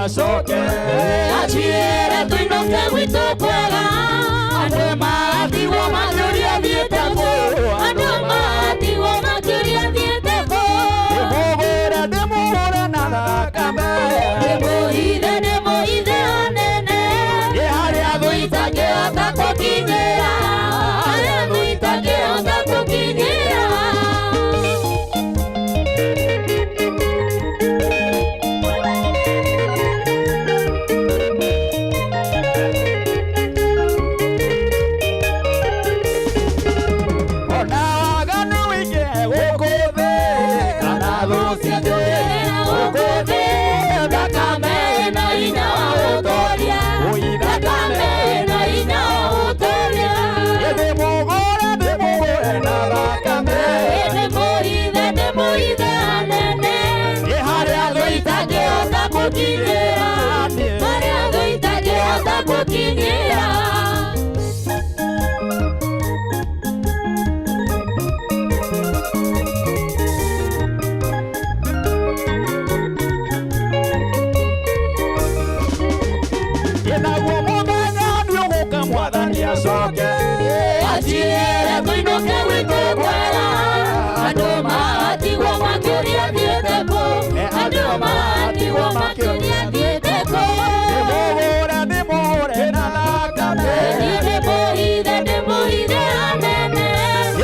Acoke. Aciere tũinũke gwitũ kwega. Andũ matigwo makĩũria thiĩte kũ. Andũ matigwo makĩũria thiĩte kũ. Ndĩmũgũre, ndĩmũgũre na thakame. Ndĩmũhithe, ndĩmũhithe hanene. Ĩ harĩa Thũ itangĩhota gũkinyĩra. Harĩa thũ itangĩhota gũkinyĩra. Ona waganu wĩingĩhe gũkũ thĩ, kana thũ Ciatũrĩra gũkũ thĩ. Thakame ĩna hinya wa gũtooria. Oi, Thakame ĩna hinya wa gũtooria. Ndĩmũgũre, ndĩmũgũre na thakame. Ndĩmũhithe, ndĩmũhithe hanene. Ĩ harĩa Thũ itangĩhota gũkinyĩra. Harĩa thũ itangĩhota gũkinyĩra. Naguo mũthenya nĩũgũka Mwathani acoke. Aciere tũinũke gwitũ kwega. Andũ matigwo makĩũria thiĩte kũ. Andũ matigwo makĩũria thiĩte kũ. Ndĩmũgũre, ndĩmũgũre na thakame. Ndĩmũhithe, ndĩmũhithe hanene.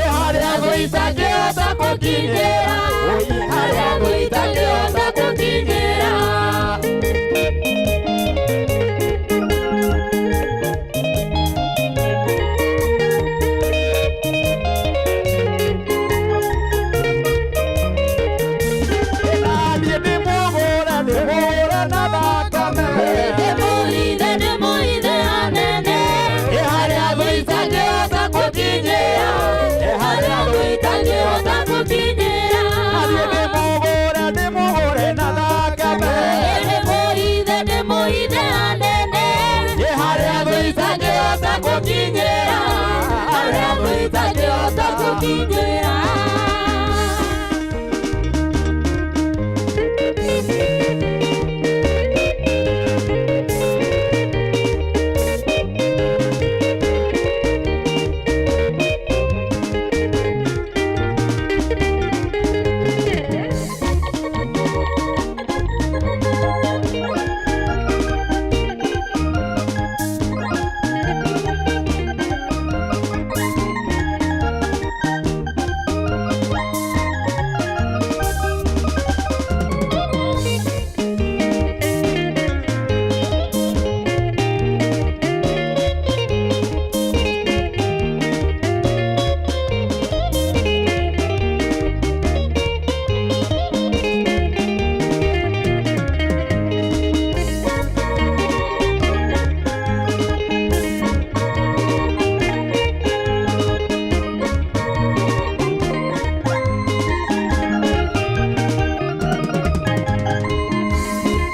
Ĩ harĩa Thũ itangĩhota gũkinyĩra. Oi, Harĩa thũ itangĩhota gũkinyĩra. Naniĩ ndĩmũgũre, ndĩmũgũre na thakame. Ndĩmũhithe, ndĩmũhithe hanene. Ĩ harĩa Thũ itangĩhota gũkinyĩra. Harĩa thũ itangĩhota gũkinyĩra. Naniĩ ndĩmũgũre, ndĩmũgũre na thakame. Ndĩmũhithe, ndĩmũhithe hanene. Ĩ harĩa Thũ itangĩhota gũkinyĩra. Harĩa thũ itangĩhota gũkinyĩra.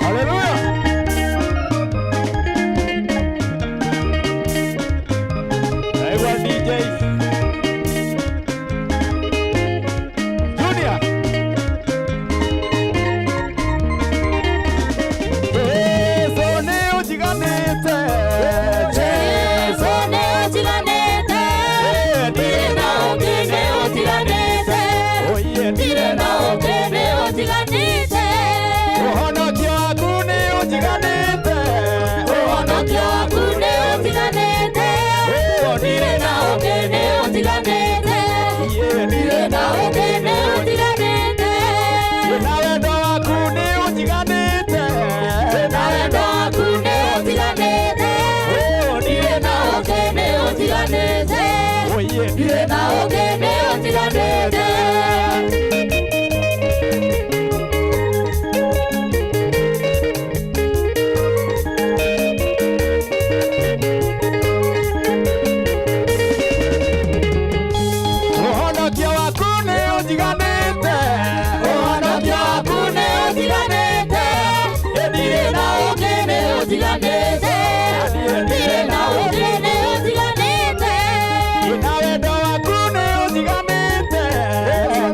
Haleluya. Naigua DJ Junior. Jesu nĩ ũnjiganĩte. Jesu nĩ ũnjiganĩte. Ndirĩ na ũngĩ nĩ ũnjiganĩte. Oye, Ndirĩ na ũngĩ nĩ ũnjiganĩte. Ũhonokio waku nĩ ũnjiganĩte. Ũhonokio waku nĩ ũnjiganĩte. Ndirĩ na ũngĩ nĩ ũnjiganĩte. Ndirĩ Na ũngĩ nĩ ũnjiganĩte. Na wendo waku nĩ ũnjiganĩte. Na wendo waku nĩ ũnjiganĩte. Ndirĩ Na ũngĩ nĩ ũnjiganĩte. Oye, Ndirĩ na ũngĩ nĩ ũnjiganĩte. Ũhonokio waku nĩ ũnjiganĩte. Ũhonokio waku nĩ ũnjiganĩte. Ndirĩ Na ũngĩ nĩ ũnjiganĩte. Ndirĩ na ũngĩ nĩ ũnjiganĩte. Na wendo waku nĩ ũnjiganĩte.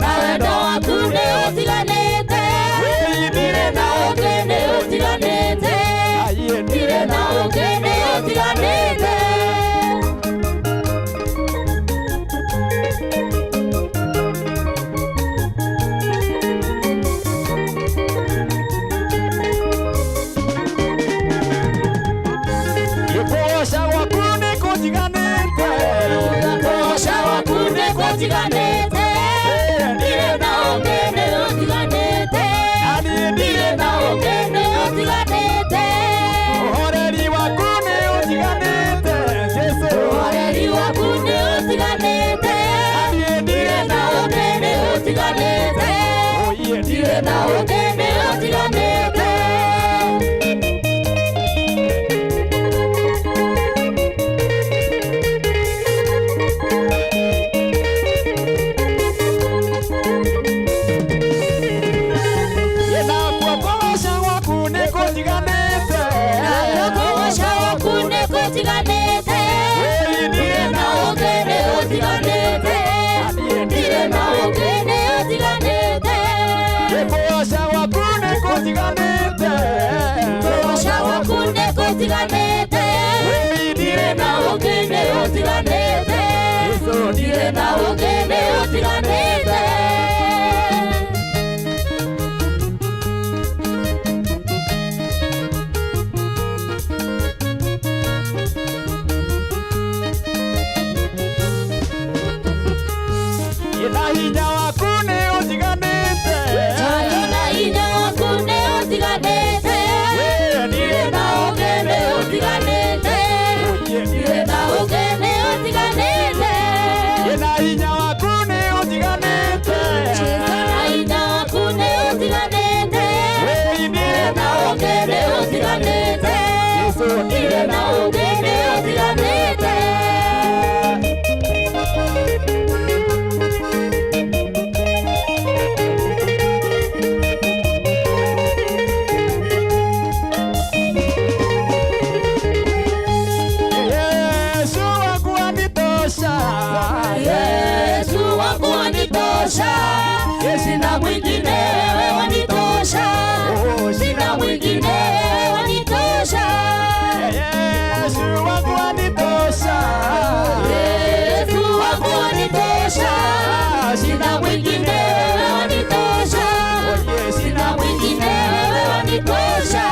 Na wendo waku nĩ ũnjiganĩte. Ndirĩ Na ũngĩ nĩ ũnjiganĩte. ũtiganĩte. Ndirĩ na ũngĩ nĩ ũtiganĩte. Niĩ Ndirĩ na ũngĩ nĩ ũtiganĩte. Ũhoreri waku nĩ ũtiganĩte Jesũ. Ũhoreri waku nĩ ũtiganĩte. Niĩ Ndirĩ ndirĩ na ũngĩ nĩ ũtiganĩte. Oye, Ndirĩ na ũngĩ nĩ ũtiganĩte. Nakuo kũgoca gwaku nĩ kũnjiganĩte. Nakuo kũgoca gwaku nĩ kũnjiganĩte. Ĩĩ, Ndirĩ na ũngĩ nĩ ũtiganĩte. Ndirĩ na ũngĩ nĩ ũtiganĩte. Kũgoca gwaku nĩ kũnjiganĩte. Kũgoca gwaku nĩ kũnjiganĩte. Ĩĩ, Ndirĩ na ũngĩ nĩ ũtiganĩte. Jesũ, Ndirĩ na ũngĩ nĩ ũtiganĩte. Na hinya waku nĩ ũnjiganĩte. Na hinya waku nĩ ũtiganĩte. Ĩĩ, Ndirĩ na ũngĩ nĩ ũtiganĩte. Ndirĩ na ũngĩ nĩ ũtiganĩte. Na hinya waku nĩ ũnjiganĩte. Na hinya waku nĩ ũtiganĩte. Ĩĩ, Ndirĩ na ũngĩ nĩ ũtiganĩte. Jesũ, Ndirĩ na ũngĩ nĩ ũtiganĩte. Yesu wangu wanitosha. Yesu wangu wanitosha, sina mwingine, wewe wanitosha, sina mwingine, wewe wanitosha. Yesu wangu wanitosha. Yesu wangu wanitosha, sina mwingine, wewe wanitosha, sina mwingine, wewe wanitosha.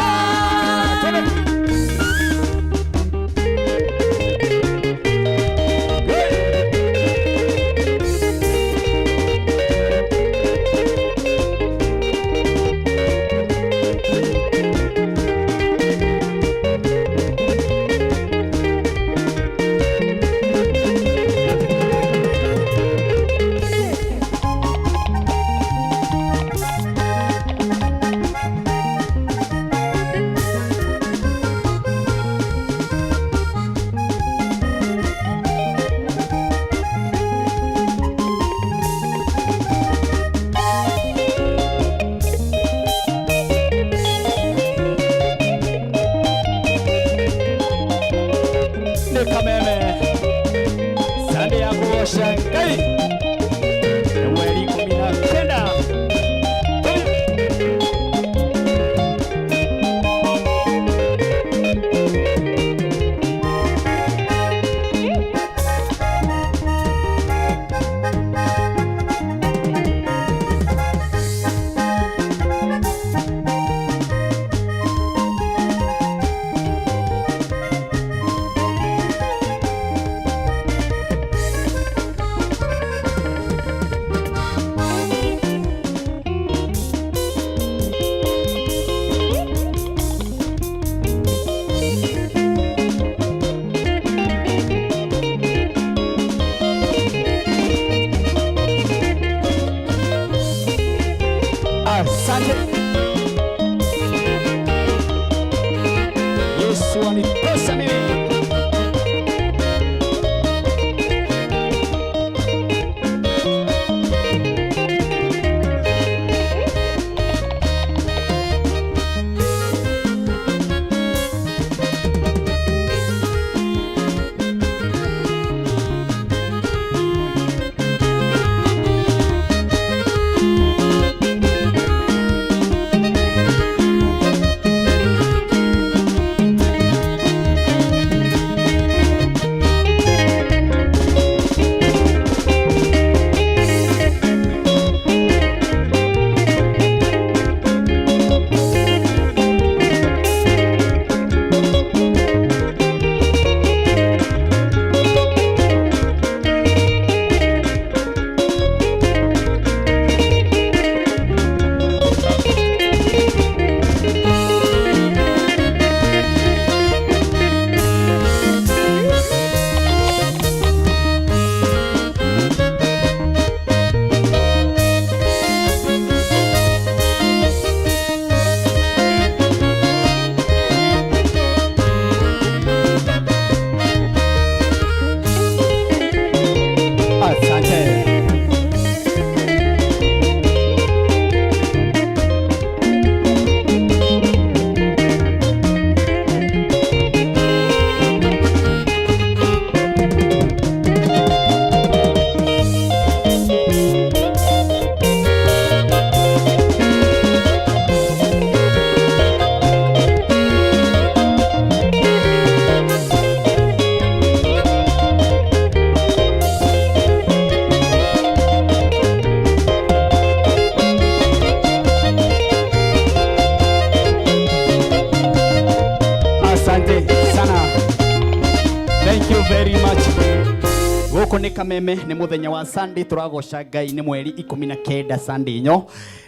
Gũkũ nĩ Kameme, nĩ mũthenya wa Sunday, tũragoca Ngai, nĩ mweri 19 Sunday ĩno,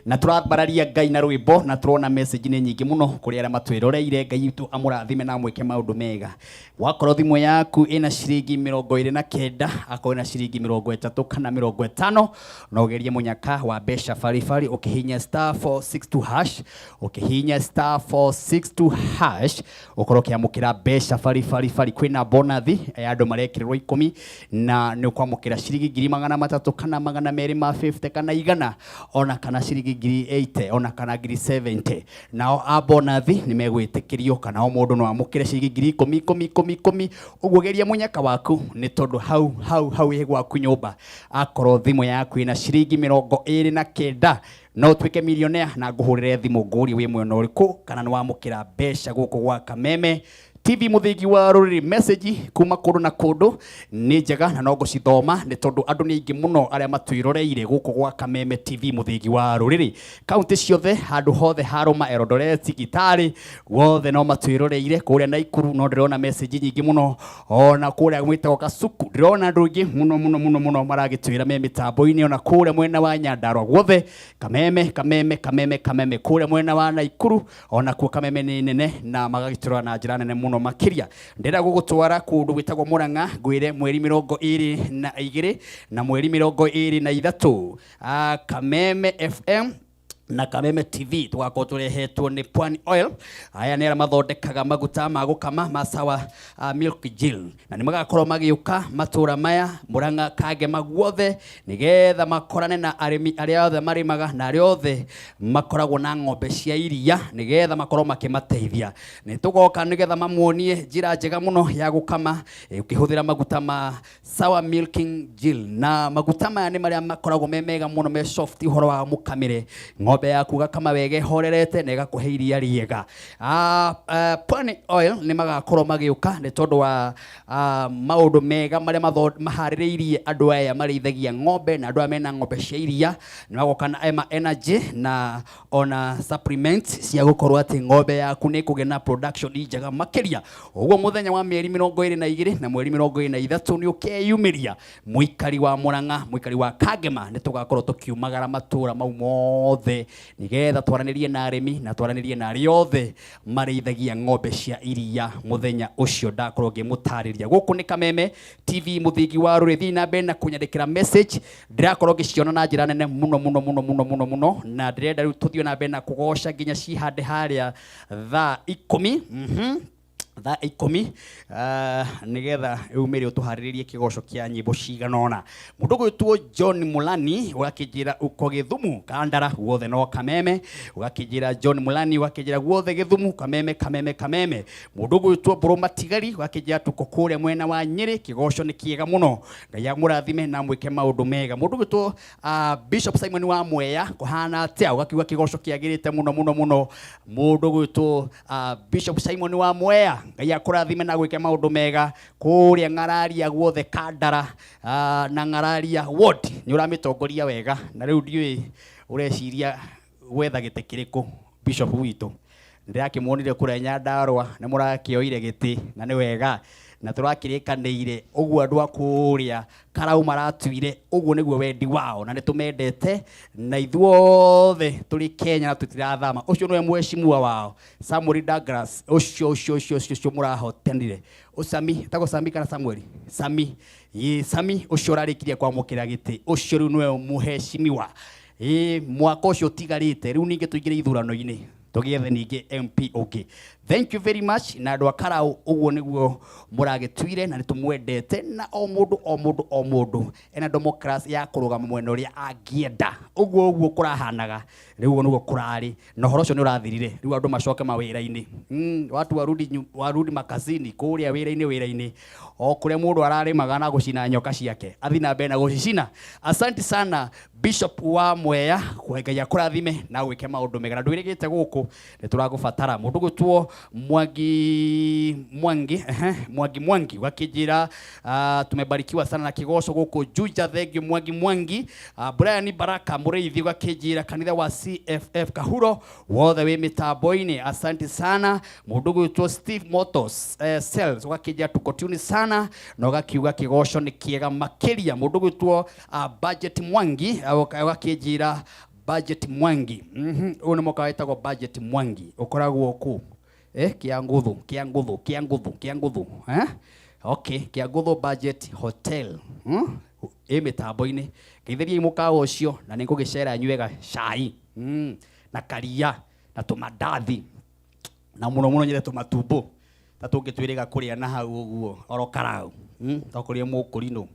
na tũrambararia Ngai na rwĩmbo, na tũrona message nĩ nyingĩ mũno kũrĩ arĩa matwĩroreire. Ngai witũ amũrathime na amwĩke maũndũ mega. Wakorwo thimũ yaku ĩna ciringi 29, akorwo ĩna ciringi 30 kana 50, no ũgerie mũnyaka wa mbeca baribari ũkĩhihinya *462#, ũkĩhihinya *462# ũkorwo ũkĩamũkĩra mbeca baribari bari. Kwĩna bonathi ya andũ marekĩrĩrwo 10, na nĩ ũkwamũkĩra ciringi 300,000 kana 250 kana 100, ona kana ciringi 80,000, ona kana 70,000. Nao a bonathi nĩ megwĩtĩkĩrio, kana o mũndũ no amũkĩre ciringi 10,000 10 10 10. Ũguo geria mũnyaka waku, nĩ tondũ hau hau hau ĩ gwaku nyũmba. Akorwo thimũ yaku ĩna ciringi 29, no ũtuĩke millionaire, na ngũhũrĩre thimũ ngũrie wĩ mwena ũrĩkũ, kana nĩ wamũkĩra mbeca gũkũ gwa Kameme TV, mũthingi wa rũrĩrĩ. Message kuma kũndũ na kũndũ nĩ njega na no ngũcithoma, nĩ tondũ andũ nĩ aingĩ mũno arĩa matwĩroreire gũkũ gwa Kameme TV, mũthingi wa rũrĩrĩ. Kaunti ciothe, handũ hothe harũma, Eldoret, Kitale, guothe no matwĩroreire. Kũrĩa Naikuru no ndĩrona message nyingĩ mũno, ona kũrĩa gwĩtagwo Kasuku ndĩrona andũ aingĩ mũno mũno mũno mũno maragĩtwĩra me mĩtambo-inĩ, ona kũrĩa mwena wa Nyandarua guothe Kameme, Kameme, Kameme, Kameme. Kũrĩa mwena wa Naikuru ona kuo Kameme nĩ nene na magagĩtũra na njĩra nene mũno makĩria. Ndĩrenda gũgũtwara kũndũ gwĩtagwo Murang'a, ngwĩre mweri 22 na mweri 23, Kameme FM na Kameme TV tugakorwo turehetwo nĩ Pwani Oil. Aya nĩ arĩa mathondekaga maguta ma gũkama ma Sawa Milk Gel, na nĩ magakorwo magĩũka matũra maya, Murang'a, Kangema, guothe, nĩgetha makorane na arĩmi arĩa othe marĩmaga na arĩa othe makoragwo na ng'ombe cia iria, nĩgetha makorwo makĩmateithia. Nĩ tũgoka nĩgetha mamuonie njĩra njega mũno ya gũkama ũkĩhũthĩra maguta ma Sour Milking Gel. Na maguta maya nĩ marĩa makoragwo me mega mũno, me soft ũhoro wa mũkamĩre. Ng'ombe yaku gakama wega ĩhorerete na ĩgakũhe iria rĩega. Pwani Oil nĩ magakorwo magĩũka nĩ tondũ wa maũndũ mega marĩa maharĩrĩirie andũ aya marĩithagia ng'ombe na andũ aya mena ng'ombe cia iria. Nĩ magoka na Ema Energy na ona supplement cia gũkorwo atĩ ng'ombe yaku nĩ ĩkũgĩa na production njega makĩria. Ũguo mũthenya wa mĩeri 22 na mweri 23 nĩ ũkeyumĩria, mũikari wa Murang'a, mũikari wa Kangema. Nĩ tũgakorwo tũkiumagara matũra mau mothe, nĩgetha twaranĩrie na arĩmi na twaranĩrie na arĩa othe marĩithagia ng'ombe cia iria. Mũthenya ũcio ndakorwo ngĩmũtarĩria. Gũkũ nĩ Kameme TV, mũthingi wa rũrĩ. Thiĩ na mbere na kũnyandĩkĩra message, ndĩrakorwo ngĩciona na njĩra nene mũno mũno mũno mũno mũno mũno, na ndĩrenda rĩu tũthiĩ na mbere na kũgoca nginya cihande harĩa thaa 10, thaa 10, nĩgetha umĩre ũtũharĩrĩrie kĩgoco kĩa nyĩmbo cigana ũna. Mũndũ ũgwĩtwo John Mulani ũgakĩnjĩra uko Gĩthumu Kandara, guothe no Kameme. Ũgakĩnjĩra John Mulani, ũgakĩnjĩra guothe Gĩthumu, Kameme, Kameme, Kameme. Mũndũ ũgwĩtwo Mbũrũ Matigari ũgakĩnjĩra tuko kũrĩa mwena wa Nyĩrĩ, kĩgoco nĩ kĩega mũno, Ngai amũrathime na amwĩke maũndũ mega. Mũndũ ũgwĩtwo Bishop Simon wa Mwea, kũhana atĩa? Ũgakiuga kĩgoco kĩagĩrĩte mũno mũno mũno. Mũndũ ũgwĩtwo Bishop Simon wa Mwea, Ngai akũrathime na gwĩke maũndũ mega kũrĩa Ng'araria guothe Kandara na Ng'araria ward, nĩ ũramĩtongoria wega. Na rĩu ndiũĩ ũreciria gwetha gĩtĩ kĩrĩkũ, Bishop witũ. Ndĩrakĩmuonire kũrĩa Nyandarũa nĩ mũrakĩoire gĩtĩ, na nĩ wega, na tũrakĩrĩkanĩire ũguo. Andũ a kũrĩa Karau maratuire ũguo nĩguo wendi wao, na nĩ tũmendete na ithuothe tũrĩ Kenya na tũtirathama. Ũcio nĩwe mheshimiwa wao Samuel Douglas, ũcio ũcio ũcio ũcio ũcio mũrahotanire, ũcami tagwo Sami kana Samuel Sami, ĩ Sami ũcio ũrarĩkirie kwamũkĩra gĩtĩ, ũcio rĩu nĩwe mũheshimiwa. Ĩ mwaka ũcio ũtigarĩte rĩu ningĩ tũingĩre ithurano-inĩ, tũgĩethe ningĩ MP ũngĩ. Thank you very much. Na andũ a Karau, ũguo nĩguo mũragĩtuire, na nĩ tũmwendete, na o mũndũ o mũndũ o mũndũ ena democracy ya kũrũgama mwena ũrĩa angĩenda. Ũguo ũguo kũrahanaga rĩu, ũguo nĩguo kũrarĩ, na ũhoro ũcio nĩ ũrathirire. Rĩu andũ macoke mawĩra-inĩ, watu warudi, warudi makazini, kũrĩa wĩra-inĩ, wĩra-inĩ o kũrĩa mũndũ ararĩmaga na gũcina nyoka ciake, athi na mbere na gũcicina. Asante sana, Bishop wa Mwea, Ngai akũrathime na gwĩke maũndũ mega, na ndwĩrĩgĩte gũkũ nĩ tũragũbatara. Mũndũ gwĩtwo Mwangi Mwangi, Mwangi Mwangi wakijira, tumebarikiwa sana na kigoco guku Juja. Thank you, Mwangi Mwangi. Brian Baraka Mureithi wakijira kanitha wa CFF Kahuro wothe wi mitambo-ini, asante sana. Mundu gwitwo Steve Motors Sales wakijira tuko tuni sana na ugakiuga kigoco ni kiega makiria. Mundu gwitwo Budget Mwangi wakijira Budget Mwangi, uyu ni muka witagwo Budget Mwangi ukoragwo ku Kianguthu, Kianguthu, Kianguthu, Kianguthu, eh? Okay, Kianguthu Budget Hotel, ĩ mĩtambo-inĩ. Ngeithĩriai mũkawa ũcio na nĩ ngũgĩcera nyue gacai na karia na tũmandathi na mũno mũno nyende tũmatumbo ta tũngĩtwĩrĩga kũrĩa na hau ũguo oro karau, tokorwo mũkũrinũ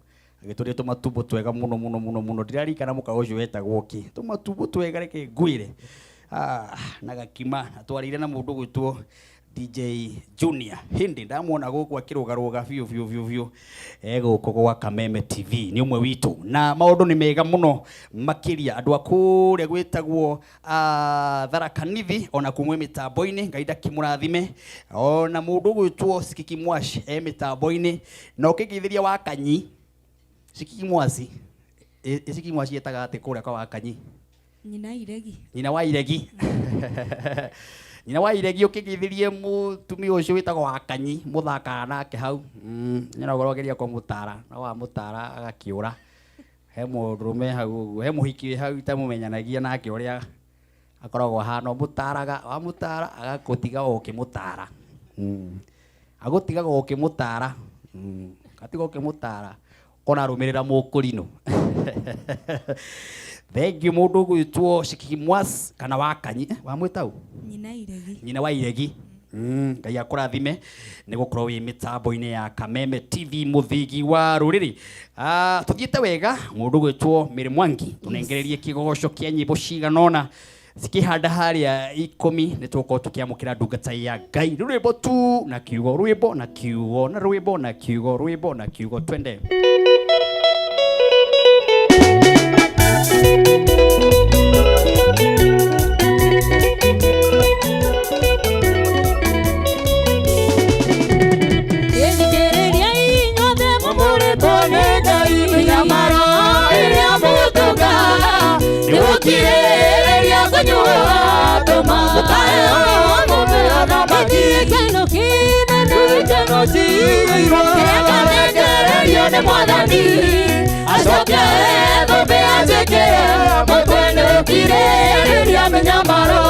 agĩtũrĩa tũmatumbo twega mũno mũno mũno mũno. Ndirarikana mũkawa ũcio wetagwo kĩ. Tũmatumbo twega, reke ngwĩre, na gakima na twarĩire na mũndũ gwĩtwo DJ Junior Hindi. Ndamuona gũkũ akĩrũgarũga biũ biũ biũ biũ e gũkũ gwa Kameme TV, nĩ ũmwe witũ na maũndũ nĩ mega mũno makĩria. Andũ a kũrĩa gwĩtagwo Tharaka Nithi ona kumwe mĩtambo-inĩ, Ngai ndakĩmũrathime. Ona mũndũ gwĩtwo Sikiki Mwaci e mĩtambo-inĩ na ũkĩngeithĩria Wakanyi. Sikiki Mwaci, Sikiki Mwaci etaga atĩ kũrĩa kwa Wakanyi? Nyina Iregi. Nyina wa Iregi, nyina wa Iregi, ũkĩngeithĩrie mũtumia ũcio wĩtagwo Wakanyi mũthakaga nake hau. Nyina ũkorwo ageria kũmũtara no wamũtara agakĩũra. He mũndũrũme hau ũguo, he mũhiki wĩ hau itamũmenyanagia nake ũrĩa akoragwo ahana. Ũmũtaraga, wamũtara agakũtiga o ũkĩmũtara, agũtigaga o ũkĩmũtara, gatiga ũkĩmũtara ona arũmĩrĩra mũkũrinũ. Thank you, mũndũ ũgwĩtwo Shikiki Mwas kana Wakanyi, wamwĩta ũ? Nyina Iregi. Nyina wa Iregi, Ngai akũrathime nĩ gũkorwo wĩ mĩtambo-inĩ ya Kameme TV, mũthigi wa rũrĩrĩ. Tũthiĩte wega. Mũndũ gwĩtwo Mary Mwangi, tũnengererie kĩgoco kĩa nyĩmbo cigana ũna cikĩhanda harĩa 10 nĩ tũgũkorwo tũkĩamũkĩra ndungata ya Ngai. Rwĩmbo tu na kiugo, rwĩmbo na kiugo, na rwĩmbo na kiugo, rwĩmbo na kiugo, twende. Thikĩrĩria inyuothe mũmũrĩtwo nĩ Ngai, mĩnyamaro ĩrĩa mũtũnga nĩgũkirĩrĩria kũnyuo tũma mũkaheo mũthamaki. Gĩkeno kĩnene, gĩkeno cigĩirwo kĩrĩa kanengererio nĩ Mwathani acoke thũmbĩ anjĩkĩre mũtwe nĩgũkirĩrĩria mĩnyamaro.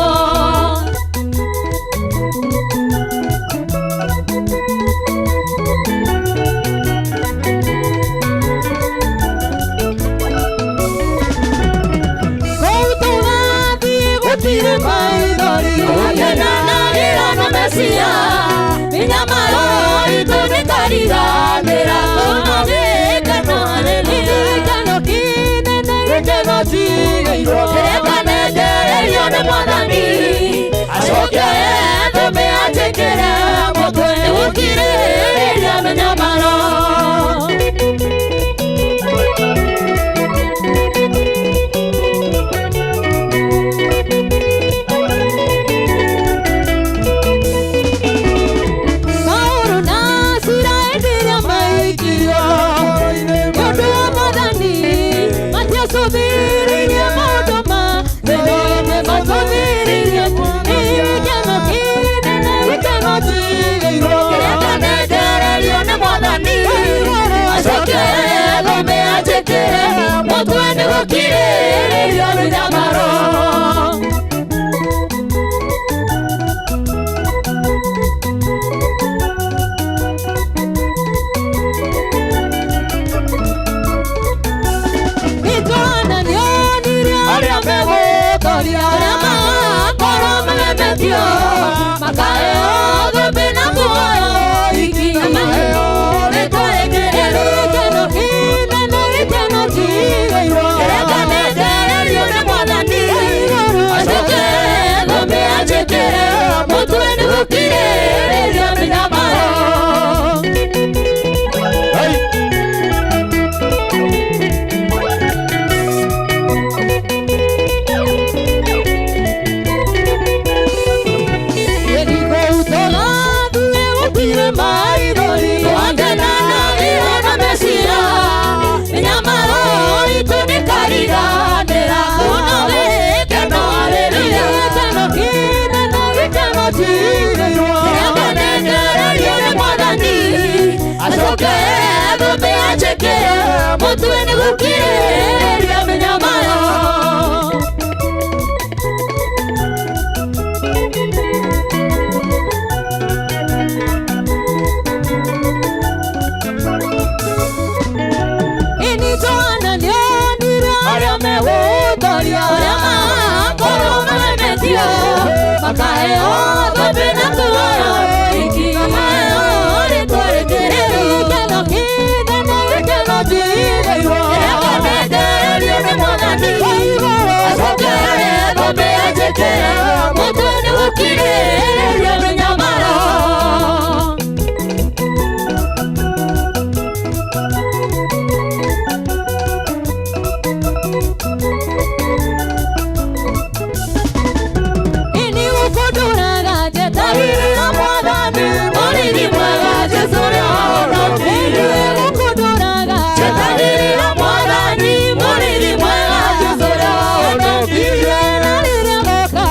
Kũu tũgathiĩ gũtirĩ maithori, tũgakenanagĩra na Mesia, mĩnyamaro itũ nĩkariganĩra, tũna gĩkeno, gĩkeno kĩnene, gĩkeno cigĩirwo kĩrĩa kanengererio nĩ Mwathani acoke thũmbĩ anjĩkĩre mũtwe nĩgũkirĩrĩria mĩnyamaro. Paũlũ na Sila hĩndĩ ĩrĩa maikirio nĩ ũndũ wa Mwathani matiacũthĩrĩirie maũndũ ma thĩ, macũthĩrĩirie gĩkeno kĩnene, gĩkeno cigĩirwo kĩrĩa kanengererio nĩ Mwathani acoke thũmbĩ anjĩkĩre mũtwe nĩgũkirĩrĩria mĩnyamaro. Nĩtwonanio Gũkirĩrĩria mĩnyamaro. Ĩni Johana nĩonire arĩa megũtoria, arĩa makorwo magemetio, makaheo thũmbĩ na muoyo wiki, makaheo rĩtwa rĩkĩrĩru. Gĩkeno kĩnene, gĩkeno njigairwo, gĩkamendererio nĩ Mwathani, acoke thũmbĩ anjĩkĩre, mũtwe nĩ gũkirĩrĩria mĩnyamaro. Ini gũkũndũraga njeterire Mwathani, mũrĩithi mwega Jesũ ũrĩa wahonokirie. Gũkũndũraga njeterire Mwathani, mũrĩithi mwega Jesũ ũrĩa wahonokirie. Na rĩrĩa goka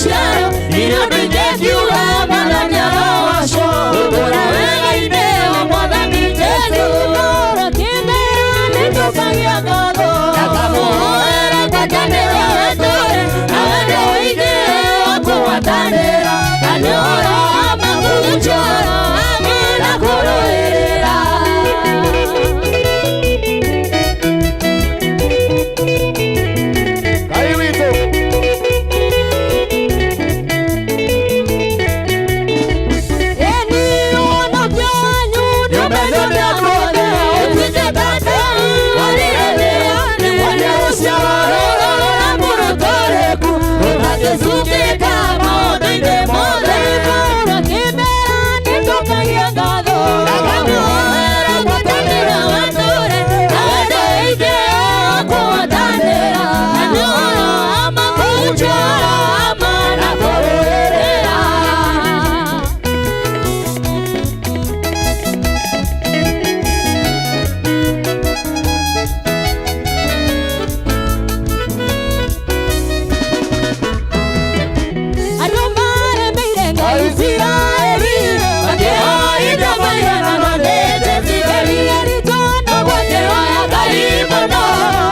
Maciaro iria andũ ingĩkiuga Mwathani arogocwo ũtũũra wega-inĩ wa Mwathani Jesũ. Kĩmera nĩtũkagia ngatho na ngwatanĩro wetũre na wendo ũingĩ wa kũgwatanĩra na nĩ ũhoro wa ma kũgucũra na kũrũĩrĩra. Ngai witũ. Eni ũhonokio wanyu nĩũmenywo nĩ andũ othe, ũtuĩkĩte atĩ warĩrĩria nĩ mwene rũciaro rũrũ rũramũrũtũrĩku, rũtangĩcukĩka maũndũ-inĩ mothe. Kĩmera nĩtũkagia ngatho na ngamũhoera ngwatanĩro wetũre na wendo ũingĩ wa kũgwatanĩra na nĩ ũhoro wa ma kũgucũra ma na kũrũĩrĩra. Andũ maremeire Ngai Isiraeli, makĩhoithia mũhianano nĩ Jezebeli. Arutwo gwakĩhoya Ngai mũno,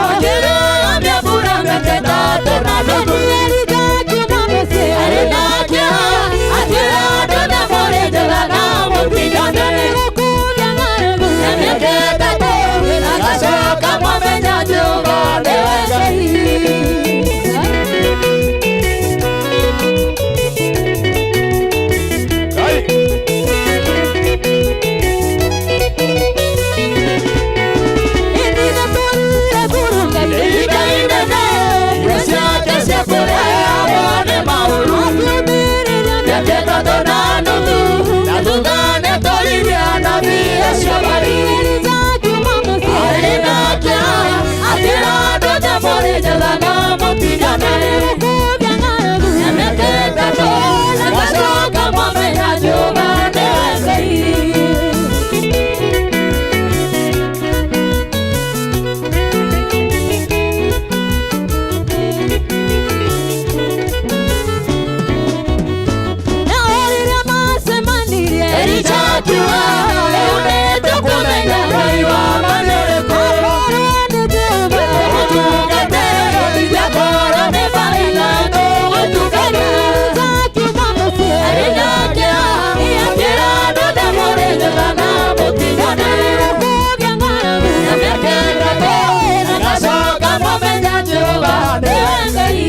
makĩrũgamia mbura mĩaka ĩtatũ na nuthu. Arĩ na kĩeha, akĩra andũ othe mũrĩ njĩra na mũtigane. Na mĩaka ĩtatũ, agacoka mwamenya Jehova nĩwe Ngai. Ngai. Ihinda inene, irio ciake cia kũrehwo nĩ maũru. Mĩaka ĩtatũ na nuthu, na thutha nĩatũririe anabii acio marĩ. Arĩ na kĩeha, akĩra andũ othe mũrĩ njĩra na mũtigane. Na mĩaka ĩtatũ, agacoka mwamenya Jehova nĩwe Ngai. Elija akiuga, rĩu nĩtũkũmenya Ngai wa ma nĩ ũrĩkũ. Tũgũtungate, tũtingĩakorwo nĩ mbaara na tũgũtungata. Arĩ na kĩeha, akĩra andũ othe mũrĩ njĩra na mũtigane. Na mĩaka ĩtatũ, agacoka mwamenya Jehova nĩwe Ngai.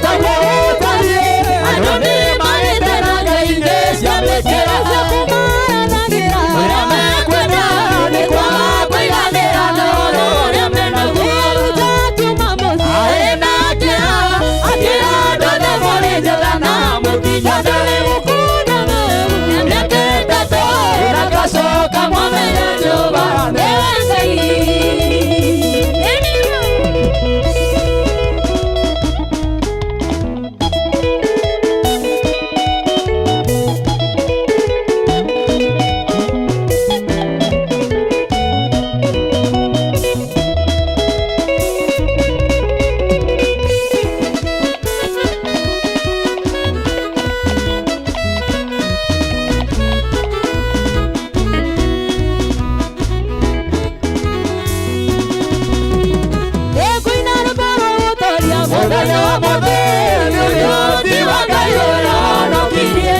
Taguo gũtariĩ, andũ nĩmarĩte na ngai ingĩ cia mĩkĩra. Ũrĩa mekwenda nĩ kwaga kũiganĩra na ũhoro ũrĩa menaguo. Arĩ na kĩeha, akĩra andũ othe mũrĩ njĩra na mũtigane. Na mĩaka ĩtatũ, agacoka mwamenya Jehova nĩwe Ngai. Mũthenya wa mũthĩ nĩ ũhoti wa Ngai ũrĩa wahonokirie,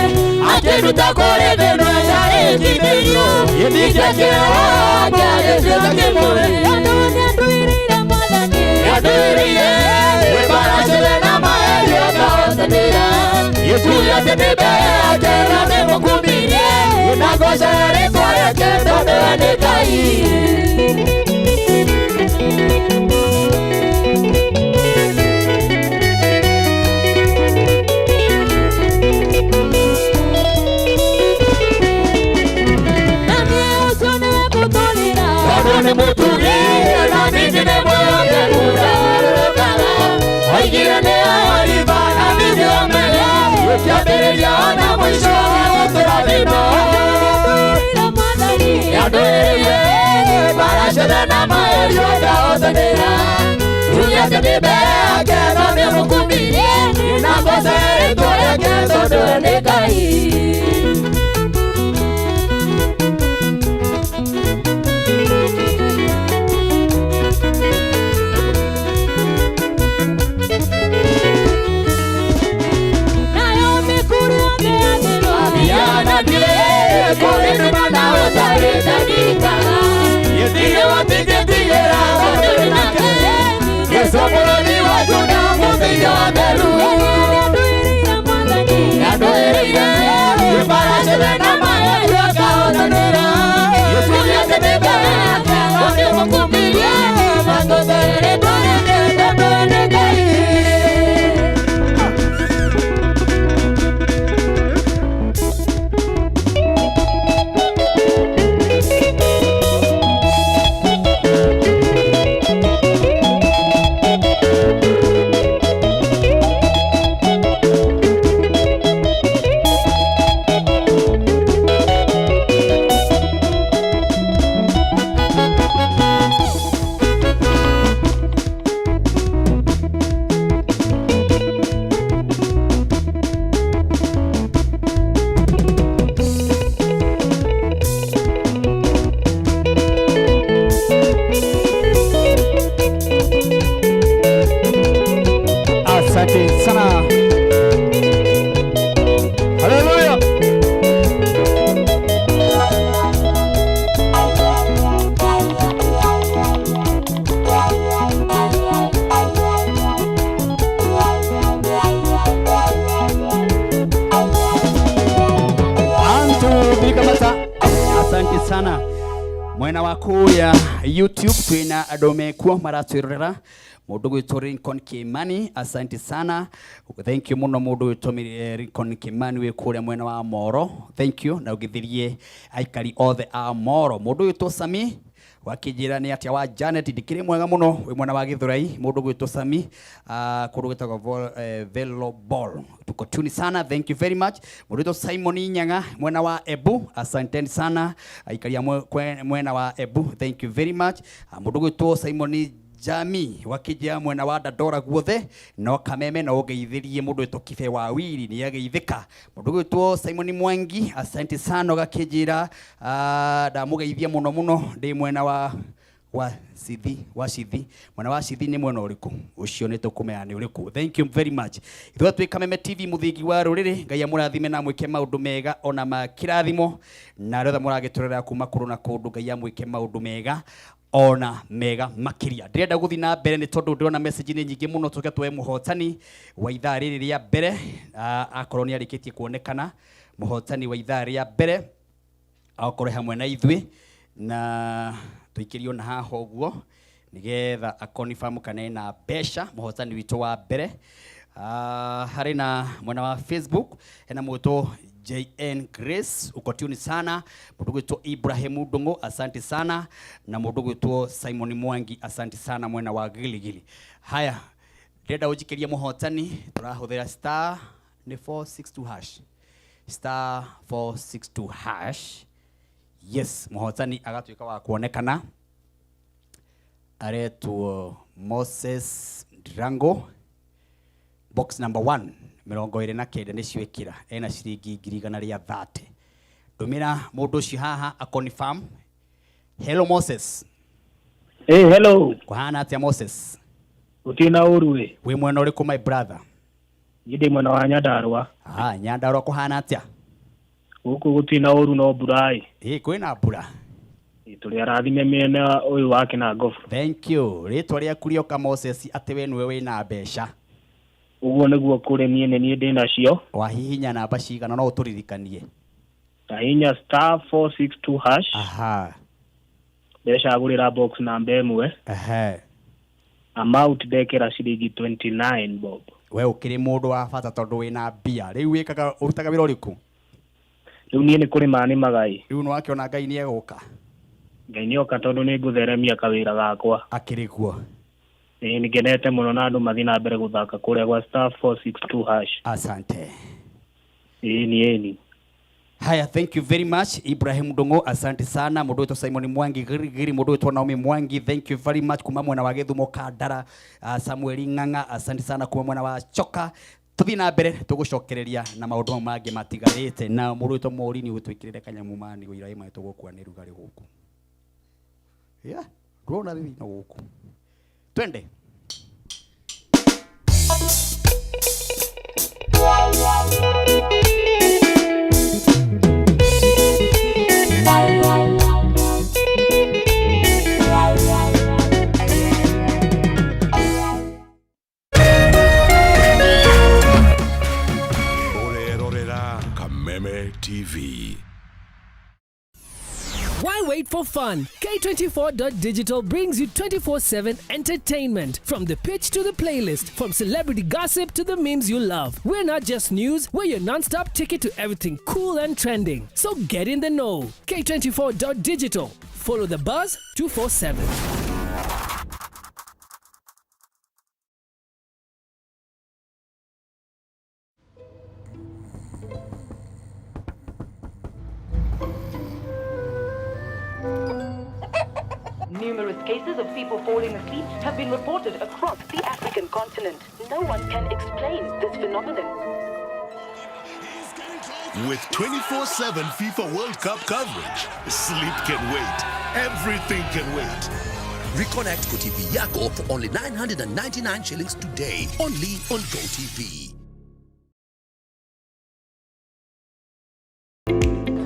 akĩnduta kũrĩ thĩna yarĩ ndindiru, ingĩkĩra kĩagĩtuĩka kĩmũrĩ. Nĩanduĩrĩire gwĩbara ciothe na maherio ngahotanĩra. Gĩkuũ atĩ nĩ mbere yake na nĩmũkumirie, na ngoca rĩtwa rĩake tondũ we nĩ Ngai. Tondũ nĩ mũtugi na ningĩ nĩ mwĩhokeku ndagarũrũkaga. Oigire nĩ ahoriba na ningĩ omega, gĩkĩambĩrĩria Nĩandũĩrĩire mbaara ciothe na magerio ngahotanĩra. Tuge atĩ ndĩ mbere yake no nĩmũkumirie na mboce rĩtwa rĩake tondũ we nĩ Ngai. Nayo mĩkuru yothe ya thĩ ĩno Thiaga niĩ kũrĩ nĩma na ũtarĩ ndagĩkaga. Ndirĩ watingĩtigĩra tondũ ndĩ nake. Jesũ bũrũri wa Juda mũteithio wa theru. Nĩandũĩrĩire mbaara ciothe na magerio ngahotanĩra. Tuge atĩ ndĩ mbere yake no nĩmũkumirie na ngũthe rĩtwa rĩake tondũ we nĩ Ngai. Asante sana. Haleluya. Antu Bikamata. Asante sana. Mwena wa kuria YouTube twina andu mekuo maratwirorera mundu gwitwo Lincoln Kimani, asante sana, thank you muno mundu gwitwo Lincoln Kimani wi kuria mwena wa Moro, thank you na ugithirie aikari othe a Moro. Mundu gwitwo Sami wakĩnjĩra nĩ atĩa wa Janet, ndikĩrĩ mwega mũno wĩ mwena wa Gĩthũrai. Mũndũ gwĩtwo Sami kũndũ gwĩtagwo Velo Ball, tuko tuni sana, thank you very much. Mũndũ gwĩtwo Simon Nyang'a mwena wa Ebu, asanteni sana aikaria mwena wa Ebu, thank you very much. Mũndũ gwĩtwo Simon Jami wakĩnjĩra mwena wa Dandora guothe no Kameme no ũgeithirie mũndũ wĩtwo Kibe wa Wiri nĩ ageithĩka. Mũndũ gwĩtwo Simon Mwangi, asante sana, ũgakĩnjĩra ndamũgeithia mũno mũno ndĩ mwena wa Sithi, wa Sithi, mwena wa Sithi nĩ mwena ũrĩkũ ũcio nĩ tũkũmenya nĩ ũrĩkũ. Thank you very much. Ithuĩ twĩ Kameme TV, mũthingi wa rũrĩrĩ. Ngai amũrathime na amwĩke maũndũ mega ona ma kĩrathimo, na arĩa othe mũragĩtũrera kuma kũndũ na kũndũ, Ngai amwĩke maũndũ mega ona mega makĩria. Ndĩrenda gũthiĩ na mbere nĩ tondũ ndĩrona message nĩ nyingĩ mũno. Tũke tuoe mũhotani wa ithaa rĩrĩ rĩa mbere, akorwo nĩ arĩkĩtie kuonekana mũhotani wa ithaa rĩa mbere akorwo hamwe na ithuĩ na tũikĩrio na haha ũguo nĩgetha akonifam kana ena mbeca mũhotani witũ wa mbere. Harĩ na mwena wa Facebook hena mũgwĩtwo JN Grace, uko tuni sana. Mũndũ gwĩtwo Ibrahim Ndung'u, asante sana, na mũndũ gwĩtwo Simon Mwangi, asante sana mwena wa Giligili. Haya, ndĩrenda ũnjikĩrie mũhotani, tũrahũthĩra star nĩ 462 hash, star 462 hash. Yes, mũhotani agatuĩka wa kuonekana aretwo Moses Ndirango, box number 1, 29 nĩcio ĩkĩra, ena ciringi 130,000. Ndũmĩra mũndũ ũcio haha aconfirm. Hello Moses. Hey, hello. Kũhana atĩa Moses? Gũtirĩ na ũru ĩ. Wĩ mwena ũrĩkũ, my brother? Niĩ ndĩ mwena wa Nyandarũa. Ah, Nyandarũa kũhana atĩa? Gũkũ gũtirĩ na ũru no mbura ĩ. Ĩ, kwĩna mbura. Ĩ, tũrĩ arathime mĩena ũyũ wa Kĩnangobu. Thank you. Rĩtwa rĩaku rĩoka Moses atĩ we nĩwe wĩna mbeca. Ũguo nĩguo kũrĩ, niĩ nĩ niĩ ndĩ nacio. Wahihinya namba cigana? No ũtũririkanie? Ndahihinya star 462 hash. Ndecagũrĩra box namba 1. Amount ndekĩra ciringi 29 bob. We ũkĩrĩ mũndũ wa bata tondũ wĩna mbia. Rĩu wĩkaga, ũrutaga wĩra ũrĩkũ? Rĩu niĩ nĩ kũrĩma nĩmaga ĩ. Rĩu nĩwakĩona Ngai nĩ egũka. Ngai nĩoka tondũ nĩ ngũtheremia kawĩra gakwa. Akĩrĩ guo. Ĩ, nĩngenete mũno na andũ mathiĩ na mbere gũthaka kũrĩa gwa star 462 hash. Asante. Ĩni ĩni. Haya. Haya, thank you very much Ibrahim Ndungu, asante sana. Mundu witwo Simon Mwangi Girigiri, mundu witwo Naomi Mwangi, thank you very much kuma mwena wa Githumo Kandara. Samuel Ng'ang'a, asante sana kuma mwena wa Choka. Tuthi na mbere tugucokereria na maundu mau mangi matigarite, na mundu witwo Morini gutwikirire kanyamu mani guira imwe tugukua ni rugari guku. Yeah, ndurona thithino guku. Twende. Urerorera Kameme TV. Why wait for fun? K24.digital brings you 24/7 entertainment. From the pitch to the playlist, from celebrity gossip to the memes you love. We're not just news, we're your non-stop ticket to everything cool and trending. So get in the know. K24.digital. Follow the buzz 247. Numerous cases of people falling asleep have been reported across the African continent. No one can explain this phenomenon. With 24/7 FIFA World Cup coverage, sleep can wait. Everything can wait. Reconnect GoTV yako for only 999 shillings today. Only on GoTV.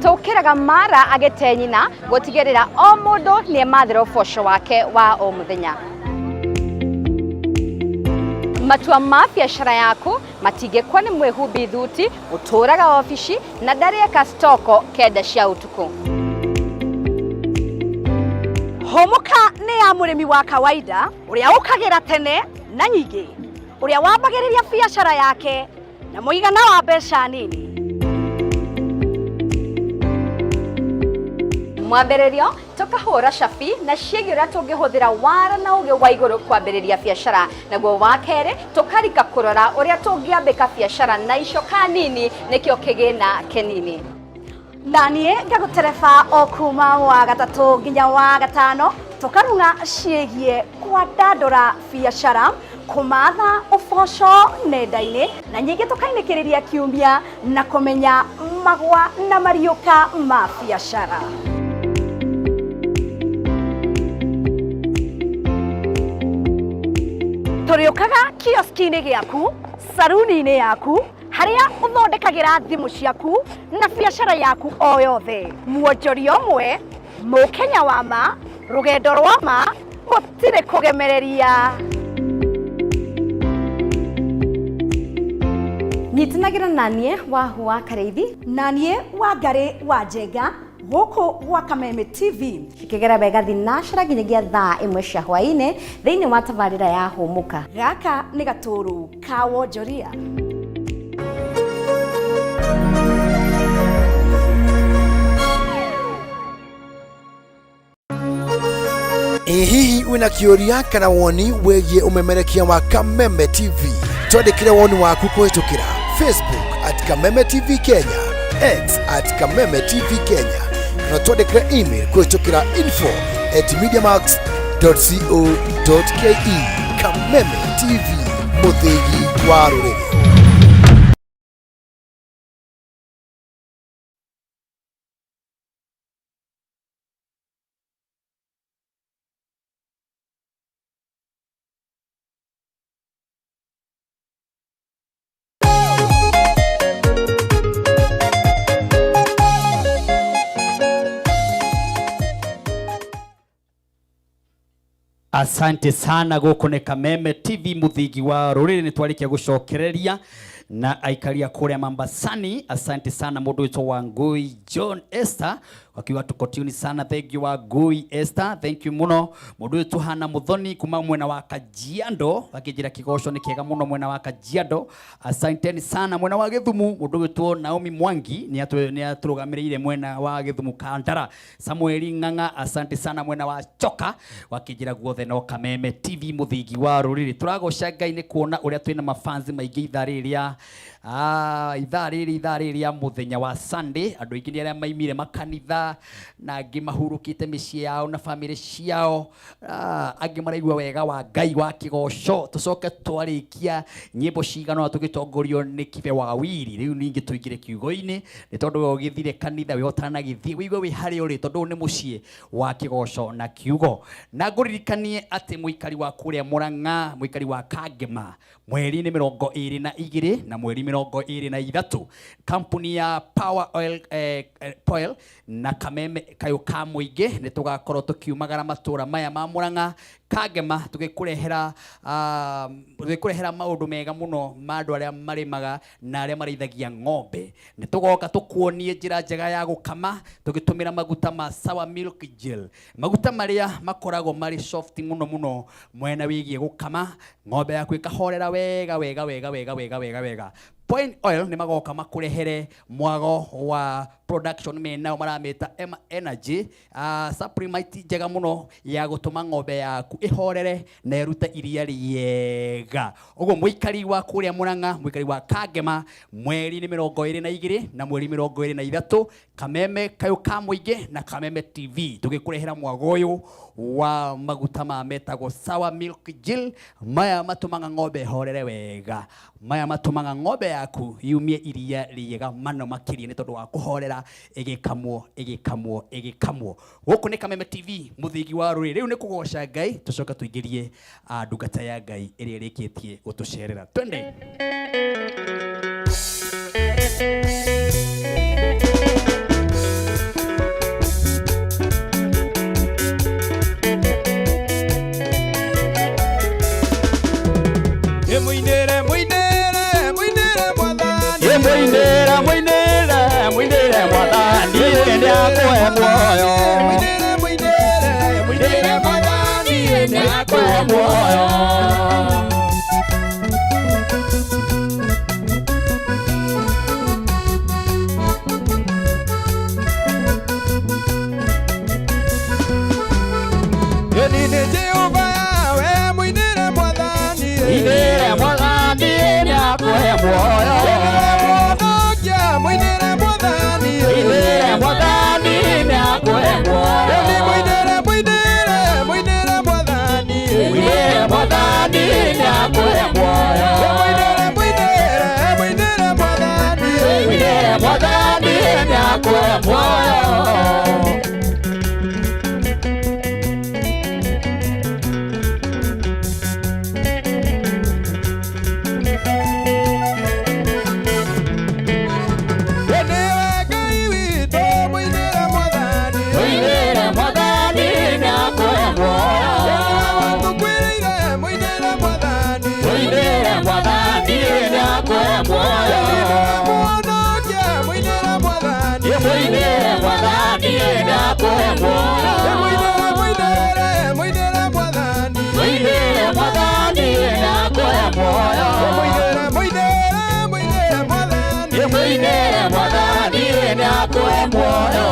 Tũkĩraga mara agĩte nyina gũtigĩrĩra o mũndũ nĩ emathĩra ũboco wake wa o mũthenya. Matua ma biacara yaku matingĩkwa nĩ mwĩhumbi thuti ũtũraga obici na ndarĩeka stoko kenda cia ũtukũ. Hũmũka nĩ ya mũrĩmi wa kawaida ũrĩa ũkagĩra tene na nyingĩ, ũrĩa wambagĩrĩria biacara yake na mũigana wa mbeca nini. Mwambĩrĩrio tũkahũra cabi na ciĩgiĩ ũrĩa tũngĩhũthĩra wara na ũgĩ wa igũrũ kwambĩrĩria biacara, naguo wa kerĩ tũkarika kũrora ũrĩa tũngĩambĩka biacara na icoka nini nĩkĩo kĩgĩna kĩnini. Na niĩ ngagũtereba o kuma wa gatatũ nginya wa gatano tũkarung'a ciĩgiĩ kwandandũra biacara, kũmatha ũboco nenda-inĩ na nyingĩ tũkainĩkĩrĩria kiumia na kũmenya magwa na mariũka ma biacara. Tũrĩũkaga kioski-inĩ gĩaku, saruni-inĩ yaku, harĩa ũthondekagĩra thimũ ciaku na biacara yaku o yothe. Mwonjoria ũmwe, mũkenya wa ma, rũgendo rwa ma, gũtirĩ kũgemereria. Nyitanagĩra na niĩ Wahu wa Karĩithi na niĩ Wangarĩ wa Njenga gũkũ gwa Kameme TV. Cikĩgera wega thinacara nginyagia thaa 1 cia hwaĩ-inĩ thĩinĩ wa tabarĩra ya Hũmũka. Gaka nĩ gatũrũ ka wonjoria. Ĩ hihi wĩna kĩũria kana woni wĩgiĩ ũmemerekia wa Kameme TV? Twandĩkĩre woni waku kũhĩtũkĩra Facebook at Kameme TV Kenya, X at Kameme TV Kenya, na twandĩkĩre email kũhĩtũkĩra info@mediamax.co.ke. Kameme TV, mũthĩgi wa rũrĩrĩ. Asante sana gũkũ nĩ Kameme TV mũthingi wa rũrĩrĩ. Nĩ twarĩkia gũcokereria na aikaria kũrĩa Mambasani. Asante sana mũndũ witũ wa Ngui John Esther wakiuga tuko tuni sana. Thank you wa Ngui Esther, thank you mũno. Mũndũ witũ Hana Muthoni kuma mwena wa Kajiado akĩnjĩra kĩgoco nĩ kĩega mũno mwena wa Kajiado. Asanteni sana. Mwena wa Gĩthumu mũndũ witũ Naomi Mwangi nĩ atũrũgamĩrĩire mwena wa Gĩthumu Kandara. Samuel Ng'ang'a asante sana mwena wa Choka wakĩnjĩra guothe no Kameme TV mũthingi wa rũrĩrĩ. Tũragoca Ngai nĩ kuona ũrĩa twĩna mafanzi maingĩ ithaa rĩrĩ rĩa Ithaa rĩrĩ, ithaa rĩrĩ rĩa mũthenya wa Sunday, andũ aingĩ nĩ arĩa maimire makanitha na angĩ mahurũkĩte mĩciĩ yao na bamĩrĩ ciao. Angĩ maraigua wega wa Ngai wa kĩgoco. Tũcoke twarĩkia nyĩmbo cigana ũna tũgĩtongorio nĩ Kibe wa Wiri. Rĩu ningĩ tũingĩre kiugo-inĩ, nĩ tondũ we ũgĩthire kanitha we ũtanagĩthiĩ, wĩigue wĩ harĩa ũrĩ, tondũ ũyũ nĩ mũciĩ wa kĩgoco na kiugo. Na ngũririkanie atĩ mũikari wa kũrĩa Mũrang'a, mũikari wa Kangema, mweri-inĩ 22 na mweri 23, kampuni ya Power Oil, Oil na Kameme kayũ ka mũingĩ nĩ tũgakorwo tũkiumagara matũra maya ma Mũrang'a, Kangema, tũgĩkũrehera maũndũ mega mũno ma andũ arĩa marĩmaga na arĩa marĩithagia ng'ombe. Nĩ tũgoka tũkuonie njĩra njega ya gũkama tũgĩtũmĩra maguta ma Sour Milk Gel, maguta marĩa makoragwo marĩ soft mũno mũno mwena wĩgiĩ gũkama ng'ombe yaku ĩkahorera wega wega wega wega wega wega wega. Point Oil nĩ magoka makũrehere mwago wa production menao maramĩta Emma Energy, supplement njega mũno ya gũtũma ng'ombe yaku ĩhorere na ĩrute iria rĩega. Ũguo mũikari wa kũrĩa Mũrang'a, mũikari wa Kangema, mweri nĩ 22 na mweri 23, Kameme kayũ ka mũingĩ na Kameme TV tũgĩkũrehera mwago ũyũ wa maguta ma metagwo Sour Milk Gel. Maya matũmaga ng'ombe ĩhorere wega, maya matũmaga ng'ombe yaku yumie iria rĩega mano makĩria nĩ tondũ wa kũhorera ĩgĩkamwo ĩgĩkamwo ĩgĩkamwo. Gũkũ nĩ Kameme TV, mũthingi wa rũrĩrĩ. Rĩu nĩ kũgoca Ngai, tũcoke tũingĩrie ndungata ya Ngai ĩrĩa ĩrĩkĩtie gũtũcerera. Twende. Mũinĩre, mũinĩre, mũinĩre Mwathani. Mũinĩre, mũinĩre, mũinĩre Mwathani, nĩ akũhe muoyo. Mũinĩre, mũinĩre, mũinĩre Mwathani, nĩ akũhe muoyo. Ĩni nĩ Jehova Yahweh, mũinĩre Mwathani. Mũinĩre Mwathani, nĩ akũhe muoyo. Nĩwe Mũhonokia, mũinĩre Mwathani. Mũinĩre Mwathani, nĩ akũhe muoyo. Ĩni mũinĩre, mũinĩre, mũinĩre Mwathani. Mũinĩre Mwathani, nĩ akũhe muoyo. Mũinĩre, mũinĩre, mũinĩre Mwathani. Mũinĩre Mwathani, nĩ akũhe muoyo. Nĩwe Ngai witũ, mũinĩre Mwathani. Mũinĩre Mwathani, nĩ akũhe muoyo. Nĩwe watũkuĩrĩire, mũinĩre Mwathani. Mũinĩre Mwathani, nĩ akũhe muoyo. Nĩwe Mũhonokia, mũinĩre Mwathani. Mũinĩre Mwathani, nĩ akũhe muoyo. Mũinĩre, mũinĩre, mũinĩre Mwathani. Mũinĩre Mwathani, nĩ akũhe muoyo. Mũinĩre, mũinĩre, mũinĩre Mwathani. Mũinĩre Mwathani, nĩ akũhe muoyo.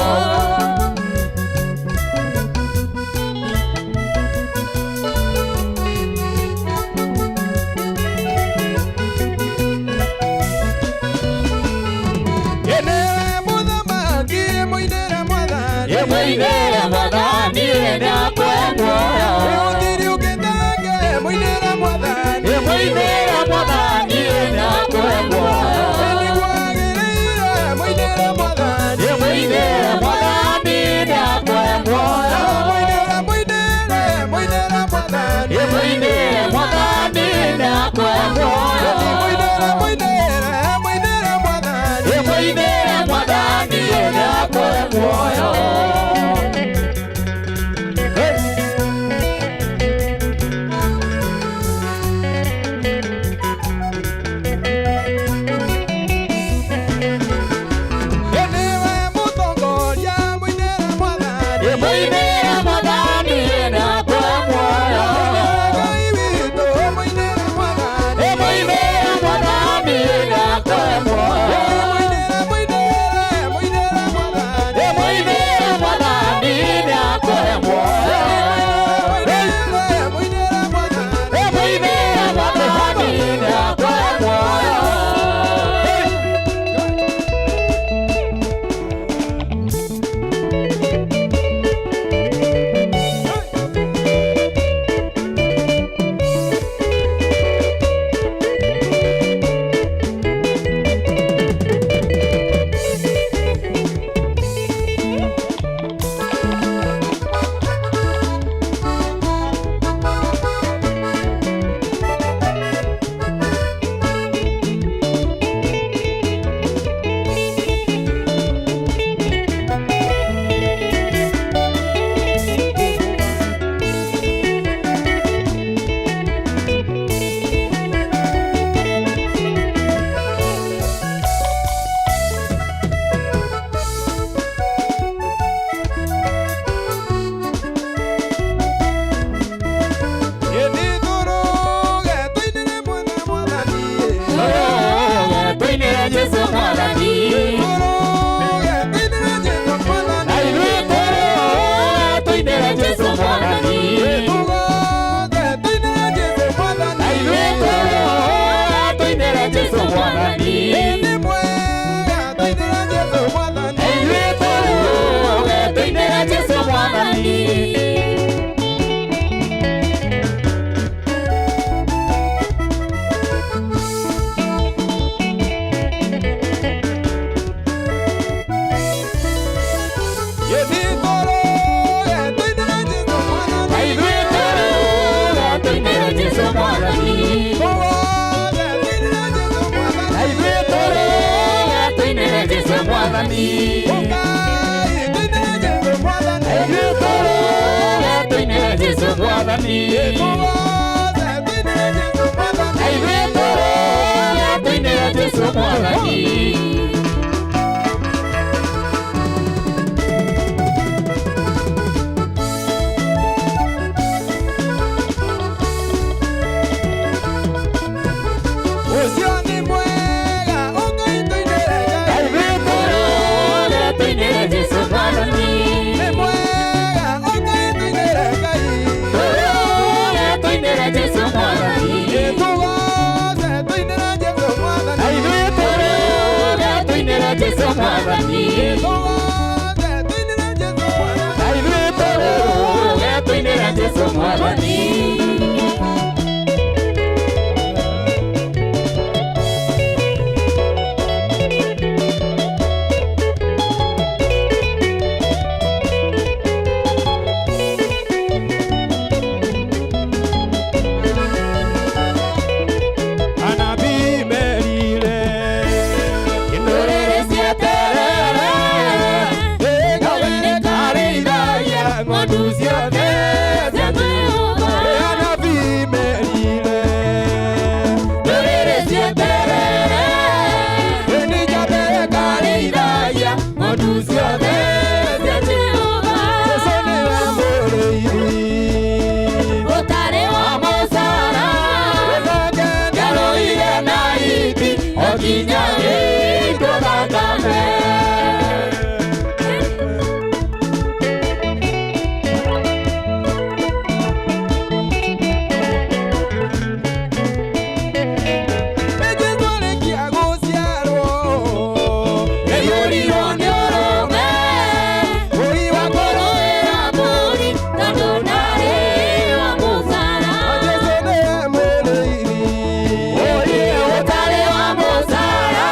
Nĩwe Mũthamaki, mũinĩre Mwathani. Mũinĩre Mwathani, nĩ akũhe muoyo. Ũthiri ũkĩtenge, mũinĩre Mwathani. Mũinĩre Mwathani, nĩ akũhe muoyo. Nĩkwagĩrĩire, mũinĩre Mwathani. Mũinĩre Mwathani, nĩ akũhe muoyo. Mũinĩre, mũinĩre, mũinĩre Mwathani. Mũinĩre Mwathani, nĩ akũhe muoyo. Mũinĩre, mũinĩre, mũinĩre Mwathani. Mũinĩre Mwathani, nĩ akũhe muoyo. Hey! Mwathani. Ũkai tũinĩre Jesũ Mwathani. Ithuĩ tũrũge tũinĩre Jesũ Mwathani. Tũgoce tũinĩre Jesũ Mwathani. Ithuĩ tũrũge tũinĩre Jesũ Mwathani. Ũcio nĩ mwega, ũkai tũinĩre Ngai. Ithuĩ tũrũge tũinĩre Jesũ Mwathani. Nĩ mwega, ũkai tũinĩre Ngai. Tũrũge tũinĩre Jesũ Mwathani. Tũgoce tũinĩre Jesũ Mwathani. Ithuĩ tũrũge tũinĩre Jesũ Mwathani. Tũgoce tũinĩre Jesũ Mwathani. Ithuĩ tũrũge tũinĩre Jesũ Mwathani. Anabii merire ndũrĩrĩ cieterere nĩngarĩithagia ng'ondu ciothe cia Jehova. Anabii merire ndũrĩrĩ cieterere nĩngarĩithagia ng'ondu ciothe cia Jehova. Jesũ nĩwe mũrĩithi ũtarĩ wa mũcara nĩarũire na hiti o nginya gĩitwo thakame. Jesũ arĩkia gũciarwo nĩaiyũrirwo nĩ ũrũme ũi wa kũrũĩra mbũri tondũ ndarĩ wa mũcara. Jesũ nĩwe mũrĩithi ũtarĩ wa mũcara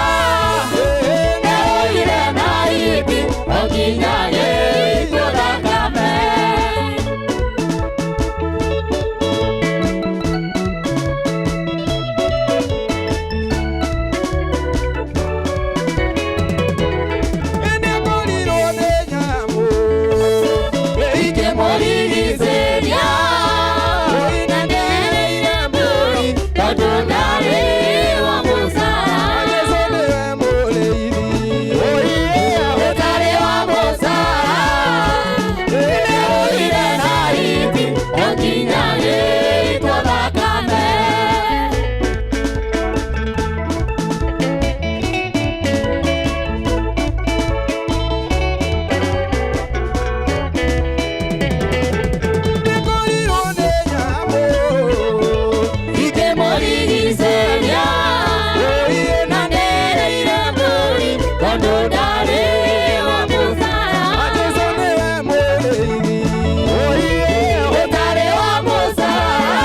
nĩarũire na hiti o nginya gĩitwo thakame. Nĩakorirwo nĩ nyamũ ikĩmũrigicĩria na ndereire mbũri tondũ ndarĩ wa mũcara. Jesũ nĩwe mũrĩithi ũtarĩ wa mũcara nĩarũire na hiti o nginya gĩitwo thakame. Nĩakorirwo nĩ nyamũ ikĩmũrigicĩria na ndereire mbũri tondũ ndarĩ wa mũcara. Jesũ nĩwe mũrĩithi ũtarĩ wa mũcara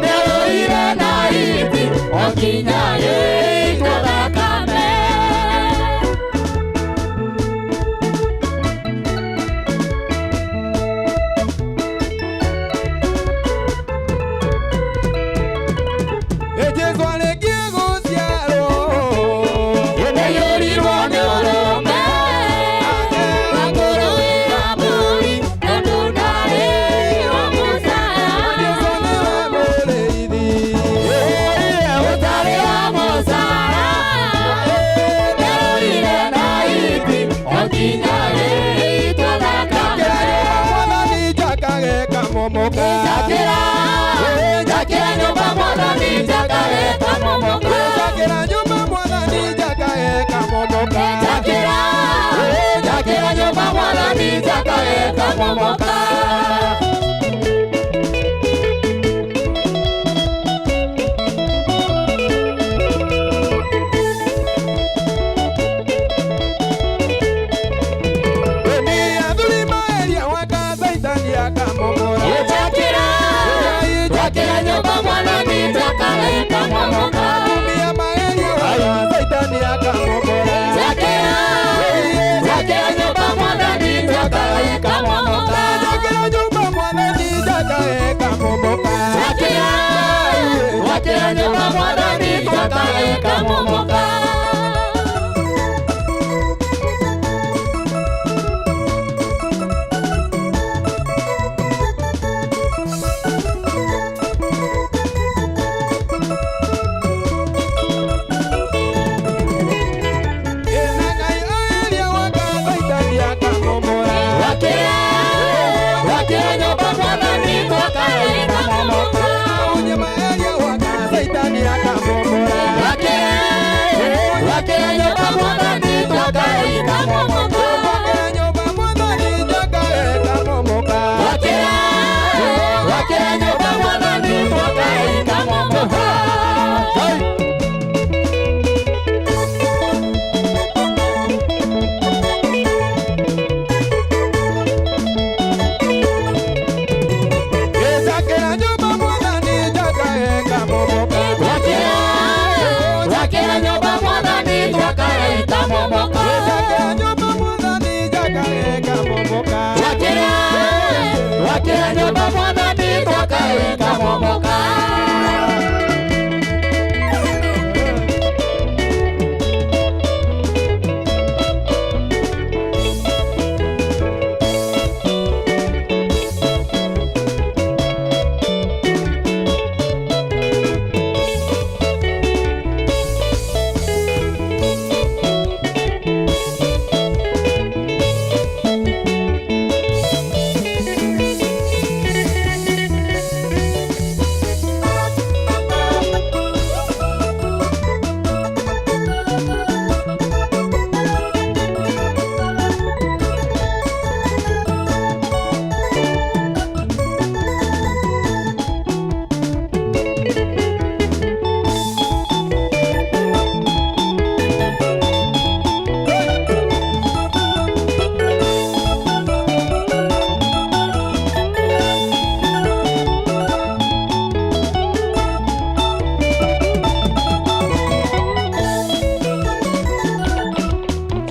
nĩarũire na hiti o nginya gĩitwo thakame. Jesũ arĩkia gũciarwo nĩaiyũrirwo nĩ ũrũme wa kũrũĩra mbũri tondũ ndarĩ wa mũcara. Jesũ nĩwe mũrĩithi ũtarĩ wa mũcara nĩarũire na hiti o nginya gĩitwo thakame. Mwathani njakage kamomoka. Njakĩra njakĩra nyũmba Mwathani njakage kamomoka. Njakĩra nyũmba Mwathani njakage kamomoka. Njakĩra njakĩra nyũmba Mwathani njakage kamomoka. Njakĩra njakĩra nyũmba Mwathani njakage kamomoka. Njakĩra njakĩra nyũmba Mwathani njakage kamomoka. Njakĩra nyũmba Mwathani njakage kamomoka. Njakĩra nyũmba Mwathani njakage kamomoka.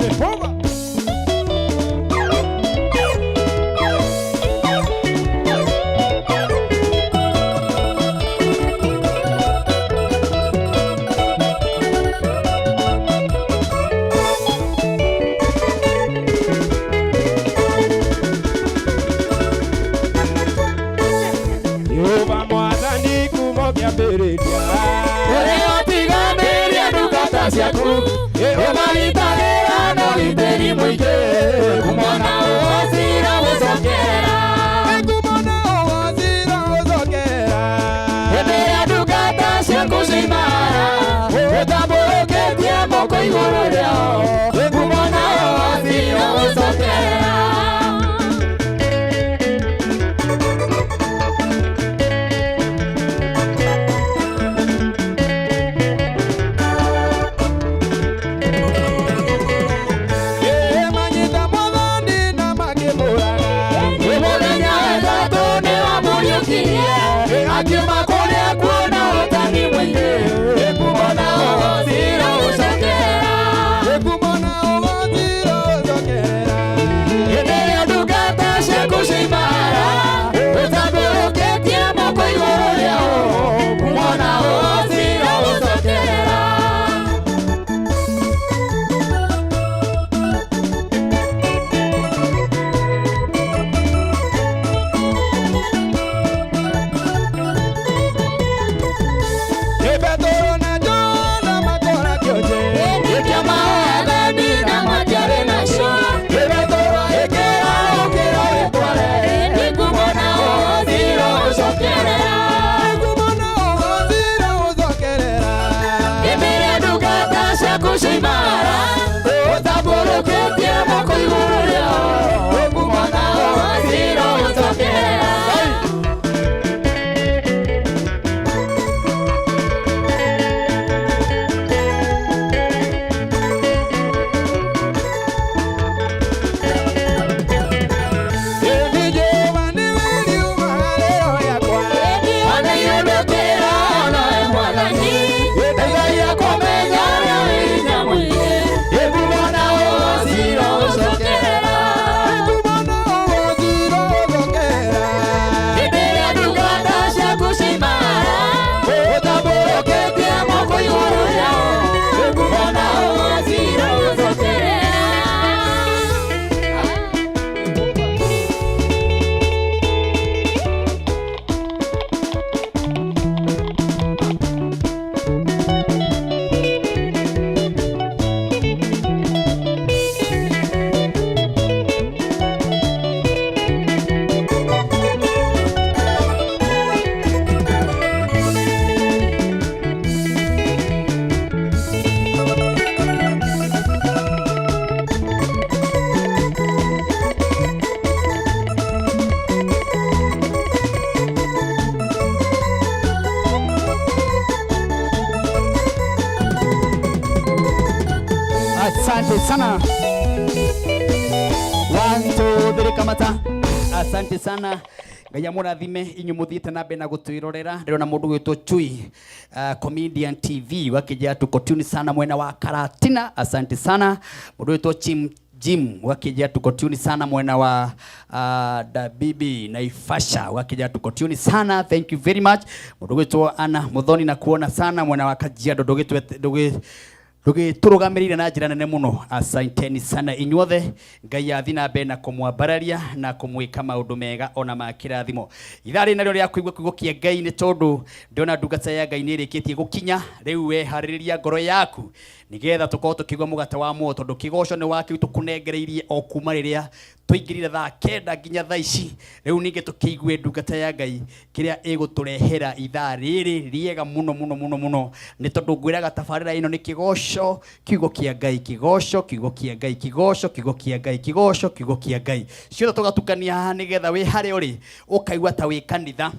Jehova. Jehova mwathani kuma kĩambĩrĩria Ũrĩa ũtiganĩrie ndungata ciaku ũmagitagĩra na ũgitĩri mũingĩ kumona ũgacira gũcokera kumona ũgacira gũcokera hĩndĩ ĩrĩa ndungata ciaku ciimara ũtambũrũkĩtie moko igũrũ rĩao kumona ũgacira gũcokera. Manyita mwathani na makĩmũraga. Nĩ mũthenya wa ĩtatũ nĩwamũriũkirie akiuma kũrĩa kuona ũtani mũingĩ kumona ũgocira gũcokera kumona ũgocira gũcokera hĩndĩ ĩrĩa ndungata ciaku ciimara ũtambũrũkĩtie moko igũrũ rĩao kumona ũgocira gũcokera. Petero na Johana makora kĩonje Nĩkĩo maathani na matiarĩ nacio Petero ĩkĩra ũkĩra wĩtware nĩngũmona ũgocira ũcokerera nĩngũmona ũgocira ũcokerera hĩndĩ ĩrĩa ndungata ciaku ciimara ũtambũrũkĩtie moko igũrũ rĩao nĩngũmona ũgocira ũcokerera. Ĩni Jehova nĩwe riuma rĩo rĩakwa Anaiondokera onawe mwathani ndeithagia kũmenya ũrĩa wĩ hinya mũingĩ nĩngũmona ũgocira ũcokerera nĩngũmona ũgocira ũcokerera hĩndĩ ĩrĩa ndungata ciaku ciimara ũtambũrũkĩtie moko igũrũ rĩao nĩngũmona ũgocira ũcokerera. Asante sana. One, two, three, kamata. Asante sana. Ngai amũrathime inyuĩ mũthiĩte na mbere na gũtwĩrorera ndĩrona mũndũ gwĩtwo Chui comedian TV wakĩnjĩra tuko tune sana mwena wa Karatina. Asante sana mũndũ gwĩtwo Chim Jim wakija tuko tune sana mwena wa Dabibi Naivasha wakija tuko tune sana, thank you very much. Mũndũ gwĩtwo Anna Muthoni na kuona sana mwena wa Kajiado ndũgĩtũrũgamĩrĩire na njĩra nene mũno. Asanteni sana inyuothe, Ngai athi na mbere na kũmwambararia na kũmwĩka maũndũ mega ona ma kĩrathimo. Ithaa rĩrĩ narĩo rĩa kũigua kiugo kĩa Ngai nĩ tondũ ndĩrona ndungata ya Ngai nĩ ĩrĩkĩtie gũkinya. Rĩu weharĩrĩria ngoro yaku nĩgetha tũkorwo tũkĩigua mũgate wa muoyo, tondũ kĩgoco nĩ wakĩu tũkũnengereirie o kuma rĩrĩa tũingĩrire thaa kenda nginya thaa ici. Rĩu ningĩ tũkĩigue ndungata ya Ngai kĩrĩa ĩgũtũrehera ithaa rĩrĩ rĩega mũno mũno mũno mũno, nĩ tondũ ngwĩraga tabarĩra ĩno nĩ kĩgoco kiugo kĩa Ngai, kĩgoco kiugo kĩa Ngai, kĩgoco kiugo kĩa Ngai, kĩgoco kiugo kĩa Ngai, ciothe tũgatukania haha nĩgetha wĩ harĩa ũrĩ ũkaigua ta wĩ kanitha.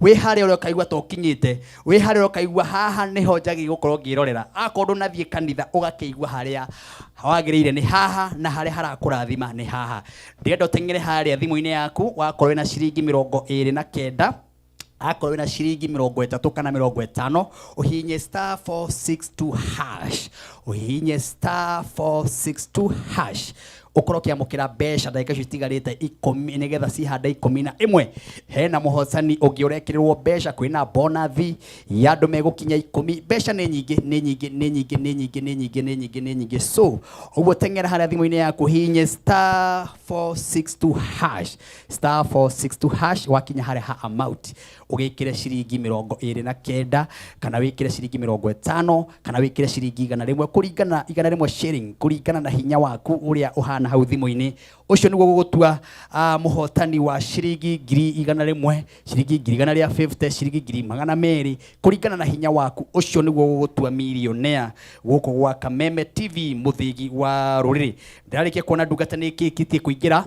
Wĩ harĩa ũrĩ ũkaigua ta ũkinyĩte, wĩ harĩa ũrĩ ũkaigua haha nĩho njagĩrĩirwo gũkorwo ngĩrorera. Akorwo ndũnathiĩ kanitha ũgakĩigua harĩa wagĩrĩire nĩ haha na harĩa harakũrathima nĩ haha. Ndĩrenda ũteng'ere harĩa thimũ-inĩ yaku wakorwo wĩna ciringi 29, akorwo wĩna ciringi 30 kana 50, ũhihinye star 462 hash. Ũhihinye star 462 hash ũkorwo ũkĩamũkĩra mbeca ndagĩka icio itigarĩte ikũmi nĩgetha cihande 11. Hena mũhotani ũngĩ ũrekĩrĩrwo mbeca, kwĩna bonathi ya andũ megũkinya 10. Mbeca nĩ nyingĩ, nĩ nyingĩ, nĩ nyingĩ, nĩ nyingĩ, nĩ nyingĩ, nĩ nyingĩ, nĩ nyingĩ. So ũguo teng'era harĩa thimũ-inĩ yaku, hihinye star 462 hash, star 462 hash. Wakinya harĩa ha amount, ũgĩkĩre ciringi 29, kana wĩkĩre ciringi 50, kana wĩkĩre ciringi 100, kũringana 100 shilling, kũringana na hinya waku ũrĩa ũhana hau thimũ-inĩ. Ũcio nĩguo gũgũtua mũhotani wa ciringi 100,000, ciringi 150,000, ciringi 200,000, kũringana na hinya waku. Ũcio nĩguo gũgũtua millionaire gũkũ gwa Kameme TV, mũthĩgi wa rũrĩrĩ. Ndĩrarĩkia kuona ndungata nĩ ĩkĩkĩtie kũingĩra.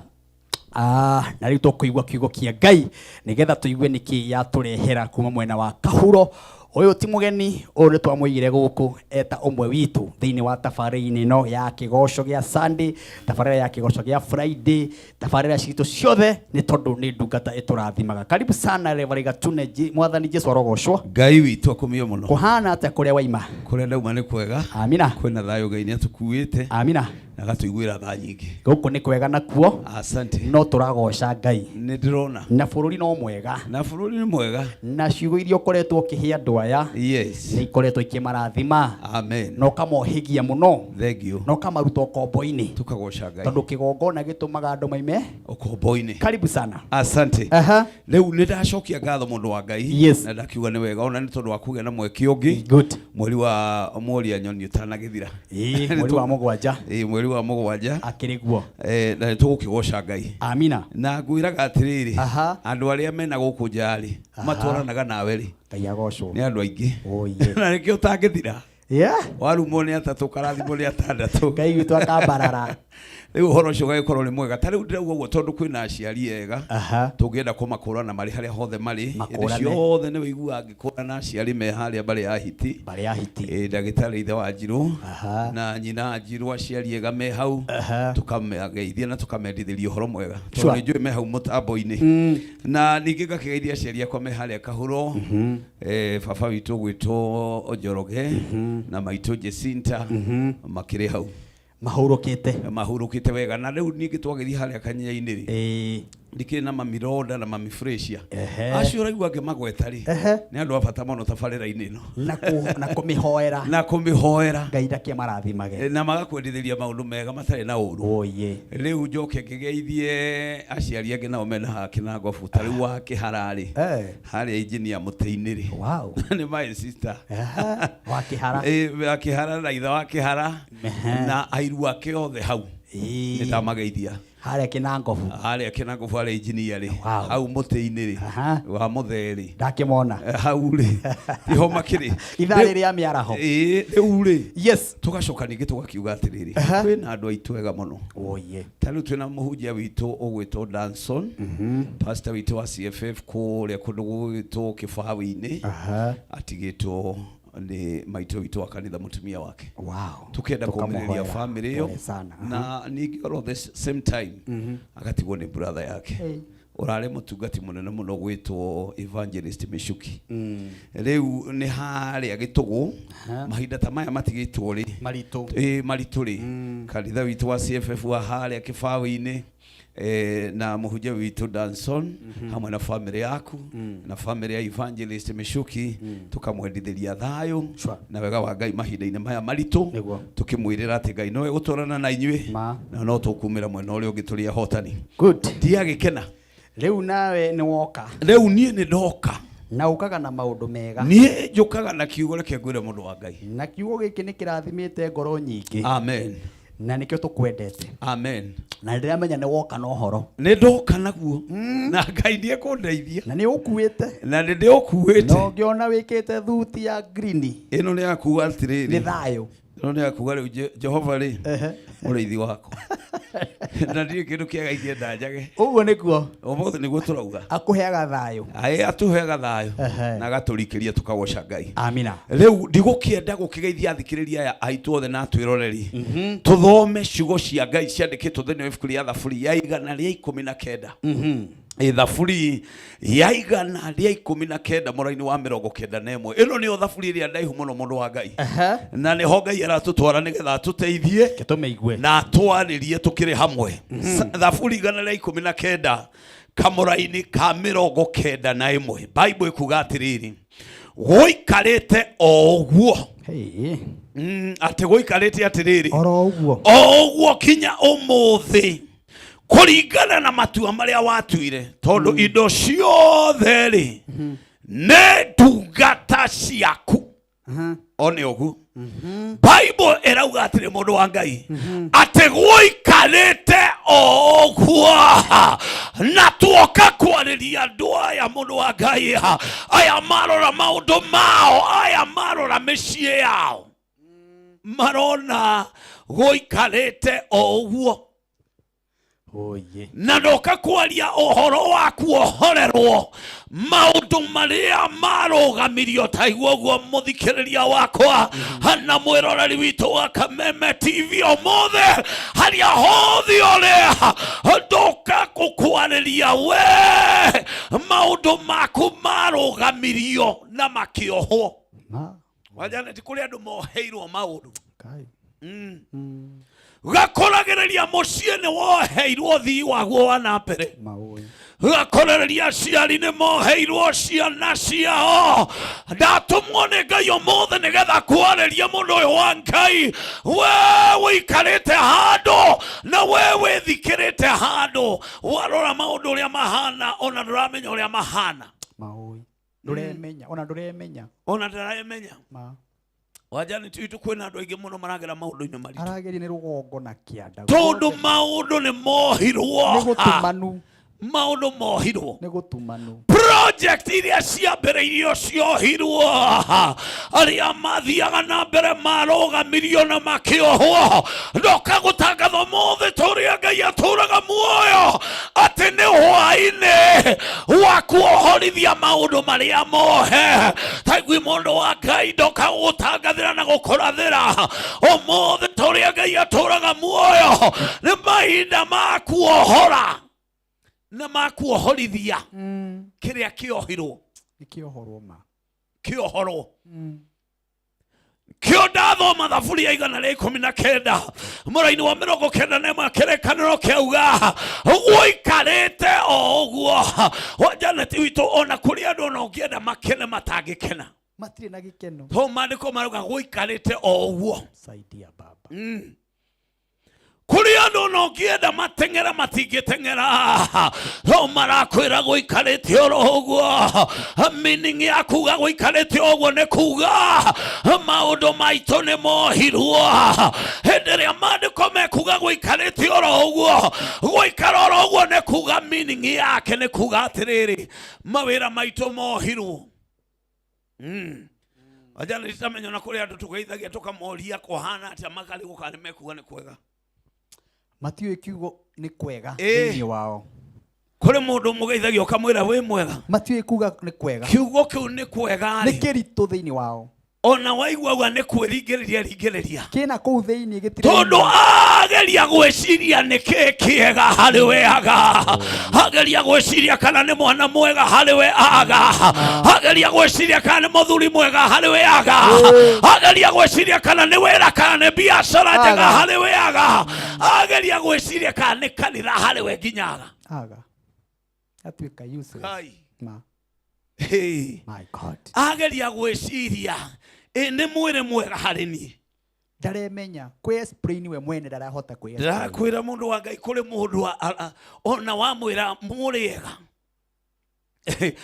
Na rĩu tũkũigua kiugo kĩa Ngai nĩgetha tũigue nĩkĩ yatũrehera kuma mwena wa Kahuro. Ũyũ ti mũgeni, ũyũ nĩ twamũigire gũkũ eta ũmwe witũ thĩinĩ wa tabarĩra-inĩ ĩno ya kĩgoco gĩa Sunday, tabarĩra ya kĩgoco gĩa Friday, tabarĩra citũ ciothe, nĩ tondũ nĩ ndungata ĩtũrathimaga. Karibu sana Reverend Gatune, Mwathani Jesu arogocwo. Ngai witũ akumio mũno. Kũhana atĩa kũrĩa waima? Kũrĩa ndauma nĩ kwega. Amina. Kwĩna thayũ, Ngai nĩ atũkuĩte. Amina. Na agatũiguĩra tha nyingĩ. Gũkũ nĩ kwega nakuo. Asante. No tũragoca Ngai. Nĩ ndĩrona. Na bũrũri no mwega. Na bũrũri nĩ mwega. Na ciugo iria ũkoretwo ũkĩhe andũ aya, yes, nĩ ikoretwo ikĩmarathima. Amen. Na ũkamohĩgia mũno. Thank you. Na ũkamaruta ũkombo-inĩ. Tukagoca Ngai. Tondũ kĩgongona gĩtũmaga andũ maime ũkombo-inĩ. Karibu sana. Asante. Aha. Rĩu nĩ ndacokia ngatho mũndũ wa Ngai. Yes. Na ndakiuga nĩ wega ona nĩ tondũ wa kũgĩa na mweke ũngĩ. Good. Mweri wa Mworia Nyoni ũtanagĩthira. Ĩĩ, mweri wa mũgwanja. Ĩĩ, mweri wa mũgwanja. Akĩrĩ guo. Na nĩ tũgũkĩgoca Ngai. Amina. Na ngwĩraga atĩrĩrĩ, andũ arĩa mena gũkũ nja rĩ, matwaranaga nawe rĩ, Ngai agocwo. Nĩ andũ aingĩ. Oye. Na nĩkĩo ũtangĩthira. Yeah. Warumwo nĩ atatũ, karathimwo nĩ atandatũ. Ngai witũ akambarara. Rĩu ũhoro ũcio ũgagĩkorwo nĩ mwega. Ta rĩu ndĩrauga ũguo tondũ kwĩna aciari ega tũngĩenda kũmakũrana marĩ harĩa hothe marĩ. Hĩndĩ Makũrane. ciothe nĩ wĩiguaga ngĩkũrana aciari me harĩa mbarĩ ya hiti. Mbarĩ ya hiti. Ĩ, ndagĩtarĩ ithe wa Njirũ na nyina Njirũ, aciari ega me hau, tũkamageithia na tũkamendithĩria ũhoro mwega tondũ Sure. nĩ njũĩ me hau mũtambo-inĩ. Na ningĩ ngakĩgeithia aciari akwa me harĩa Kahuro, baba witũ gwĩtwo Njoroge na maitũ Jacinta makĩrĩ hau. Mahurũkĩte. Mahurũkĩte wega. Na rĩu ningĩ twagĩthiĩ harĩa kanyenya-inĩ rĩ, ndikĩrĩ na mami Ronda na mami Fresia. Acio ũraigua ngĩmagweta rĩ, nĩ andũ a bata mũno tabarĩra-inĩ ĩno. Na kũmĩhoera. Na kũmĩhoera. Ngai ndake marathimage. Na magakwendithĩria maũndũ mega matarĩ na ũru. Oye. Rĩu njoke ngĩgeithie aciari angĩ nao mena haha Kĩnangobu, ta rĩu wa Kĩhara rĩ, harĩa injinia mũtĩ-inĩ rĩ. Wow. Nĩ my sister. Wa Kĩhara. Wa Kĩhara na ithe wa Kĩhara na airu ake othe hau. Nĩ ndamageithia. Harĩa Kĩnangobu. Harĩa Kĩnangobu harĩa injinia rĩ. Hau mũtĩ-inĩ rĩ. Wa mũthee rĩ. Ndakĩmona. Hau rĩ. Tiho makĩrĩ. Ithaa rĩrĩa mĩaraho. Ĩĩ, rĩu rĩ. Yes. Tũgacoka ningĩ tũgakiuga atĩrĩrĩ, kwĩna andũ aitũ ega mũno. Oye. Ta rĩu twĩna mũhunjia witũ ũgwĩtwo Danson, pastor witũ wa CFF kũrĩa kũndũ gũgwĩtwo Kĩbaũ-inĩ, atigĩtwo nĩ maitũ witũ wa kanitha mũtumia wake. Wow. Tukenda kũmĩrĩria Tũkamũhoera. family ĩyo. Pole sana. Na ningĩ oro the same time agatigwo nĩ brother yake ũrarĩ mũtungati mũnene mũno gwĩtwo Evangelist Michuki. Rĩu nĩ harĩa Gĩtũgũ mahinda ta maya matigĩtwo rĩ maritũ, ĩ maritũ rĩ, kanitha witũ wa CFF wa harĩa Kĩbaũ-inĩ, na mũhunjia witũ Danson hamwe na family yaku na family ya Evangelist Michuki, tukamwendithĩria thayũ na wega wa Ngai mahinda-inĩ maya maritũ, tukĩmwĩrĩra atĩ Ngai nowe gũtwarana na inyuĩ na no tũkumĩra mwena ũrĩa ũngĩ tũrĩ ahotani. Good. Ndiagĩkena. Rĩu nawe nĩ woka. Rĩu niĩ nĩ ndoka. Na ũkaga na maũndũ mega. Niĩ njũkaga na kiugo, reke ngwĩre mũndũ wa Ngai. Na kiugo gĩkĩ nĩ kĩrathimĩte ngoro nyingĩ. Amen. Na nĩkĩo tũkwendete. Amen. Na ndĩramenya nĩ woka na ũhoro. Nĩ ndoka naguo. Na Ngai nĩ ekũndeithia. Na nĩ ũkuĩte. Na nĩ ndĩũkuĩte. Na ũngĩona wĩkĩte thuti ya green. Ĩno nĩ ya kuga atĩrĩrĩ. Nĩ thayũ. Ĩno nĩ ya kuga rĩu Jehova rĩ, mũrĩithi wakwa. Na ndirĩ kĩndũ kĩega ingĩenda njage. Ũguo nĩguo. Ũmũthĩ nĩguo tũrauga. Akũheaga thayũ. Aĩ atũheaga thayũ na agatũrikĩria tũkagoca Ngai. Amina. Rĩu ndigũkĩenda gũkĩgeithia athikĩrĩria aya aitũ othe na atwĩroreri, tũthome ciugo cia Ngai ciandĩkĩtwo thĩinĩ wa ibuku rĩa Thaburi ya 119. Thaburi ya 119 mũraini wa 91. Ĩno nĩyo thaburi ĩrĩa ndaihu mũno, mũndũ wa Ngai, na nĩho Ngai aratũtwara nĩgetha atũteithie tũmĩigue na atwarĩrie tũkĩrĩ hamwe. Thaburi 119 kamũraini ka 91, Bible ĩkuga atĩrĩrĩ, gũikarĩte o ũguo. Atĩ gũikarĩte atĩrĩrĩ, oro ũguo, o ũguo kinya ũmũthĩ, kũringana na matua marĩa watuire, tondũ indo ciothe rĩ nĩ ndungata ciaku. O nĩ ũguo Bible ĩrauga atĩrĩ, mũndũ wa Ngai, atĩ gũikarĩte o ũguo. Na tuoka kwarĩria andũ aya, mũndũ wa Ngai, aya marora maũndũ mao, aya marora mĩciĩ yao, marona gũikarĩte o ũguo. Oye. Na ndoka kwaria ũhoro wa kuohorerwo maũndũ marĩa marũgamirio. Taigua ũguo, mũthikĩrĩria wakwa na mwĩroreri witũ wa Kameme TV, ũmũthĩ harĩa hothe ũrĩ, ndoka gũkwarĩria we maũndũ maku marũgamirio na makĩohwo. Ma. Wajana ti kũrĩ andũ moheirwo maũndũ. Kai. Gakoragĩrĩria mũciĩ nĩ woheirwo thii waguo wa na mbere. Maũĩ. Gakorereria aciari nĩ moheirwo ciana ciao. Ndatũmwo nĩ Ngai ũmũthĩ nĩgetha kwarĩria mũndũ ũyũ wa Ngai, we wĩikarĩte handũ na we wĩthikĩrĩte handũ, warora maũndũ ũrĩa mahana, ona ndũramenya ũrĩa mahana. Maũĩ. Ndũremenya, ona ndũremenya. Ona ndĩramenya. Ma. Wajani twitũ kwĩna andũ aingĩ mũno maragera maũndũ-inĩ maritũ. Arageria nĩ rũgongo na kĩanda. Tondũ maũndũ nĩ mohirwo. Nĩ gũtumanu. Maũndũ mohirwo. Nĩ gũtumanu. Project iria ciambĩrĩirio ciohirwo, arĩa mathiaga na mbere marũgamirio na makĩohwo. Ndoka gũtangatha ũmũthĩ tũrĩa Ngai atũraga muoyo atĩ nĩ hwaĩ-inĩ wa kuohorithia maũndũ marĩa mohe. Taigui, mũndũ wa Ngai, ndoka gũgũtangathĩra na gũkũrathĩra ũmũthĩ tũrĩa Ngai atũraga muoyo, nĩ mahinda ma kuohora na makuohorithia kĩrĩa kĩohirwo. Nĩ kĩohorwo ma. Kĩohorwo kĩo. Ndathoma thaburi ya 119 mũraini wa 91, kĩrĩkanĩro kĩauga gũikarĩte o ũguo. Wa Janet witũ, ona kũrĩ andũ ona ũngĩenda makene matangĩkena. Matirĩ na gĩkeno. To maandĩko marauga gũikarĩte o ũguo. Saidia Baba. Kũrĩ andũ ona ũngĩenda mateng'era matingĩteng'era, no marakwĩra gũikarĩte oro ũguo. Meaning ya kuga gũikarĩte o ũguo nĩ kuga maũndũ maitũ nĩ mohirwo. Hĩndĩ ĩrĩa maandĩko mekuga gũikarĩte oro ũguo, gũikara oro ũguo nĩ kuga, meaning yake nĩ kuga atĩrĩrĩ, mawĩra maitũ mohirwo. Wajana nitamenya na kũrĩ andũ tũgeithagia tũkamoria kũhana atĩa, makarigwo kana nĩ mekuga nĩ kwega. Matiũĩ kiugo nĩ kwega Ĩĩ. thĩinĩ wao. Kũrĩ mũndũ mũgeithagia ũkamwĩra wĩ mwega, Matiũĩ kuga nĩ kwega. Kiugo kĩu nĩ kwega nĩ rĩ, kĩritũ thĩinĩ wao. Ona waigua uga nĩ kwĩringĩrĩria ringĩrĩria. Kĩna kũu thĩinĩ gĩtirĩ. Tondũ ageria gwĩciria nĩ kĩ kĩega harĩ we aga, ageria gwĩciria kana nĩ mwana mwega harĩ we aga, ageria gwĩciria kana nĩ mũthuri mwega harĩ we aga, ageria gwĩciria kana nĩ wĩra kana nĩ biacara njega Aga. harĩ we aga, ageria gwĩciria kana nĩ kanitha harĩ we nginya aga. Aga atuĩka useless. Kai. Ma. Hey. My God. Ageria gwĩciria ĩ nĩ mwĩrĩ mwega harĩ niĩ. Ndaremenya kwĩ explain we mwene, ndarahota kwĩ explain. Ndĩrakwĩra, mũndũ wa Ngai, kũrĩ mũndũ ona wamwĩra mũrĩega,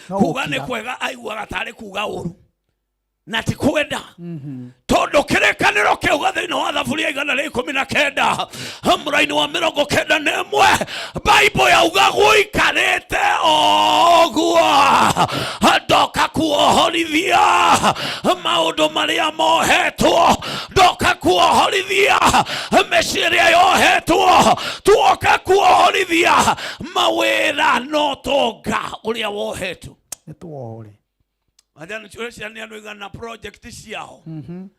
No kuga nĩ gũkira. kwega, aiguaga tarĩ kuga ũru na ti kwenda, tondũ kĩrĩkanĩro kĩauga thĩinĩ wa thaburia 119 mũraini wa 91, Bible yauga gũikarĩte o ũguo. Ndoka kuohorithia maũndũ marĩa mohetwo, ndoka kuohorithia mĩciĩ ĩrĩa yohetwo, tuoka kuohorithia mawĩra no tonga ũrĩa wohetwo. Nĩ tuohore. Majani ũreciria nĩ andũ igana project ciao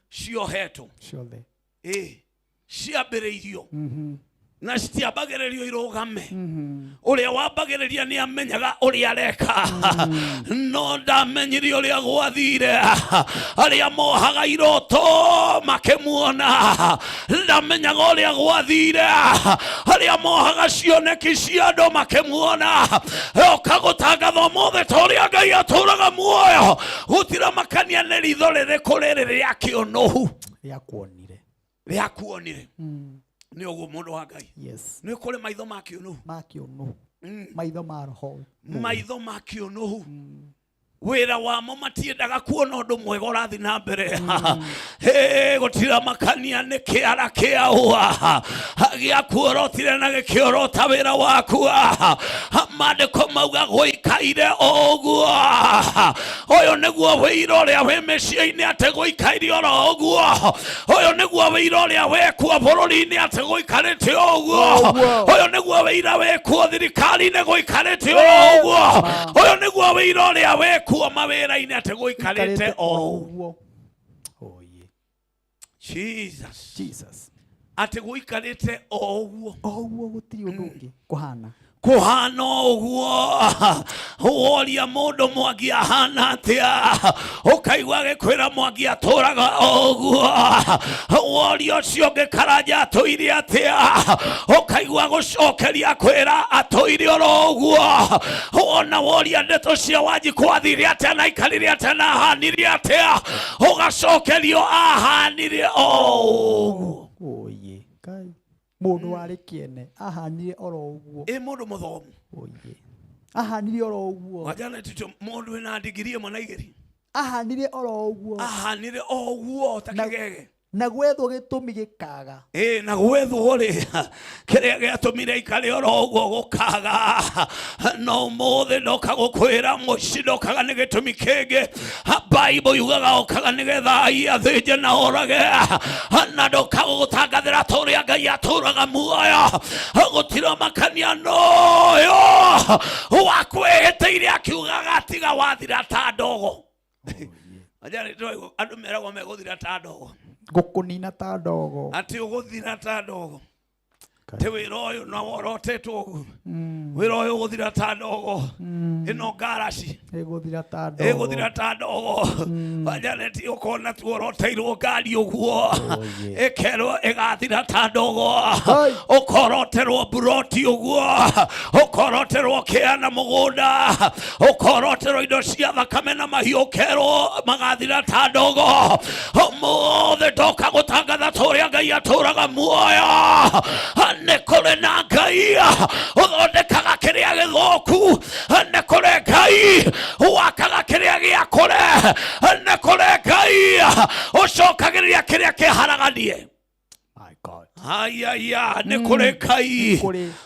ciohetwo? Ciothe. Ĩ ciambĩrĩirio. Na citiambagĩrĩrio irũgame. Ũrĩa wambagĩrĩria nĩ amenyaga ũrĩa areka, no ndamenyire ũrĩa gwathire. Arĩa mohaga iroto makĩmuona, ndamenyaga ũrĩa gwathire. Arĩa mohaga cioneki cia andũ makĩmuona. Oka gũtangatha ũmũthĩ ta ũrĩa Ngai atũraga muoyo, gũtiramakania nĩ ritho rĩrĩkũ rĩrĩ rĩa kĩũnũhu rĩakuonire. Rĩakuonire. Nĩ ũguo, mũndũ wa Ngai. Yes. Nĩ kũrĩ maitho ma kĩũnũhu. Ma kĩũnũhu, maitho ma roho. Maitho ma kĩũnũhu, wĩra wamo matiendaga kuona ũndũ mwega ũrathiĩ na mbere. Hĩ, gũtiramakania nĩ kĩara kĩaũa gĩakuorotire na gĩkĩorota wĩra waku. Maandĩko mauga gũikaire o ũguo. Ũyũ nĩguo wĩira ũrĩa wĩ mĩciĩ-inĩ, atĩ gũikaire oro ũguo. Ũyũ nĩguo wĩira ũrĩa wĩkuo bũrũri-inĩ, atĩ gũikarĩte o ũguo. Ũyũ nĩguo wĩira wĩkuo thirikari-inĩ, gũikarĩte oro ũguo. Ũyũ nĩguo wĩira ũrĩa wĩkuo mawĩra-inĩ, atĩ gũikarĩte o ũguo. Oye. Jesus. Jesus. Atĩ gũikarĩte o ũguo. O ũguo, gũtirĩ ũndũ ũngĩ kũhana. Kũhana ũguo. Woria mũndũ, "Mwangi ahana atĩa?" ũkaigua agĩkwĩra, "Mwangi atũraga o ũguo." Woria ũcio ũngĩ, "Karanja atũire atĩa?" ũkaigua gũcokeria kwĩra, "Atũire oro ũguo." Wona woria ndeto cia Wanjikũ, athire atĩa na aikarire atĩa na ahanire atĩa, ũgacokerio, "Ahanire o ũguo." Oye kai, mũndũ warĩ kĩene ahanire oro ũguo. Ĩ mũndũ mũthomu. Oye, ahanire oro ũguo. Wajana tito mũndũ wĩna ndigiri ĩmwe na igĩrĩ. Ahanire oro ũguo. Ahanire o ũguo ta kĩgege. Na gwethwo gĩtũmi gĩkaga. Ĩ na gwethwo rĩ, kĩrĩa gĩatũmire ikare oro ũguo gũkaga. No ũmũthĩ ndoka gũkwĩra, mũici ndokaga nĩ gĩtũmi kĩngĩ. Bible yugaga okaga nĩgetha aiye, athĩnje na orage. Na ndoka gũgũtangathĩra ta ũrĩa Ngai atũraga muoyo, gũtiramakania noyo wakwĩhĩtĩire akiugaga tiga wathira ta ndogo. Andũ meragwo megũthira ta ndogo. Ngũkũnina ta ndogo. Atĩ ũgũthira ta ndogo. Te wĩra ũyũ na worotetwo ũguo, wĩra ũyũ ũgũthira ta ndogo, ĩno ngaraci ĩgũthira ta ndogo. Ĩgũthira ta ndogo. Wajaneti, ũkona tuoroteirwo ngari ũguo, ĩkerwo ĩgathira ta ndogo. Ũkoroterwo buroti ũguo, ũkoroterwo kĩa na mũgũnda, ũkoroterwo indo cia thakame na mahiũ, ũkerwo magathira ta ndogo. Ũmũthĩ ndoka gũtangatha ta ũrĩa Ngai atũraga muoyo, nĩ kũrĩ na Ngai ũthondekaga kĩrĩa gĩthũku, nĩ kũrĩ Ngai wakaga kĩrĩa gĩakũre, nĩ kũrĩ Ngai ũcokagĩrĩria kĩrĩa kĩharaganie. My God. Ayaya, nĩ kũrĩ Ngai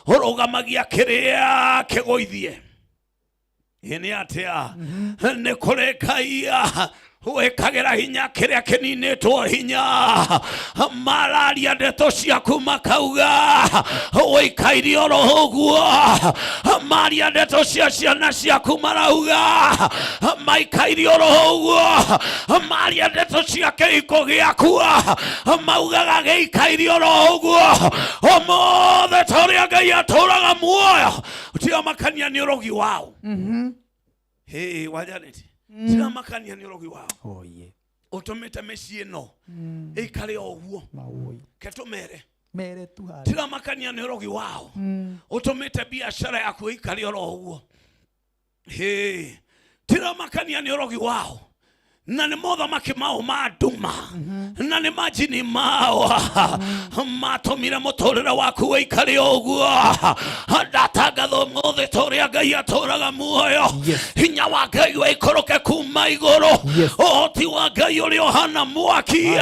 ũrũgamagia kĩrĩa kĩgũithie. Ĩ nĩ atĩa? Nĩ kũrĩ Ngai wĩkagĩra hinya kĩrĩa kĩninĩtwo hinya. Mararia ndeto ciaku makauga wĩikaire oro ũguo. Maria ndeto cia ciana ciaku marauga maikaire oro ũguo. Maria ndeto cia kĩhiko gĩaku maugaga gĩikaire oro ũguo. Ũmũthĩ, ta ũrĩa Ngai atũraga muoyo, tiramakania nĩ ũrogi wao. Hey, Wajaneti, tiramakania nĩ ũrogi wao Oye. ũtũmĩte mĩciĩ ĩno ĩikare o ũguo. Maũĩ. Ke tũmere. Mere tu harĩa. Tiramakania nĩ ũrogi wao ũtũmĩte biacara yaku ĩikare oro ũguo. Hey, tiramakania nĩ ũrogi wao na nĩ mothamaki mao ma nduma na nĩ majini mao matũmire mũtũrĩre waku wĩikare o ũguo. Ndatangatha ũmũthĩ ta ũrĩa Ngai atũraga muoyo, hinya wa Ngai wĩikũrũke kuma igũrũ. Ũhoti wa Ngai ũrĩa ũhana mwaki,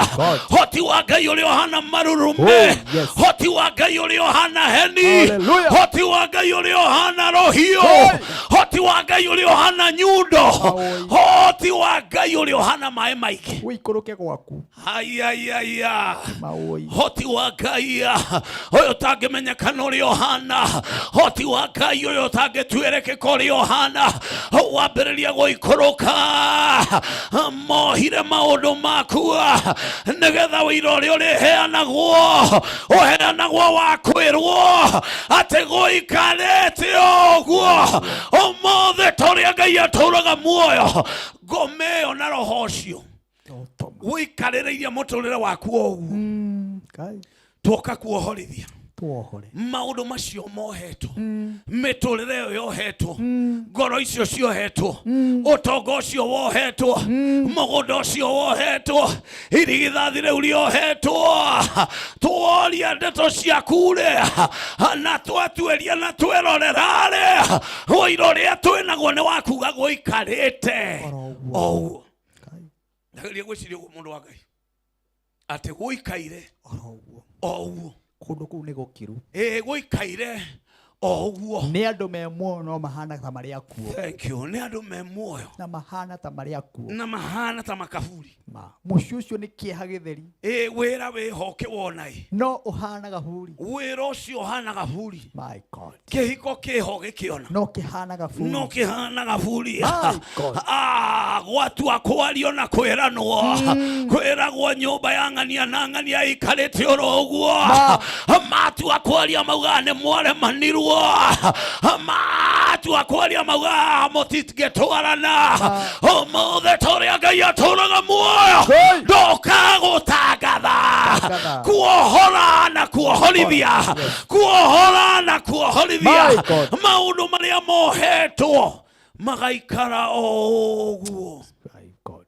ũhoti wa Ngai ũrĩa ũhana marurume, ũhoti wa Ngai ũrĩa ũhana heni, Hallelujah. ũhoti wa Ngai ũrĩa ũhana rũhiũ, ũhoti. Hoti wa Ngai ũrĩa ũhana nyundo. Hoti wa Ngai ũrĩa ũhana maĩ maingĩ. Ũikũrũke gwaku. Ayayaya. Maũi. Hoti wa Ngai ũyũ ũtangĩmenyekana ũrĩa ũhana. Hoti wa Ngai ũyũ ũtangĩtuĩrĩkĩka ũrĩa ũhana. Wambĩrĩria gũikũrũka mohire maũndũ maku nĩgetha ũira ũrĩa ũrĩheanagwo ũheanagwo wa kwĩrwo atĩ gũikarĩte ũguo ũmũthĩ ta ũrĩa Ngai atũraga muoyo. Ngoma ĩyo na roho ũcio ũikarĩrĩirie mũtũrĩre waku o ũguo, twoka kuohorithia Tuohore. Maũndũ macio mohetwo, mĩtũrĩre ĩyo yohetwo, ngoro icio ciohetwo, ũtonga ũcio wohetwo, mũgũnda ũcio wohetwo, irigithathi rĩu rĩohetwo, tuoria ndeto ciaku rĩ, na twatuĩria na twerorera rĩ, ũira ũrĩa twĩnaguo nĩ wakuga gũikarĩte o ũguo. Ndageria gwĩciria ũguo, mũndũ wa Ngai, atĩ gũikaire o ũguo. Kũndũ kũu nĩ gũkiru. Ĩ, gũikaire o ũguo. Nĩ andũ me muoyo no mahana ta marĩ akuũ. Thank you. Nĩ andũ me muoyo na mahana ta marĩ akuũ. Na mahana ta makaburi. Ma mũciĩ ũcio nĩ kĩeha gĩtheri. Ĩ, wĩra wĩho ũkĩwona ĩ. No ũhana gaburi. Wĩra ũcio ũhana gaburi. My God. Kĩhiko kĩho gĩkĩona. No kĩhana gaburi. No kĩhana gaburi. My God. Ah, gwatua kwario na kwĩranwo, kwĩragwo nyũmba ya ng'ania na ng'ania ĩikarĩte oro ũguo. Matua kwaria maugaga nĩ mwaremanirwo. Matua kwaria maugaga mũtingĩtwarana. Ũmũthĩ ta ũrĩa Ngai atũraga muoyo, ndoka gũtangatha kuohora na kuohorithia, kuohora na kuohorithia My God. Maũndũ marĩa mohetwo magaikara o ũguo. My God.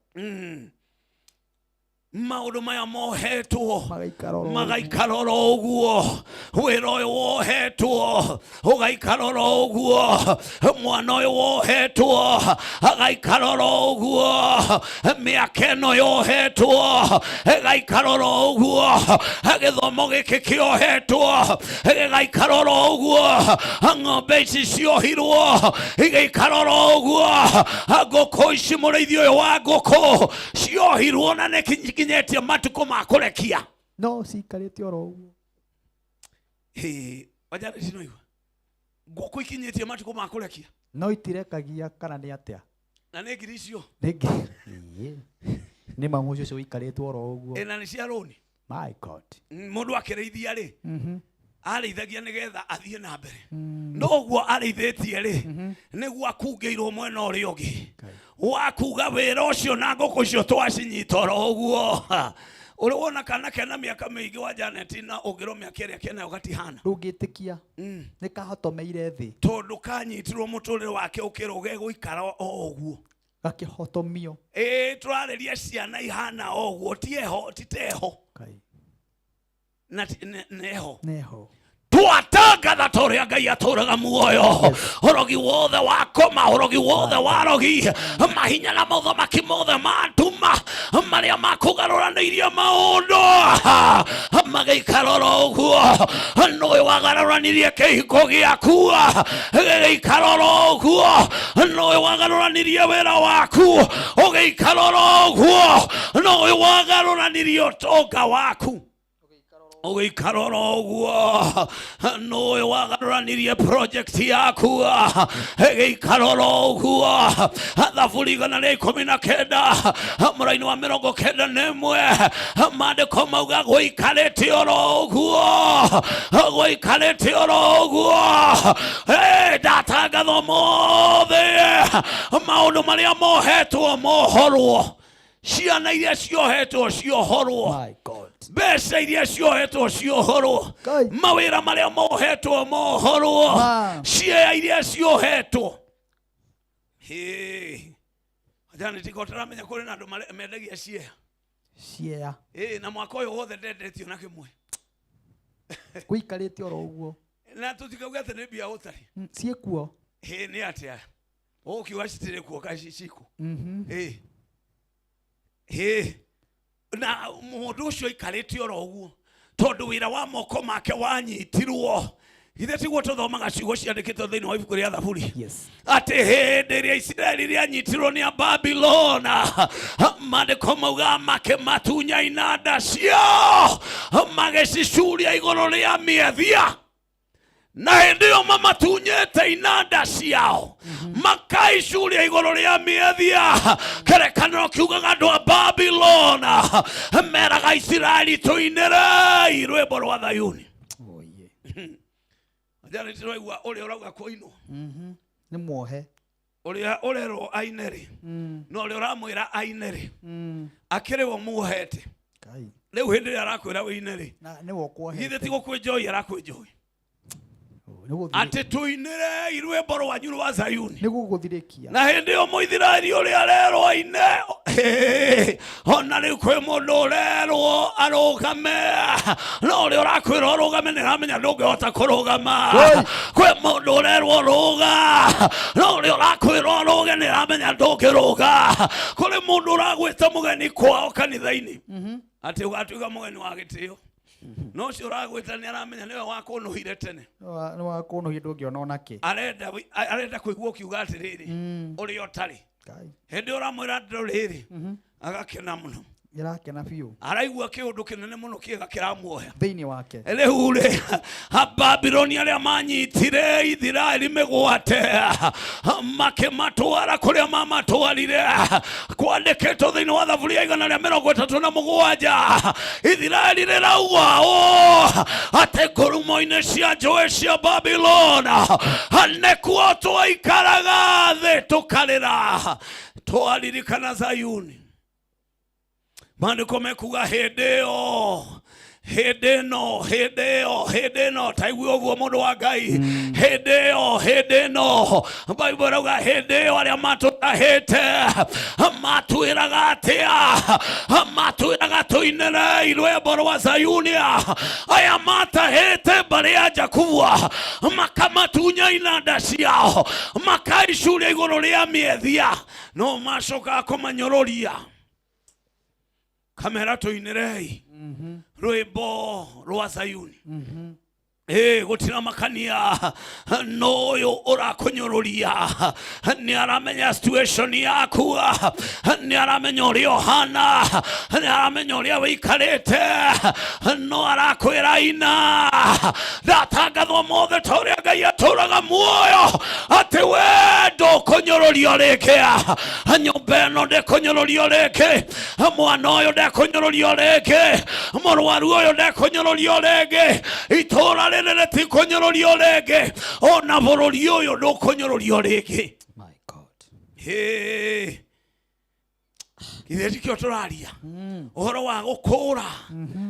Maũndũ maya mohetwo magaikara oro magaikara oro ũguo. Wĩra ũyũ wohetwo ũgaikara oro ũguo. Mwana ũyũ wohetwo agaikara oro ũguo. Mĩaka ĩno yohetwo ĩgaikara oro ũguo. Gĩthomo gĩkĩ kĩohetwo gĩgaikara oro ũguo. Ng'ombe ici ciohirwo igĩikara oro ũguo. Ngũkũ ici, mũrĩithi ũyũ wa ngũkũ, ciohirwo na nĩ kinyĩtie matukũ ma kũrekia. No cikarĩte oro ũguo. Hĩ, wajana cinoigua ngũkũ ikinyĩtie matukũ ma kũrekia. No itirekagia kana nĩ atĩa? Na nĩ ngiri icio. Nĩ nĩ ma mũciĩ ũcio ũikarĩtwo oro ũguo. Ĩ, na nĩ cia rũni. My God. Mũndũ akĩrĩithia rĩ, arĩithagia nĩgetha athiĩ na mbere, no ũguo arĩithĩtie rĩ, nĩguo akungĩirwo mwena ũrĩa ũngĩ wa kuga wĩra ũcio na ngũkũ icio twacinyita oro ũguo. Ũrĩ wona kana kena mĩaka mĩingĩ wa Janet, na ũngĩrwo mĩaka ĩrĩa kenayo gatihana. Ndũngĩtĩkia nĩ kahotomeire thĩ. Tondũ kanyitirwo mũtũrĩre wake ũkĩrwo gegũikara o ũguo. Gakĩhotomio. Ĩ, tũrarĩria ciana ihana o ũguo, ti eho, titeho na neho. Neho. Twatangatha ta ũrĩa Ngai atũraga muoyo, ũrogi wothe wa koma, ũrogi wothe wa rogi, mahinya na mothamaki mothe ma nduma marĩa makũgarũranĩirie maũndũ magĩikara oro ũguo. Nũĩ wagarũranirie kĩhiko gĩaku gĩgĩikara oro ũguo? Nũĩ wagarũranirie wĩra waku ũgĩikara oro ũguo? Nũĩ wagarũranirie ũtonga waku ũgĩikara oro ũguo? Nũĩ wagarũranirie project yaku ĩgĩikara oro ũguo? Thaburi 119 mũraini wa 91, maandĩko mauga gũikarĩte oro ũguo, gũikarĩte oro ũguo. Hey, ndatangatha ũmũthĩ maũndũ marĩa mohetwo mohorwo, ciana iria ciohetwo ciohorwo, My God. Mbeca iria ciohetwo ciohorwo, mawĩra marĩa mohetwo mohorwo, ciea iria ciohetwo. Janetiko taramenya kũrĩ na andũ mendagia ciea. Ciea. Ĩ, na mwaka ũyũ wothe ndendetio na kĩmwe. Gũikarĩte oro ũguo. Na tũtikauge atĩ nĩ mbia ũtarĩ. Ciĩkuo. Ĩ, nĩ atĩa ũkiuga citirĩ kuo kaĩ ciku? Ĩ ĩ, na mũndũ ũcio aikarĩte oro ũguo tondũ wĩra wa moko make wanyitirwo. Ithe tiguo tuthomaga ciugo ciandĩkĩtwo thĩinĩ wa ibuku rĩa Thaburi atĩ hĩndĩ ĩrĩa Isiraeli rĩanyitirwo nĩ Ababilona, maandĩko maugaga makĩmatunya inanda ciao magĩcicuria igũrũ rĩa mĩethia, na hĩndĩ ĩyo mamatunyĩte inanda ciao makaicuria igũrũ rĩa mĩethia. Kĩrĩkanĩro kiugaga andũ a Babilona meraga Isiraeli, tũinĩrei rwĩmbo rwa Thayuni. Janet, tũraigua ũrĩa ũrauga kũinwo. Nĩ muohe. Ũrĩa ũrerwo aine rĩ, na ũrĩa ũramwĩra aine rĩ, akĩrĩ we muohete. Kai. Rĩu hĩndĩ ĩrĩa arakwĩra wĩine rĩ, Na nĩwe ũkuohete. Githĩ ti gũkwĩnjoi arakwĩnjoi atĩ tũinĩrei rwĩmbo rwanyu rwa Zayuni? Nĩ gũgũthirĩkia. Na hĩndĩ ĩyo Mũithiraeli ũrĩa arerwo aine, ona rĩu kwĩ mũndũ ũrerwo arũgame, no ũrĩa ũrakwĩra ũrũgame nĩ aramenya ndũngĩhota kũrũgama. Kwĩ mũndũ ũrerwo rũga, no ũrĩa ũrakwĩra ũrũge nĩ aramenya ndũngĩrũga. Kũrĩ mũndũ ũragwĩta mũgeni kwao kanitha-inĩ atĩ ũgatuĩka mũgeni wa gĩtĩo, no ũcio ũragwĩta nĩ aramenya nĩwe wakũnũhire tene. Nĩ wakũnũhia, ndũngĩona ona kĩ. Arenda kũigua ũkiuga atĩrĩrĩ, ũrĩa ũtarĩ. Kai. Hĩndĩ ĩyo ũramwĩra ndũrĩrĩ, agakena mũno. Nĩarakena biũ. Araigua kĩũndũ kĩnene mũno kĩega kĩramuoya thĩinĩ wake. Rĩu rĩ, Ababiloni arĩa manyitire Ithiraeli mĩgwate makĩmatwara kũrĩa mamatwarire, kwandĩkĩtwo thĩinĩ wa Thaburi ya 137, Ithiraeli rĩrauga ũũ atĩ ngurumo-inĩ cia njũĩ cia Babilona nĩkuo twaikaraga thĩ tũkarĩra twaririkana Zayuni. Maandĩko mekuga hĩndĩ ĩyo, hĩndĩ ĩno, hĩndĩ ĩyo, hĩndĩ ĩno, taigue ũguo mũndũ wa Ngai, hĩndĩ ĩyo, hĩndĩ ĩno, Bible ĩrauga hĩndĩ ĩyo arĩa matũtahĩte matwĩraga atĩa? Matwĩraga tũinĩrei rwĩmbo rwa Zayuni. Aya matahĩte mbarĩ ya Jakubu makamatunya inanda ciao makaicuria igũrũ rĩa mĩethia, no macokaga kũmanyũrũria kamera, tũinĩrei rwĩmbo rwa Zayuni. Ĩ gũtira makania no ũyũ ũrakũnyũrũria nĩ aramenya situation yaku, nĩ aramenya ũrĩa ũhana, nĩ aramenya ũrĩa wĩikarĩte, no arakwĩra ina. Ndatangathwo mothe ta ũrĩa Ngai atũraga muoyo atĩ we ndũkũnyũrũrio rĩngĩ, nyũmba ĩno ndĩkũnyũrũrio rĩngĩ, mwana ũyũ ndekũnyũrũrio rĩngĩ, mũrwaru ũyũ ndekũnyũrũrio rĩngĩ, itũũra rĩrĩ rĩtikũnyũrũrio rĩngĩ, ona bũrũri ũyũ ndũkũnyũrũrio rĩngĩ. Hĩ, ithe tikĩo tũraria ũhoro wa gũkũra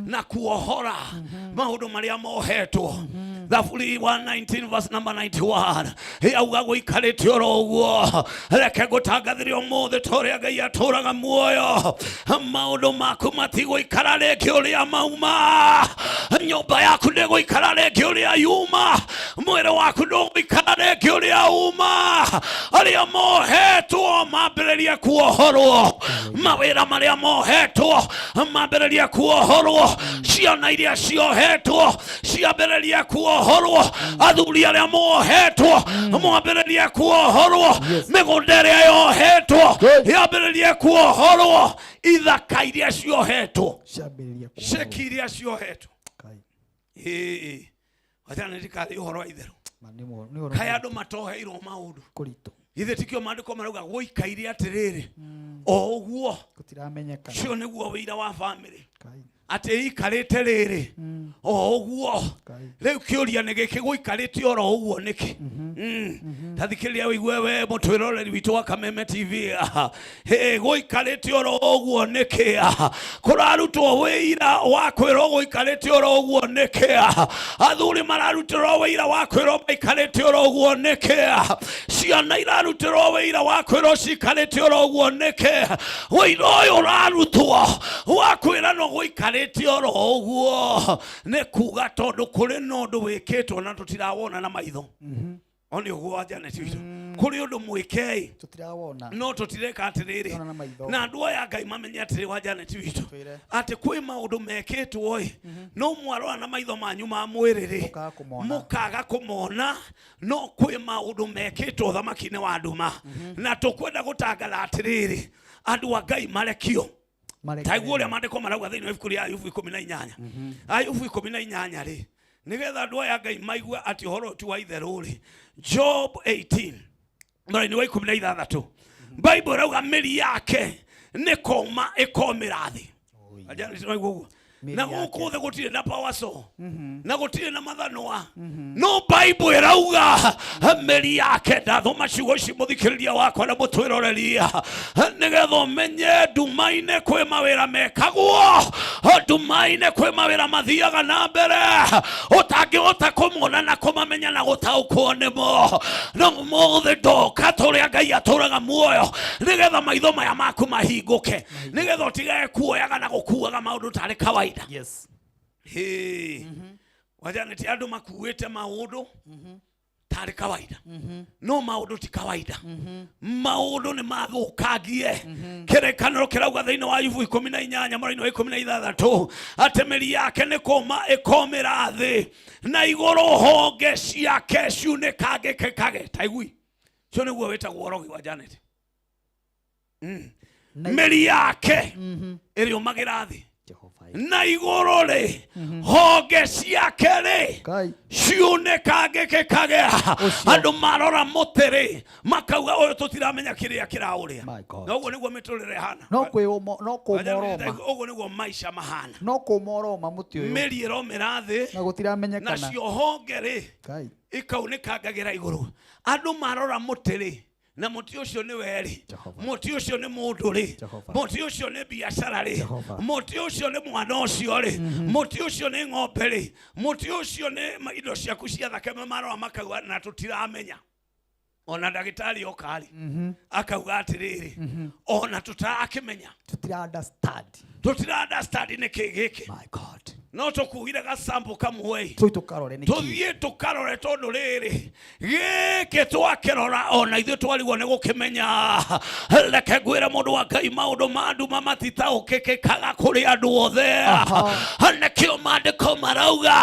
na kuohora maũndũ marĩa mohetwo. Thaburi 119 verse number 91 yauga gũikarĩte oro ũguo. Reke ngũtangathĩre ũmũthĩ ta ũrĩa Ngai atũraga muoyo, maũndũ maku matigũikara rĩngĩ ũrĩa mauma, nyũmba yaku ndĩgũikara rĩngĩ ũrĩa yuma, mwĩrĩ waku ndũgũikara rĩngĩ ũrĩa uma. Arĩa mohetwo mambĩrĩrie kuohorwo, mawĩra marĩa mohetwo mambĩrĩrie kuohorwo, ciana iria ciohetwo ciambĩrĩrie kuohorwo, athuri arĩa mohetwo mwambĩrĩrie kuohorwo, mĩgũnda ĩrĩa yohetwo yambĩrĩrie kuohorwo, ithaka iria ciohetwo, ciambĩrĩria. Ceki iria ciohetwo. Ĩĩ, wachana ndikarĩ ũhoro wa itherũ. Kaĩ andũ matoheirwo maũndũ kũritũ. Githĩ tikĩo maandĩko marauga gũikaire atĩrĩrĩ o ũguo? Gũtiramenyeka. Cio nĩguo wĩira wa bamĩrĩ atĩ ikarĩte rĩrĩ o ũguo. Rĩu kĩũria nĩ gĩkĩ, gũikarĩte oro ũguo nĩkĩ? Tathikĩrĩria wĩigue we mũtwĩroreri witũ wa Kameme TV. Hĩ, gũikarĩte oro ũguo nĩkĩ? Kũrarutwo wĩira wa kwĩrwo gũikarĩte oro ũguo nĩkĩ? Athuri mararutĩrwo wĩira wa kwĩrwo maikarĩte oro ũguo nĩkĩ? Ciana irarutĩrwo wĩira wa kwĩrwo cikarĩte oro ũguo nĩkĩ? Wĩira ũyũ ũrarutwo wa kwĩra no gũikarĩte oro ũguo nĩ kuga tondũ kũrĩ na ũndũ wĩkĩtwo na tũtirawona na maitho. O nĩ ũguo wa Janet witũ. Kũrĩ ũndũ mwĩkei Tũtirawona. No tũtireka atĩrĩrĩ. Tũtirona na maitho. Na andũ aya Ngai mamenye atĩrĩ wa Janet witũ Twĩre. atĩ kwĩ maũndũ mekĩtwo ĩ, no mwarora na maitho manyu ma mwĩrĩ rĩ, Mũkaga kũmona. Mũkaga kũmona, no kwĩ maũndũ mekĩtwo thamaki-inĩ wa nduma, na tũkwenda gũtangatha atĩrĩrĩ, andũ a Ngai marekio. Taiguo ũrĩa maandĩko marauga thĩinĩ wa ibuku rĩa Ayubu 18. Ayubu 18 rĩ, nĩgetha andũ aya Ngai maigue atĩ ũhoro ũyũ ti wa itherũ rĩ, Job 18 mũraini wa 16, Bible ĩrauga mĩri yake nĩ kũma ĩkomĩra thĩ. Aja, nĩtũraigua ũguo? Mĩri Na yake. gũkũ thĩ gũtirĩ na power saw na gũtirĩ na mathanwa, no Bible ĩrauga mĩri yake. Ndathoma ciugo ici, mũthikĩrĩria wakwa na mũtwĩroreria, nĩgetha ũmenye nduma-inĩ kwĩ mawĩra mekagwo, nduma-inĩ kwĩ mawĩra mathiaga na mbere ũtangĩhota kũmona na kũmamenya na gũtaũkwo nĩmo. No ũmũthĩ ndoka tũrĩa Ngai atũraga muoyo, nĩgetha maitho maya maku mahingũke, nĩgetha ũtigage kuoyaga na gũkuaga maũndũ tarĩ kawaida. Hĩ. Wajanĩte andũ makuĩte maũndũ tarĩ kawaida, no maũndũ ti kawaida, maũndũ nĩ mathũkangie. Kĩrĩkanĩro kĩrauga thĩinĩ wa Ayubu 18 mũraini wa 16 atĩ mĩri yake nĩ kũma ĩkomĩra thĩ, na igũrũ honge ciake ciunĩkangĩkĩkage. Taigui cio nĩguo wĩtagwo ũrogi wa Janet. Mĩri yake ĩrĩũmagĩra thĩ, na igũrũ rĩ honge ciake rĩ ciunĩkangĩkĩkage. Andũ marora mũtĩ rĩ, makauga ũyũ tũtiramenya kĩrĩa kĩraũrĩa. Na ũguo nĩguo mĩtũrĩre ĩhana. No kwĩũma, no kũma ũroma. Ũguo nĩguo maica mahana. No kũma ũroma mũtĩ ũyũ. Mĩri ĩromĩra thĩ na gũtiramenyekana. Nacio honge rĩ Ngai. ikaunĩkangagĩra igũrũ. Andũ marora mũtĩ rĩ, na mũtĩ ũcio nĩ werĩ, mũtĩ ũcio nĩ mũndũ rĩ, mũtĩ ũcio nĩ biacara rĩ, mũtĩ ũcio nĩ mwana ũcio rĩ, mũtĩ ũcio nĩ ng'ombe rĩ, mũtĩ ũcio nĩ indo ciaku cia thakame, marora makauga na tũtiramenya. Ona ndagĩtarĩ oka rĩ, akauga atĩrĩrĩ, ona tũtarakĩmenya. Tũtira understand. Tũtira understand nĩ kĩ gĩkĩ. My God. No tũkuire gasample kamwe. Tũi tũkarore nĩ kĩ. Tũthiĩ tũkarore, tondũ rĩrĩ gĩkĩ twakĩrora ona ithuĩ twarigwo nĩ gũkĩmenya. Reke ngwĩre mũndũ wa Ngai, maũndũ ma nduma matitaũkĩkĩkaga kũrĩ andũ othe. Nĩkĩo maandĩko marauga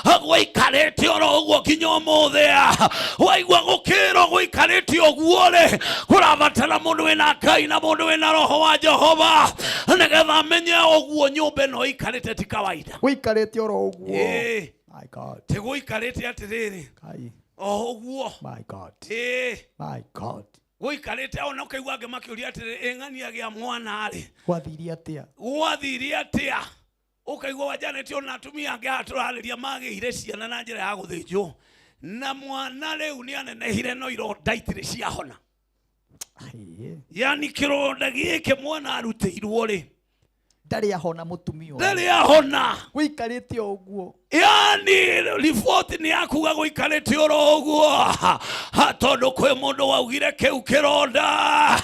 gũikarĩte oro ũguo nginya ũmũthĩ. Waigua gũkĩrwo gũikarĩte ũguo rĩ, kũrabatara mũndũ wĩna Ngai na mũndũ wĩna roho wa Jehova, nĩgetha amenye ũguo nyũmba ĩno ĩikarĩte ti kawaida. Gũikarĩte oro ũguo. Ĩĩ. My God. Ti gũikarĩte atĩrĩrĩ Ngai. o ũguo. My God. Ĩĩ. My God. Gũikarĩte ona ũkaigua angĩ makĩũria atĩrĩ, ĩng'ania gĩa mwana rĩ, Gwathire atĩa? Gwathire atĩa? Ũkaigua wa Janet, ona atumia angĩ haha tũrarĩria magĩire ciana na njĩra ya gũthĩnjwo, na mwana rĩu nĩ anenehire no ironda itirĩ ciahona. Yani kĩronda gĩkĩ mwana arutĩirwo rĩ, ndarĩ ahona mũtumia ũyũ. Ndarĩ ahona. Gũikarĩte o ũguo. Yani riboti nĩ yakuga gũikarĩte oro ũguo. Ha, tondũ kwĩ mũndũ waugire kĩu kĩronda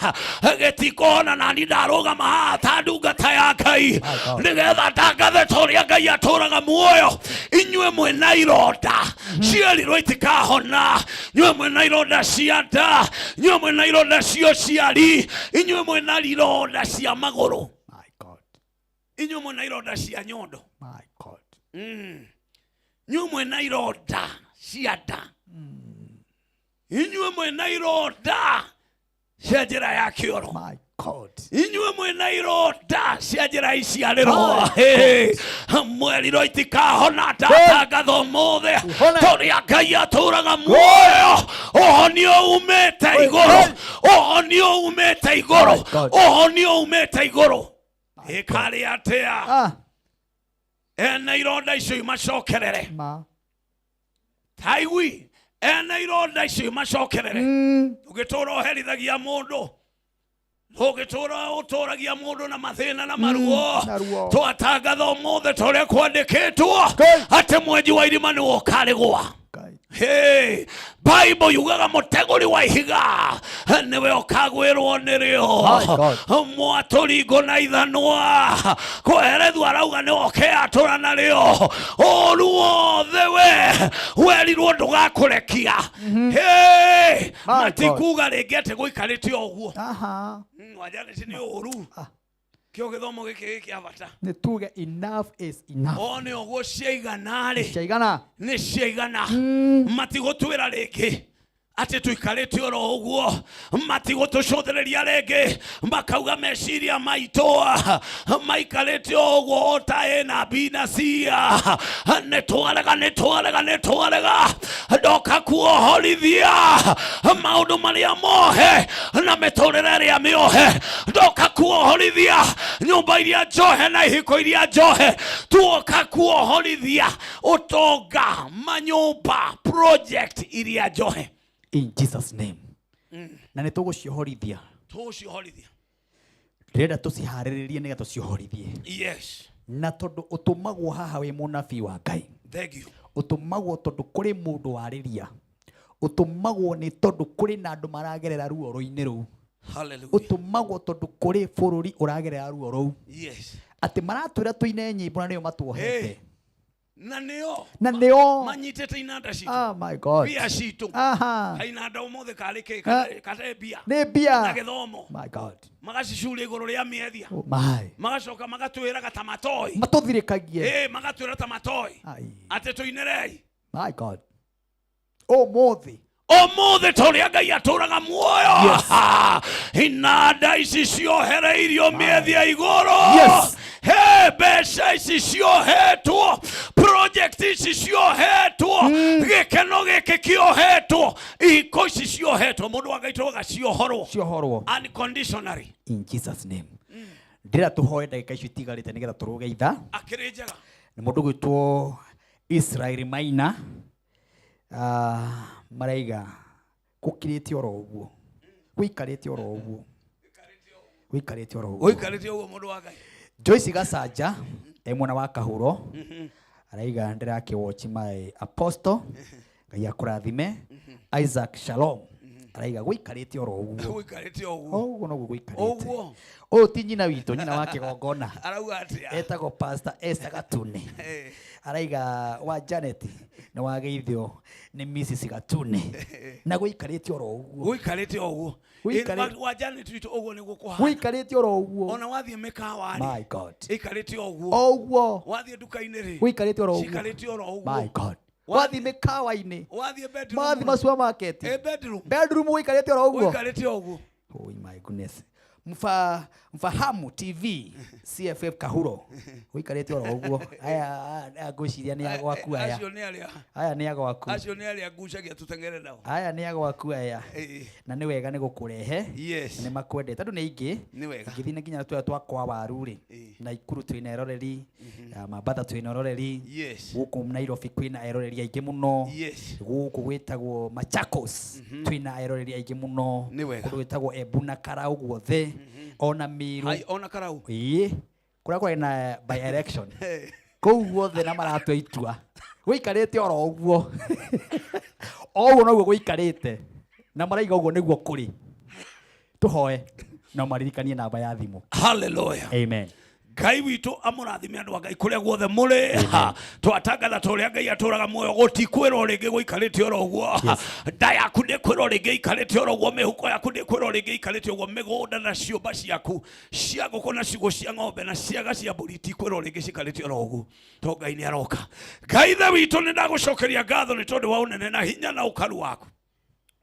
gĩtikũhona, na ni ndarũgama haha ta ndungata ya Ngai nĩgetha ndangathe ta ũrĩa Ngai atũraga muoyo. Inyuĩ mwĩna ironda cierirwo itikahona, inyuĩ mwĩna ironda cia nda, inyuĩ mwĩna ironda cia ũciari, inyuĩ mwĩna ironda cia magũrũ, inyuĩ mwĩna ironda cia nyondo, inyuĩ mwĩna ironda cia nda, inyuĩ mwĩna ironda cia njĩra ya kĩoro, inyuĩ mwĩna ironda cia njĩra iciarĩrwo mwerirwo itikahona, ndatangatha ũmũthĩ tũrĩa Ngai atũraga muoyo, ũhonio umĩte igũrũ, ũhonio umĩte igũrũ, ũhonio umĩte igũrũ. Ĩkarĩ atĩa ene ironda icio imacokerere? Taigui ene ironda icio imacokerere. Ũgĩtũra ũherithagia mũndũ, ũgĩtũra ũtũragia mũndũ na mathĩna na maruo, na ruo. Twatangatha ũmũthĩ ta ũrĩa kwandĩkĩtwo atĩ mwenji wa irima nĩwe ũkarĩgwa. Hey, Bible yugaga mũtegũri wa ihiga nĩwe ũkagwĩrwo nĩrĩo. My God. Mwatũri ngũ na ithanwa kweherethwo arauga nĩ ũkeatũra narĩo ũru wothe we werirwo ndũgakũrekia. Hey, My God. matikuga rĩngĩ atĩ gũikarĩte o ũguo. Aha. Wajanĩti nĩ ũru kĩo gĩthomo gĩkĩ gĩ kĩa bata. Nĩ tuge enough is enough. O nĩ ũguo ciaigana rĩ, Ciaigana. Nĩ ciaigana. Matigũtwĩra rĩngĩ atĩ tũikarĩte oro ũguo, matigũtũcũthĩrĩria rĩngĩ makauga meciria maitũ maikarĩte o ũguo o ta A na B na C. Nĩ twarega, nĩ twarega, nĩ twarega. Ndoka kuohorithia maũndũ marĩa mohe na mĩtũrĩre ĩrĩa mĩohe, ndoka kuohorithia nyũmba iria njohe na ihiko iria njohe, tuoka kuohorithia ũtonga, manyũmba, project iria njohe. In Jesus name. Na nĩ tũgũciohorithia. Tũciohorithia. Ndĩrenda tũciharĩrĩrie nĩgetha tũciohorithie. Yes. Na tondũ ũtũmagwo haha wĩ mũnabii wa Ngai, Thank you. Ũtũmagwo tondũ kũrĩ mũndũ warĩria, ũtũmagwo nĩ tondũ kũrĩ na andũ maragerera ruo rũinĩ rũu. Hallelujah. Ũtũmagwo tondũ kũrĩ bũrũri ũragerera ruo rũu. Yes. Atĩ maratwĩra tũine nyĩmbo na nĩo matuohete. Hey. Na nĩo Na nĩo manyitĩte inanda citũ. Ah, my God. Mbia citũ. Aha. Kainanda ũmũthĩ karĩ kĩ? Ah. Kate mbia. Nĩ mbia. Na gĩthomo. My God. Magacicuria igũrũ rĩa mĩethia. Oh, my. Magacoka magatwĩraga ta matoi. Matũthirĩkagie. Ĩ, magatwĩra ta matoi. Ai. Atĩ tũinĩrei. My God. Ũmũthĩ. Ũmũthĩ ta ũrĩa Ngai atũraga muoyo. Yes. Inanda ici ciohereirio mĩethia igũrũ. Yes. He, mbeca ici ciohetwo, project ici ciohetwo, gĩkeno gĩkĩ kĩohetwo, ihiko ici ciohetwo, mũndũ wa Ngai tũroga ciohorwo. Ciohorwo. Unconditionally. In Jesus name. Ndĩrenda tũhoe ndagĩka icio itigarĩte nĩgetha tũrũge itha. Akĩrĩ njega. Nĩ mũndũ gwĩtwo Israel Maina. Maraiga gũkirĩte oro ũguo, gũikarĩte oro ũguo, gũikarĩte oro ũguo. Ũikarĩte ũguo mũndũ wa Ngai. Joyce Gacanja e mwena wa Kahuro araiga ndĩrakĩwatch my apostle, Ngai akũrathime. Isaac Shalom araiga gũikarĩte oro ũguo. Gũikarĩte ũguo. Ũguo noguo gũikarĩte. Ũguo. Ũyũ ti nyina witũ, nyina wa kĩgongona. Arauga atĩa? Etagwo Pastor Esther Gatune. Araiga wa Janet nĩ wageithio nĩ Mrs Gatune na gũikarĩte oro ũguo. Gũikarĩte ũguo. Wa Janet witũ ũguo nĩguo kũhana. Gũikarĩte oro ũguo. Ona wathiĩ mĩkawa rĩ. My God. Ĩikarĩte o ũguo. O ũguo. Wathiĩ nduka-inĩ rĩ. Gũikarĩte oro ũguo. Cikarĩte oro ũguo. My God. Wathiĩ mĩkawa-inĩ. Wathiĩ bedroom. Wathiĩ ma supermarket. Ĩ bedroom. Bedroom gũikarĩte oro ũguo. Gũikarĩte o ũguo. Oh my goodness. Mfahamu TV CFF Kahuro gũikarĩte oro ũguo. Aya ngwĩciria nĩ agwaku aya. Acio nĩ arĩa. Aya nĩ agwaku. Acio nĩ arĩa ngucagia tũteng'ere nao. Aya nĩ agwaku aya. Ĩĩ. Na nĩ wega nĩ gũkũrehe. Yes. Nĩ makwendete tondũ nĩ aingĩ. Nĩ wega. Ngĩthiĩ nginya tũrĩa twa kwa waru rĩ. Naikuru twĩna eroreri. Mambatha twĩna eroreri. Yes. Gũkũ Nairobi kwĩna eroreri aingĩ mũno. Yes. Gũkũ gwĩtagwo Machakos twĩna eroreri aingĩ mũno. Nĩ wega. Kũndũ gwĩtagwo Embu na Karau guothe. Ona Meru. Ai, ona Karau. Ĩĩ. Kũrĩa kũrĩ na by election. Kũu guothe na maratua itua. Gũikarĩte oro ũguo. O ũguo noguo gũikarĩte. Na maraiga ũguo nĩguo kũrĩ. Tũhoe na maririkanie namba ya thimũ. Hallelujah. Amen. Ngai witũ amũrathime andũ a Ngai kũrĩa guothe mũrĩ. Twatangatha ta ũrĩa Ngai atũraga muoyo, gũtikwĩrwo rĩngĩ gũikarĩte oro ũguo. Nda yaku ndĩkwĩrwo rĩngĩ ĩikarĩte oro ũguo, mĩhuko yaku ndĩkwĩrwo rĩngĩ ĩikarĩte ũguo, mĩgũnda na ciũmba ciaku cia ngũkũ na ciugũ cia ng'ombe na ciaga cia mbũri itikwĩrwo rĩngĩ cikarĩte oro ũguo, to Ngai nĩ aroka. Ngai ithe witũ, nĩ ndagũcokeria ngatho nĩ tondũ wa ũnene na hinya na ũkaru waku.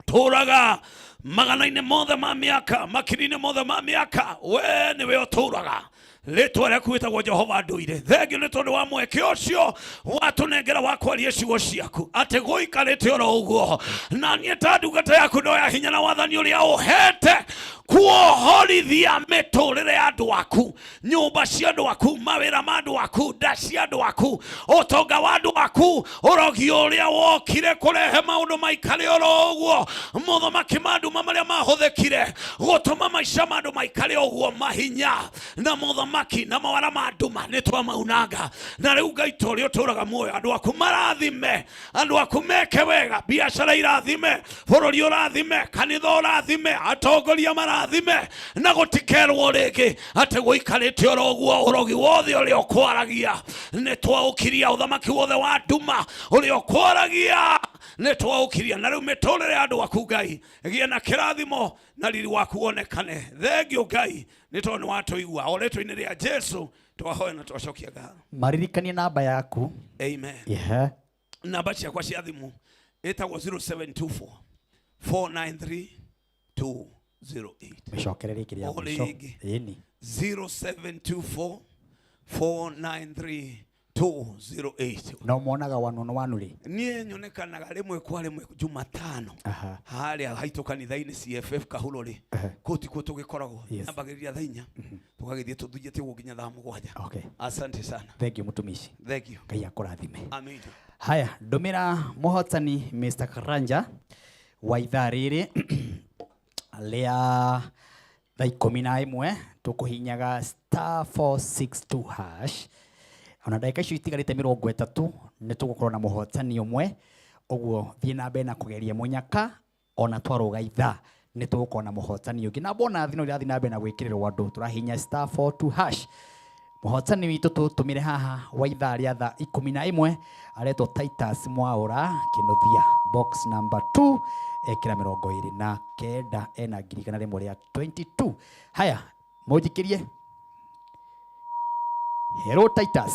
Tũraga magana-inĩ mothe ma mĩaka, makiri-inĩ mothe ma mĩaka, we nĩwe ũtũraga. Rĩtwa rĩaku wĩtagwo Jehova ndũire. Thengio nĩ tondũ wa mweke ũcio watũnengera wa kwaria ciugo ciaku atĩ gũikarĩte oro ũguo. Na niĩ ta ndungata yaku ndoya hinya na wathani ũrĩa ũhete Kuohorithia mĩtũrĩre ya andũ aku, nyũmba cia andũ aku, mawĩra ma andũ aku, nda cia andũ aku, ũtonga wa andũ aku, ũrogi ũrĩa wokire kũrehe maũndũ maikare oro ũguo, mothamaki ma nduma marĩa mahũthĩkire gũtũma maica ma andũ maikare ũguo, mahinya na mothamaki na mawara ma nduma nĩ twamaunanga. Na rĩu Ngai ta ũrĩa ũtũraga muoyo, andũ aku marathime, andũ aku meke wega, biacara irathime, bũrũri ũrathime, kanitha ũrathime, atongoria marathime, na gũtikerwo rĩngĩ atĩ gũikarĩte oro ũguo. Ũrogi wothe ũrĩa ũkwaragia nĩ twaũkiria, ũthamaki wothe wa nduma ũrĩa ũkwaragia nĩ twaũkiria. Na rĩu mĩtũrĩre ya andũ aku Ngai ĩgĩe na kĩrathimo na riri waku wonekane. Thengio Ngai nĩ tondũ nĩ watũigua. O rĩtwa-inĩ rĩa Jesu twahoya na twacokia ngatho. Maririkanie namba yaku. Amen. Yeah. Namba ciakwa cia thimũ ĩtagwo 0724 493 208. Mĩcokere rĩngĩ rĩa O mũico. rĩngĩ. Ĩni. 0724 493 208. No monaga one on one rĩ? Niĩ nyonekanaga rĩmwe kwa rĩmwe Jumatano Aha. harĩa haitũ kanitha-inĩ CFF Kahuro rĩ, kũu tikuo tũgĩkoragwo. Yes. Ambagĩrĩria thaa 4 tũgagĩthiĩ tũthunjĩte ũguo nginya thaa 7. Okay. Asante sana. Thank you mũtumishi. Thank you. Ngai akũrathime. Amin. Haya, ndũmĩra mũhotani Mr. Karanja wa ithaa rĩrĩ rĩa thaa 11 tũkũhinyaga star 462 hash. Ona ndagĩka icio itigarĩte 30 nĩ tũgũkorwo na mũhotani ũmwe, ũguo thiĩ na mbere na kũgeria mũnyaka. Ona twarũga ithaa nĩ tũgũkorwo na mũhotani ũngĩ, na bonathi no irathiĩ na mbere na gwĩkĩrĩrwo andũ. Tũrahinya star 42 hash. Mũhotani witũ tũtũmĩre haha wa ithaa rĩa thaa 11 aretwo Titus Mwaũra Kĩnuthia, box number 2, ekĩra 29, ena 122,000. Haya, mũnjikĩrie. Hello Titus.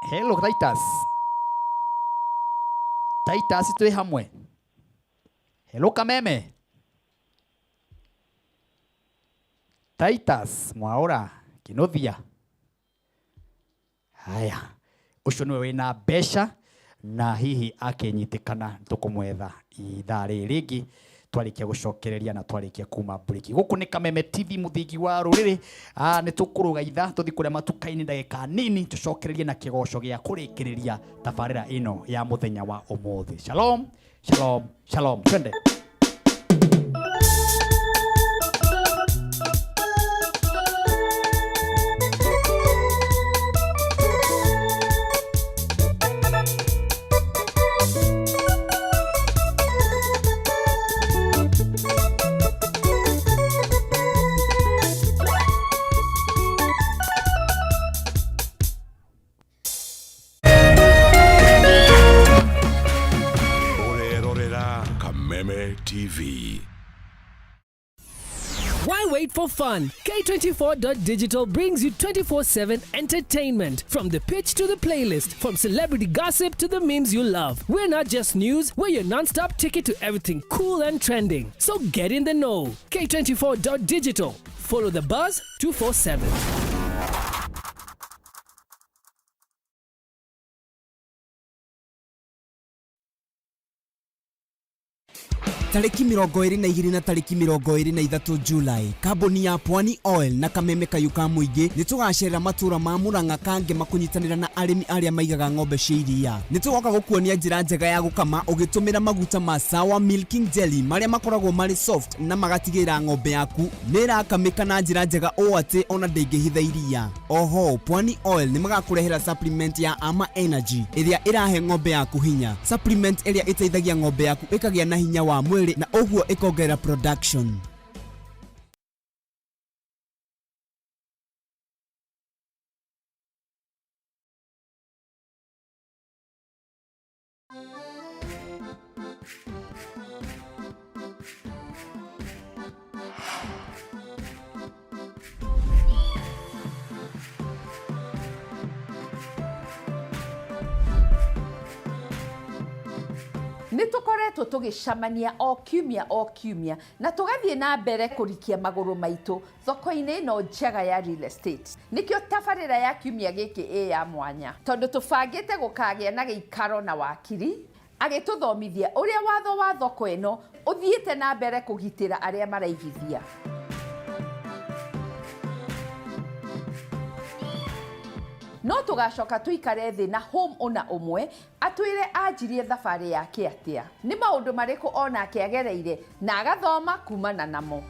Hello Titus. Titus twĩ hamwe. Hello Kameme. Titus Mwaũra Kĩnuthia. Haya, ũcio nĩwe wĩna mbeca na hihi akĩnyitĩkana tũkũmwetha ithaa rĩrĩ rĩngĩ twarĩkia gũcokereria na twarĩkia kuma break. Gũkũ nĩ Kameme TV, mũthingi wa rũrĩrĩ. Nĩ tũkũrũga ithaa tũthiĩ kũrĩa matuka-inĩ ndagĩka nini tũcokererie na kĩgoco gĩa kũrĩkĩrĩria tabarĩra ĩno ya mũthenya wa ũmũthĩ. Shalom, shalom, shalom. Twende. Ũrerorera Kameme TV. Why wait for fun? K24.digital brings you 24/7 entertainment. From the pitch to the playlist, from celebrity gossip to the memes you love. We're not just news, we're your non-stop ticket to everything cool and trending. So get in the know. K24.digital. Follow the buzz 247. Tarĩki 22 na tarĩki 23 Julai, kambuni ya Pwani Oil na Kameme Kayũ ka Mũingĩ nĩ tũgacerera matũra ma Murang'a Kangema kũnyitanĩra na arĩmi arĩa maigaga ng'ombe cia iria. Nĩ tũgoka gũkuonia njĩra njega ya gũkama ũgĩtũmĩra maguta ma Sawa Milking Jelly marĩa makoragwo marĩ soft na magatigĩrĩra ng'ombe yaku nĩ ĩrakamĩka na njĩra njega ũũ atĩ ona ndĩngĩhitha iria. Oho, Pwani Oil nĩ magakũrehera supplement ya Ama Energy ĩrĩa ĩrahe ng'ombe yaku hinya. Supplement ĩrĩa ĩteithagia ng'ombe yaku ĩkagĩa na hinya wa mwĩrĩ na ũguo ĩkongerera production. Nĩ tũkoretwo tũgĩcamania o kiumia o kiumia na tũgathiĩ na mbere kũrikia magũrũ maitũ thoko-inĩ ĩno njega ya real estate. Nĩkĩo tabarĩra ya kiumia gĩkĩ ĩ ya mwanya, tondũ tũbangĩte gũkagĩa na gĩikaro na wakiri agĩtũthomithia ũrĩa watho wa thoko ĩno Ũthiĩte na mbere kũgitĩra arĩa maraigithia. No tũgacoka tũikare thĩ na home owner ũmwe atwĩre anjirie thabarĩ yake atĩa, nĩ maũndũ marĩkũ onake agereire na agathoma kumana namo.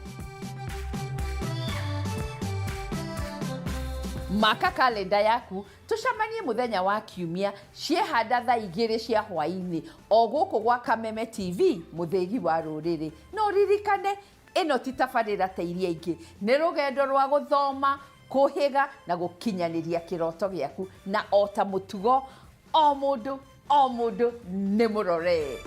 Maka kalenda yaku tũcemanie mũthenya wa kiumia ciehanda thaa 2 cia hwaĩ-inĩ o gũkũ gwa Kameme TV mũthĩgi wa rũrĩrĩ. No ririkane ĩno ti tabarĩra ta iria ingĩ, nĩ rũgendo rwa gũthoma, kũhĩga na gũkinyanĩria kĩroto gĩaku, na o ta mũtugo o mũndũ o mũndũ nĩ mũrore.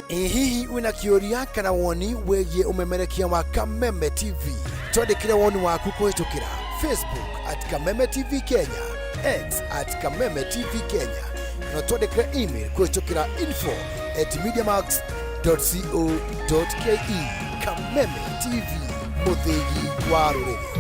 Ĩ hihi wĩna kĩũria kana woni wĩgiĩ ũmemerekia wa Kameme TV? Twandĩkĩre woni waku kũhĩtũkĩra Facebook at Kameme TV Kenya, X at Kameme TV Kenya, na twandĩkĩre email kũhĩtũkĩra info at mediamax.co.ke. Kameme TV, mũthĩgi wa rũrĩrĩ.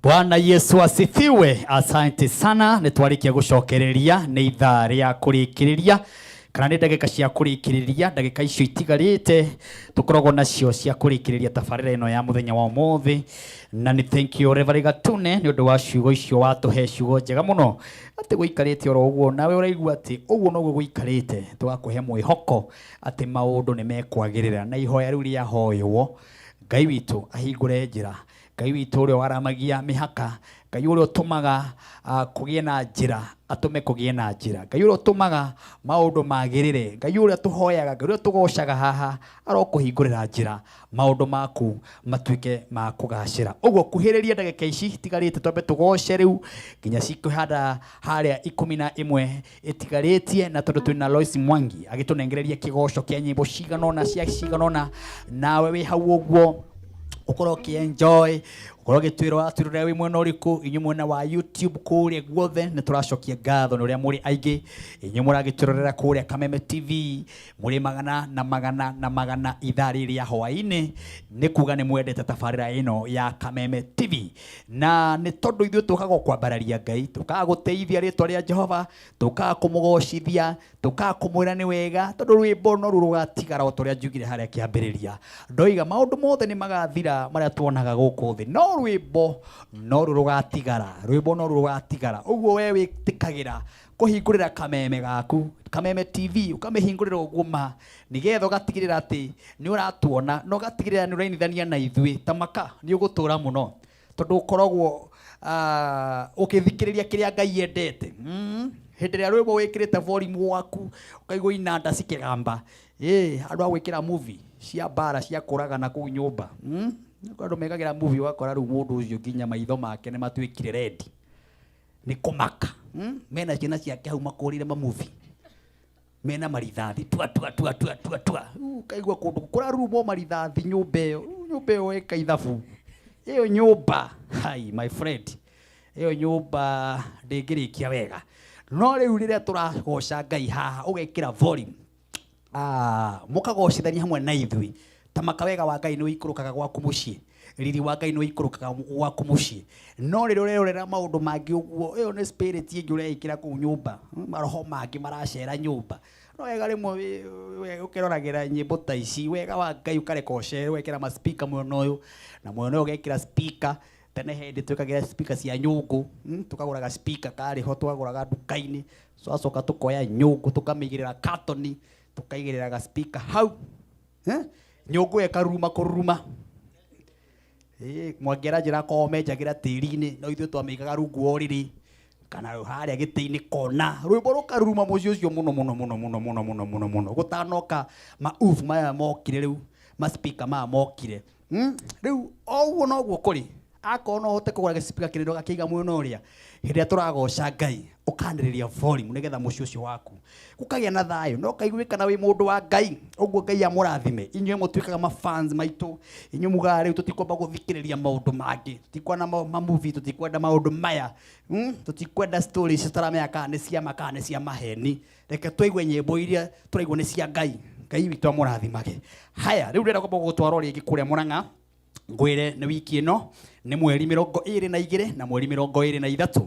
Bwana Yesu asifiwe. Asante sana, nĩ twarĩkia gũcokereria nĩ ithaa rĩa kũrĩkĩrĩria kana nĩ ndagĩka cia kũrĩkĩrĩria. Ndagĩka icio itigarĩte tũkoragwo nacio cia kũrĩkĩrĩria tabarĩra ĩno ya mũthenya wa ũmũthĩ, na nĩ thank you Reverend Gatune nĩ ũndũ wa ciugo icio watũhe, ciugo njega mũno, atĩ gũikarĩte oro ũguo nawe ũraigua atĩ ũguo noguo gũikarĩte, tũgakũhe mwĩhoko atĩ maũndũ nĩ mekwagĩrĩra, na ihoya rĩu rĩahoywo Ngai witũ ahingũre njĩra, Ngai witũ ũrĩa waramagia mĩhaka, Ngai ũrĩa ũtũmaga kũgĩe na njĩra, atũme kũgĩe na njĩra, Ngai ũrĩa ũtũmaga maũndũ magĩrĩre, Ngai ũrĩa tũhoyaga, Ngai ũrĩa tũgocaga haha, arokũhingũrĩra njĩra, maũndũ maku matuĩke ma kũgacĩra. Ũguo kuhĩrĩria ndagĩka ici itigarĩte twambe tũgoce rĩu nginya cikũhanda harĩa 11 ĩtigarĩtie, na tondũ twĩna Lois Mwangi agĩtũnengereria kĩgoco kĩa nyĩmbo cigana ũna cia cigana ũna, nawe wĩ hau ũguo ukorwo ũkĩenjoy, ukorwo ũgĩtwĩra watwĩrorera wĩ mwena ũrĩkũ, inyuĩ mwena wa YouTube kũrĩa guothe nĩ tũracokia ngatho nĩ ũrĩa mũrĩ aingĩ, inyuĩ mũragĩtwĩrorera kũrĩa Kameme TV mũrĩ magana na magana na magana ithaa rĩrĩ rĩa hwaĩ-inĩ, nĩ kuga nĩ mwendete tabarĩra ĩno ya Kameme TV, na nĩ tondũ ithuĩ tũkaga kwambararia Ngai, tũkaga gũtĩithia rĩtwa rĩa Jehova, tũkaga kũmũgocithia, tũkaga kũmwĩra nĩ wega, tondũ rwĩmbo no rũgatigara o ta ũrĩa njugire harĩa kĩambĩrĩria. Ndoiga maũndũ mothe nĩ magathira marĩa tuonaga gũkũ thĩ, no rwĩmbo no rũgatigara, rwĩmbo no rũgatigara. Ũguo we wĩtĩkagĩra kũhingũrĩra kameme gaku, Kameme TV, ũkamĩhingũrĩra ũguo ma, nĩgetha ũgatigĩrĩra atĩ nĩ ũratuona na ũgatigĩrĩra nĩ ũrainithania na ithuĩ. Ta maka nĩ ũgũtũra mũno, tondũ ũkoragwo ũkĩthikĩrĩria kĩrĩa Ngai endete. Hĩndĩ ĩrĩa rwĩmbo wĩkĩrĩte volume waku ũkaigua inanda cikĩgamba, andũ a gwĩkĩra movie cia mbara cia kũragana kũu nyũmba. Andũ mekagĩra movie ũgakora rĩu mũndũ ũcio nginya maitho make nĩ matuĩkire red nĩ kũmaka. Mena ciana ciake hau makũrĩire ma movie mena marithathi tua tua tua tua tua tua, ũkaigua kũndũ kũrarurumwo marithathi nyũmba ĩyo, nyũmba ĩyo ĩka ithabu ĩyo nyũmba, hi my friend, ĩyo nyũmba ndĩngĩrĩkia wega. No rĩu rĩrĩa tũragoca Ngai haha ũgekĩra volume, mũkagocithania hamwe na ithuĩ, ta maka wega wa Ngai nĩ ũikũrũkaga gwaku mũciĩ, riri wa Ngai nĩ ũikũrũkaga gwaku mũciĩ. No rĩrĩa ũrerorera maũndũ mangĩ ũguo, ĩyo nĩ spirit ĩngĩ ũreĩkĩra kũu nyũmba, maroho mangĩ maracera nyũmba. No wega rĩmwe ũkĩroragĩra nyĩmbo ta ici, wega wa Ngai ũkareka ũcere, ũgekĩra ma speaker mwena ũyũ na mwena ũyũ ũgekĩra speaker. Tene hĩndĩ twĩkagĩra speaker cia nyũngũ, tũkagũraga speaker karĩ ho twagũraga nduka-inĩ, twacoka tũkoya nyũngũ tũkamĩigĩrĩra katoni, tũkaigĩrĩra ga speaker hau, nyũngũ ĩyo ĩkaruruma kũruruma. Mwangi aranjĩra akorwo menjagĩra tĩri-inĩ, no ithuĩ twamĩigaga rungu wa ũrĩrĩ kana harĩa gĩtĩ-inĩ kona, rwĩmbo rũkaruruma mũciĩ ũcio mũno mũno mũno mũno mũno mũno mũno mũno, gũtanoka ma maya mokire rĩu, ma speaker maya mokire. Rĩu o ũguo noguo kũrĩ, Akorwo no ũhote kũgũra gĩcipika kĩnene ũgakĩiga mwena ũrĩa hĩndĩ ĩrĩa tũragoca Ngai, ũkanĩrĩria volume nĩgetha mũciĩ ũcio waku gũkagĩa na thayũ na ũkaiguĩkana wĩ mũndũ wa Ngai. Ũguo Ngai amũrathime inyuĩ mũtuĩkaga mafans maitũ, inyuĩ mugaga rĩu tũtikwamba gũthikĩrĩria maũndũ mangĩ, tũtikwenda mamovie, tũtikwenda maũndũ maya, tũtikwenda stories tũtaramenya kana nĩ cia ma kana nĩ cia maheni. Reke tũigue nyĩmbo iria tũraigua nĩ cia Ngai. Ngai witũ amũrathimage. Haya, rĩu ndĩrenda kwamba gũgũtwara rĩngĩ kũrĩa Mũrang'a, ngwĩre nĩ wiki ĩno nĩ mweri 22 na mweri 23,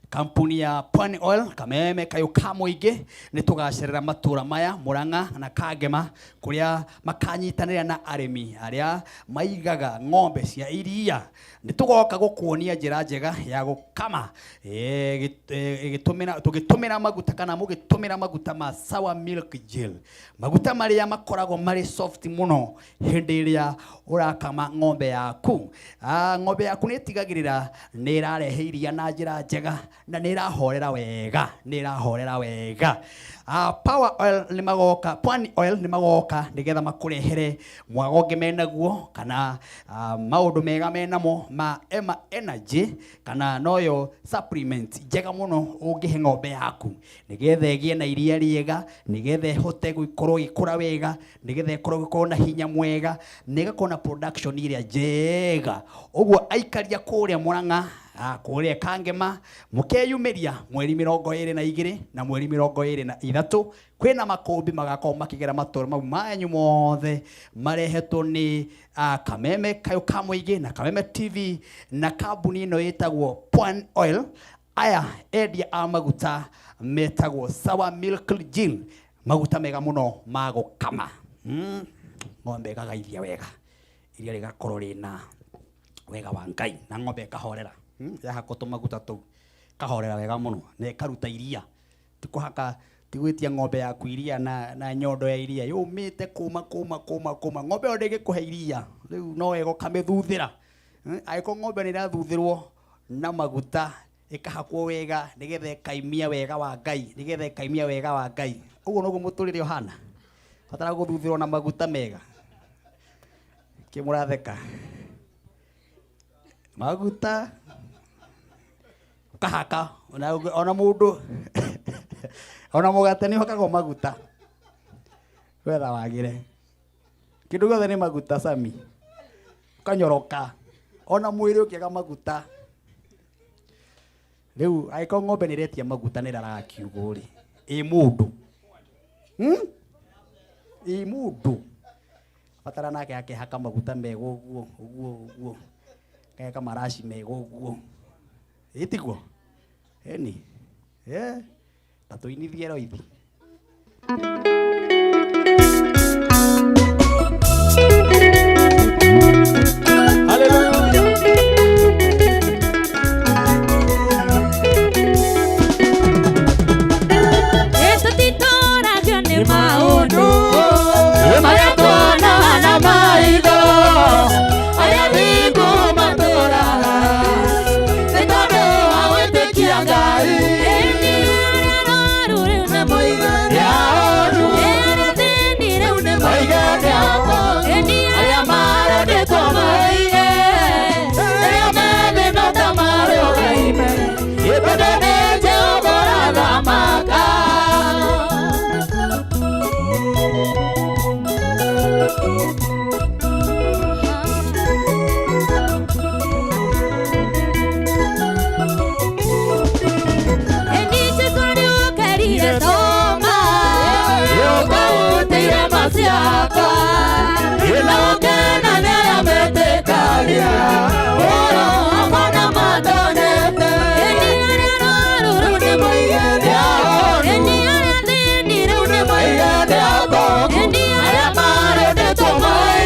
kampuni ya Pwani Oil Kameme kayũ ka mũingĩ nĩ tũgacerera matũra maya Mũrang'a na Kangema, kũrĩa makanyitanĩra na arĩmi arĩa maigaga ng'ombe cia iria. Nĩ tũgoka gũkuonia njĩra njega ya gũkama tũgĩtũmĩra maguta kana mũgĩtũmĩra maguta ma Sour Milk Gel, maguta marĩa makoragwo marĩ soft mũno hĩndĩ ĩrĩa ũrakama ng'ombe yaku. Ng'ombe yaku nĩ ĩtigagĩrĩra nĩ ĩrarehe iria na njĩra njega na nĩ ĩrahorera wega, nĩ ĩrahorera wega. Power Oil nĩ magoka, Pwani Oil nĩ magoka nĩgetha makũrehere mwago ũngĩ menaguo kana maũndũ mega menamo ma Ema Energy, kana noyo supplement njega mũno ũngĩhe ng'ombe yaku nĩgetha ĩgĩe na iria rĩega, nĩgetha ĩhote gũkorwo ĩgĩkũra wega, nĩgetha ĩkorwo ĩgĩkorwo na hinya mwega, na ĩgakorwo na production ĩrĩa njega. Ũguo aikaria kũrĩa Mũrang'a, kũrĩa Kangema, mũkeyumĩria mweri 22 na mweri 23, kwĩna makũmbĩ magakorwo makĩgera matũra mau manyu mothe marehetwo nĩ Kameme kayũ ka mũingĩ na Kameme TV na kambuni ĩno ĩtagwo Pwani Oil. Aya endia a maguta metagwo Sour Milk Gel, maguta mega mũno ma gũkama. Ng'ombe ĩkagaithia wega, iria rĩgakorwo rĩna wega wa Ngai na ng'ombe ĩkahorera. Yahakwo tũmaguta tũu kahorera wega mũno na ĩkaruta iria. Ti kũhaka, ti gwĩtia ng'ombe yaku iria na nyondo ya iria yũmĩte kũma kũma kũma kũma, ng'ombe ĩyo ndĩngĩkũhe iria rĩu, no wega ũkamĩthuthĩra. Angĩkorwo ng'ombe nĩ ĩrathuthĩrwo na maguta ĩkahakwo wega nĩgetha ĩkaimia wega wa Ngai, nĩgetha ĩkaimia wega wa Ngai. Ũguo noguo mũtũrĩre ũhana, batara gũthuthĩrwo na maguta mega. Kĩ mũratheka? Maguta ũkahaka ona mũndũ ona mũgate nĩ ũhakagwo maguta wetha wagĩre, kĩndũ gĩothe nĩ maguta cami, ũkanyoroka ona mwĩrĩ ũkĩaga maguta. Rĩu angĩkorwo ng'ombe nĩ ĩretia maguta nĩ ĩraraga kiugũ rĩ, ĩ mũndũ, ĩ mũndũ batara nake akehaka maguta mega ũguo ũguo ũguo, akehaka maraci mega ũguo, ĩ tiguo? Ĩni ta tũinithie roithi. Tũtitũragio nĩ maũndũ marĩa tuonaga na maitho, arĩa thingu matũraga nĩ tondũ wa gwĩtĩkia Ngai. Ĩni arĩa arwaru rĩu nĩ moige nĩ ahonu, arĩa athĩni rĩu nĩ moige nĩ ahonu, ĩni arĩa marendetwo moige rĩrĩa methĩna ta marũgaime, tondũ nĩ Jehova ũrathamaka. Ĩni Jesũ nĩũkerire Toma, nĩũkahutĩire maciakwa, na ũkena nĩ arĩa metĩkagia ũhoro wakwa na matonete. Ĩni arĩa arwaru rĩu nĩ moige nĩ ahonu, ĩni arĩa athĩni rĩu nĩ moige nĩ ahonu, ĩni arĩa marendetwo moige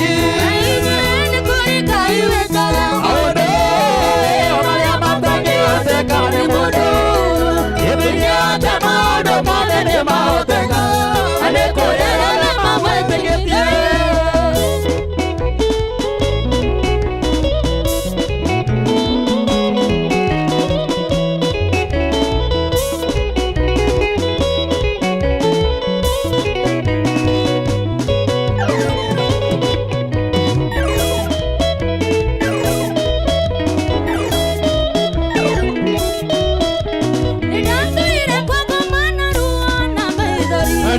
wiki. Maũndũ marĩa matangĩhoteka nĩ mũndũ, thĩinĩ wake maũndũ mothe nĩmahoteka, na nĩ kũrĩ arĩa mamwĩtĩkĩtie.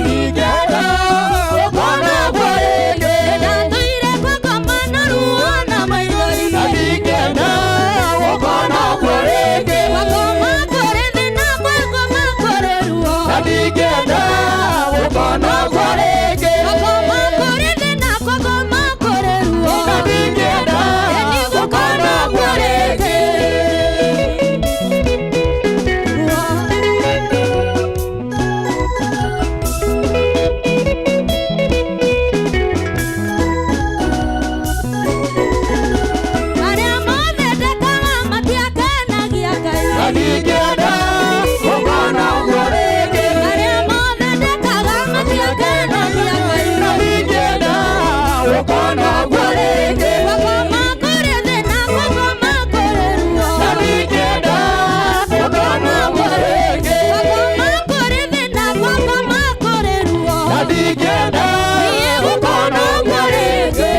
Ningĩenda gũkona ũguo rĩngĩ. Na ndingĩenda gũkona ũguo rĩngĩ. Na ndingĩenda gũkona ũguo rĩngĩ. Na ndingĩenda gũkona ũguo rĩngĩ. Arĩa mothe ndekaga matiakenagia Ngai. Na ndingĩenda gũkona ũguo rĩngĩ. Arĩa mothe ndekaga matiakenagia Ngai. Na ndingĩenda gũkona ũguo rĩngĩ. Gũkoma kũrĩ thĩna, gũkoma kũrĩ ruo. Na ndingĩenda gũkona ũguo rĩngĩ. Gũkoma kũrĩ thĩna, gũkoma kũrĩ ruo. Na ndingĩenda Niĩ gũkona ũguo rĩngĩ.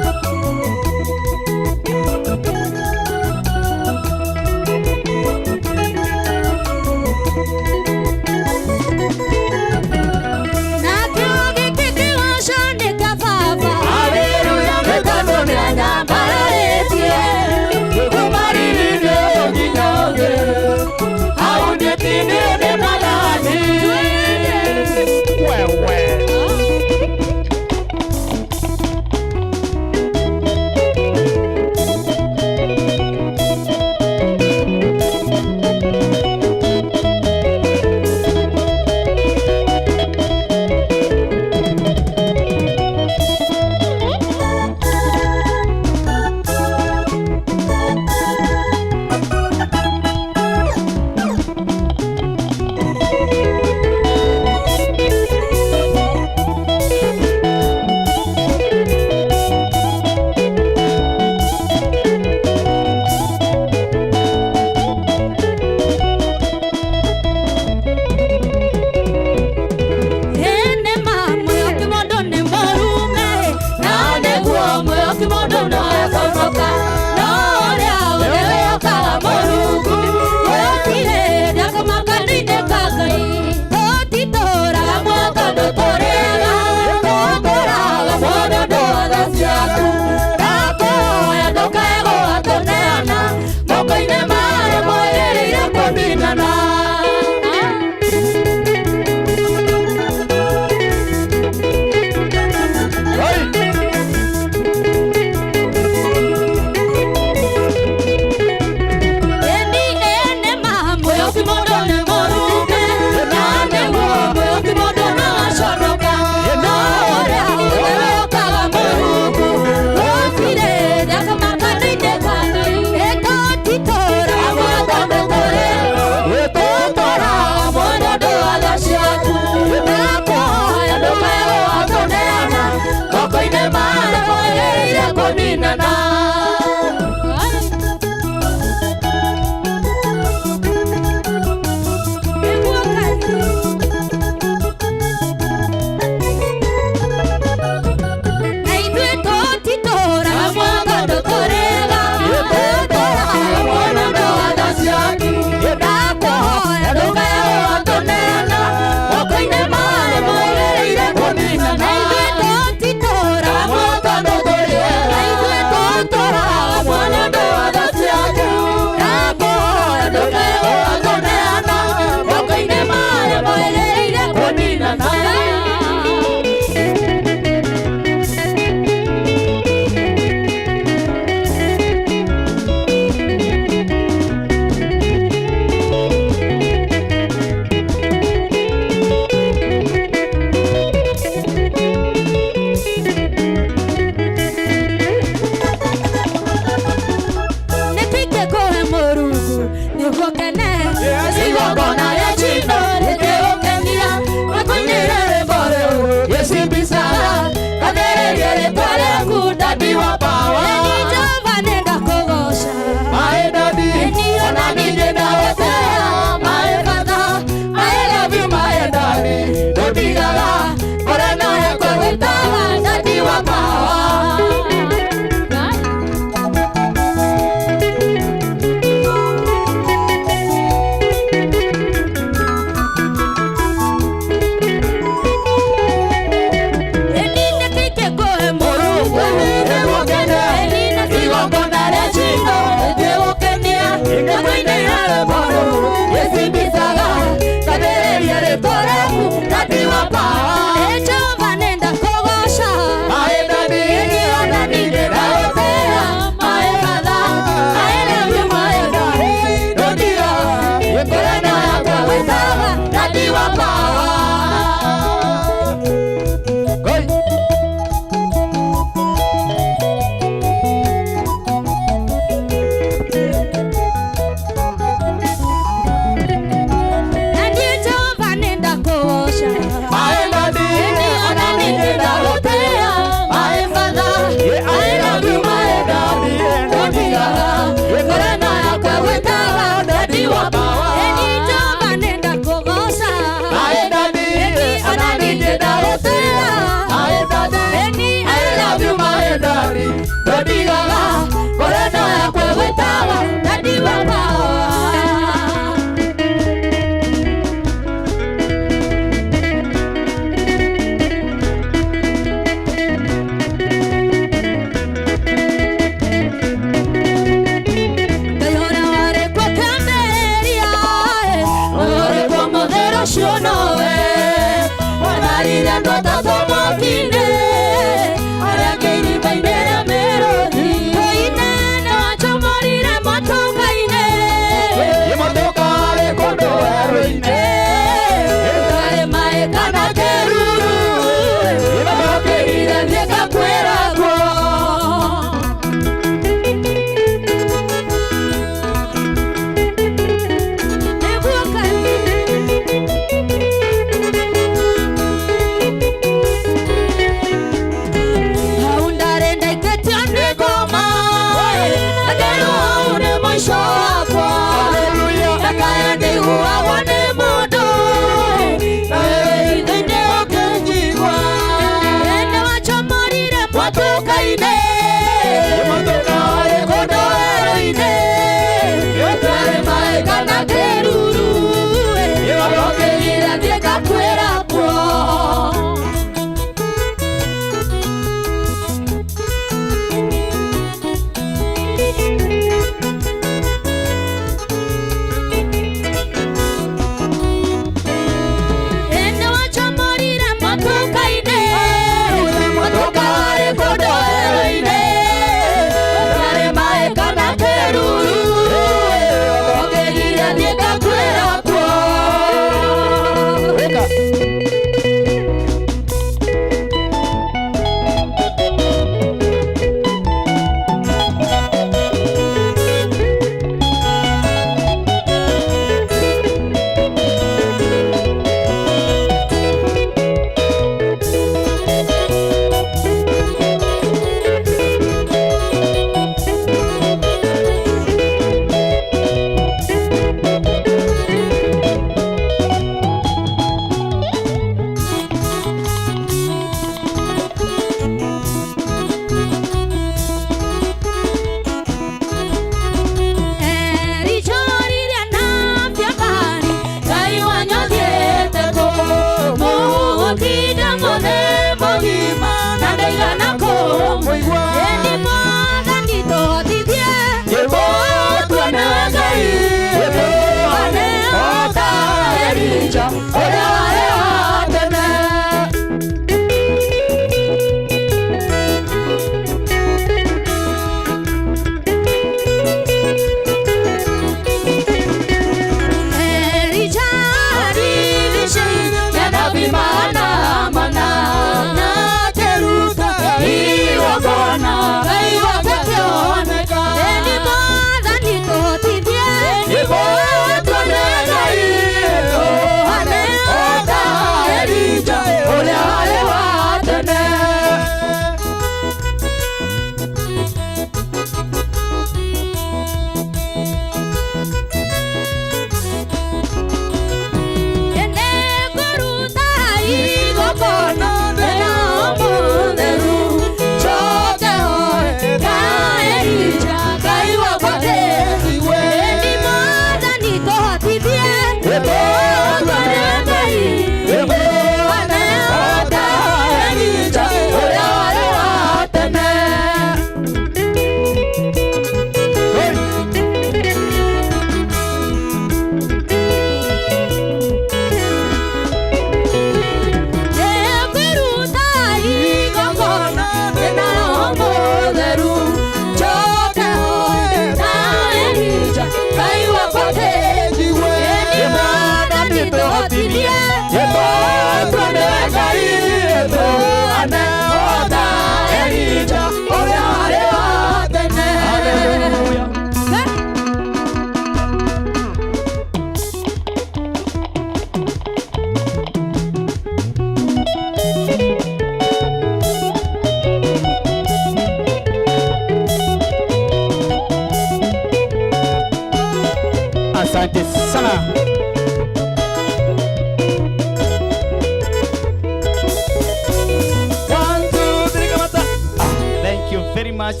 One, two, three, kamata. Ah, thank you very much.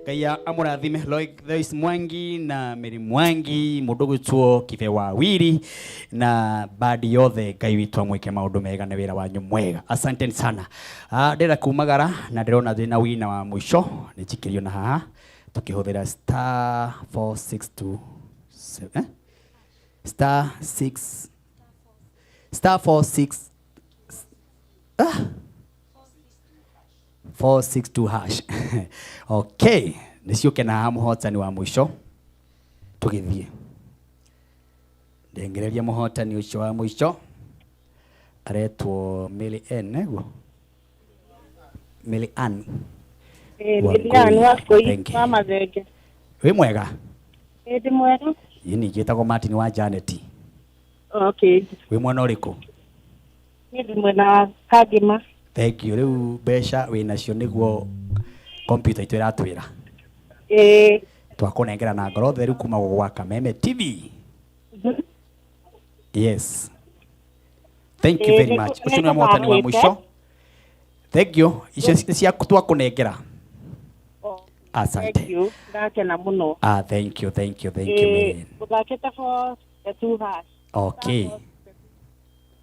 Ngai amũrathime Lois Mwangi na Mary Mwangi mũndũ gwĩtwo Kibe wa Wiri na bandi yothe. Ngai witũ amwĩke maũndũ mega na wĩra wanyu mwega. Asanteni sana. Ah, ndĩrenda kumagara na ndĩrona ndĩna wina wa mũico nĩ njikĩrio na haha tũkĩhũthĩra star 462 eh? Star 6 star 46 ah 462 hash. Okay, nĩciũke na haha mũhotani wa mũico tũgĩthiĩ ndengereria mũhotani ũcio wa mũico aretwo Mary Ann, neguo Mary Ann. Lilian Wangũi. Wangũi Thank you. wa Mathenge. Wĩ mwega? Ĩ ndĩ mwega. Ĩ ningĩ ĩtagwo Martin wa Janet. Okay. Wĩ mwena ũrĩkũ? Niĩ ndĩ mwena wa Kangema. Thank you. Rĩu mbeca wĩ nacio nĩguo kompyuta itũ ĩratwĩra. Ĩ. Twakũnengera na ngoro theru kuma gwa Kameme TV. Yes, thank you Ĩ, very much. Ũcio nĩwe mũhotani wa nĩngũthakĩte. mũico. Thank you. Icio nĩ ciaku twakũnengera. Asante. Thank you. Ndakena mũno. Ah, thank you, thank you, thank you. Ĩ, Mary. ngũthakĩte for the two hash. Okay,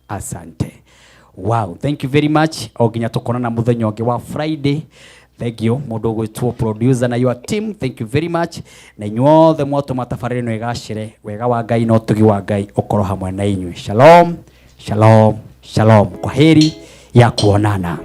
asante. Wow, thank you very much. O nginya tukonana muthenya ũngĩ wa Friday. Thank you mũndũ ũgwĩtwo producer na your team, thank you very much. Na inyuothe mwatũma tabarĩra ĩno ĩgacĩre, wega wa Ngai na ũtugi wa Ngai ũkorwo hamwe na inyuĩ. Shalom, shalom, shalom. Kwa heri ya kuonana.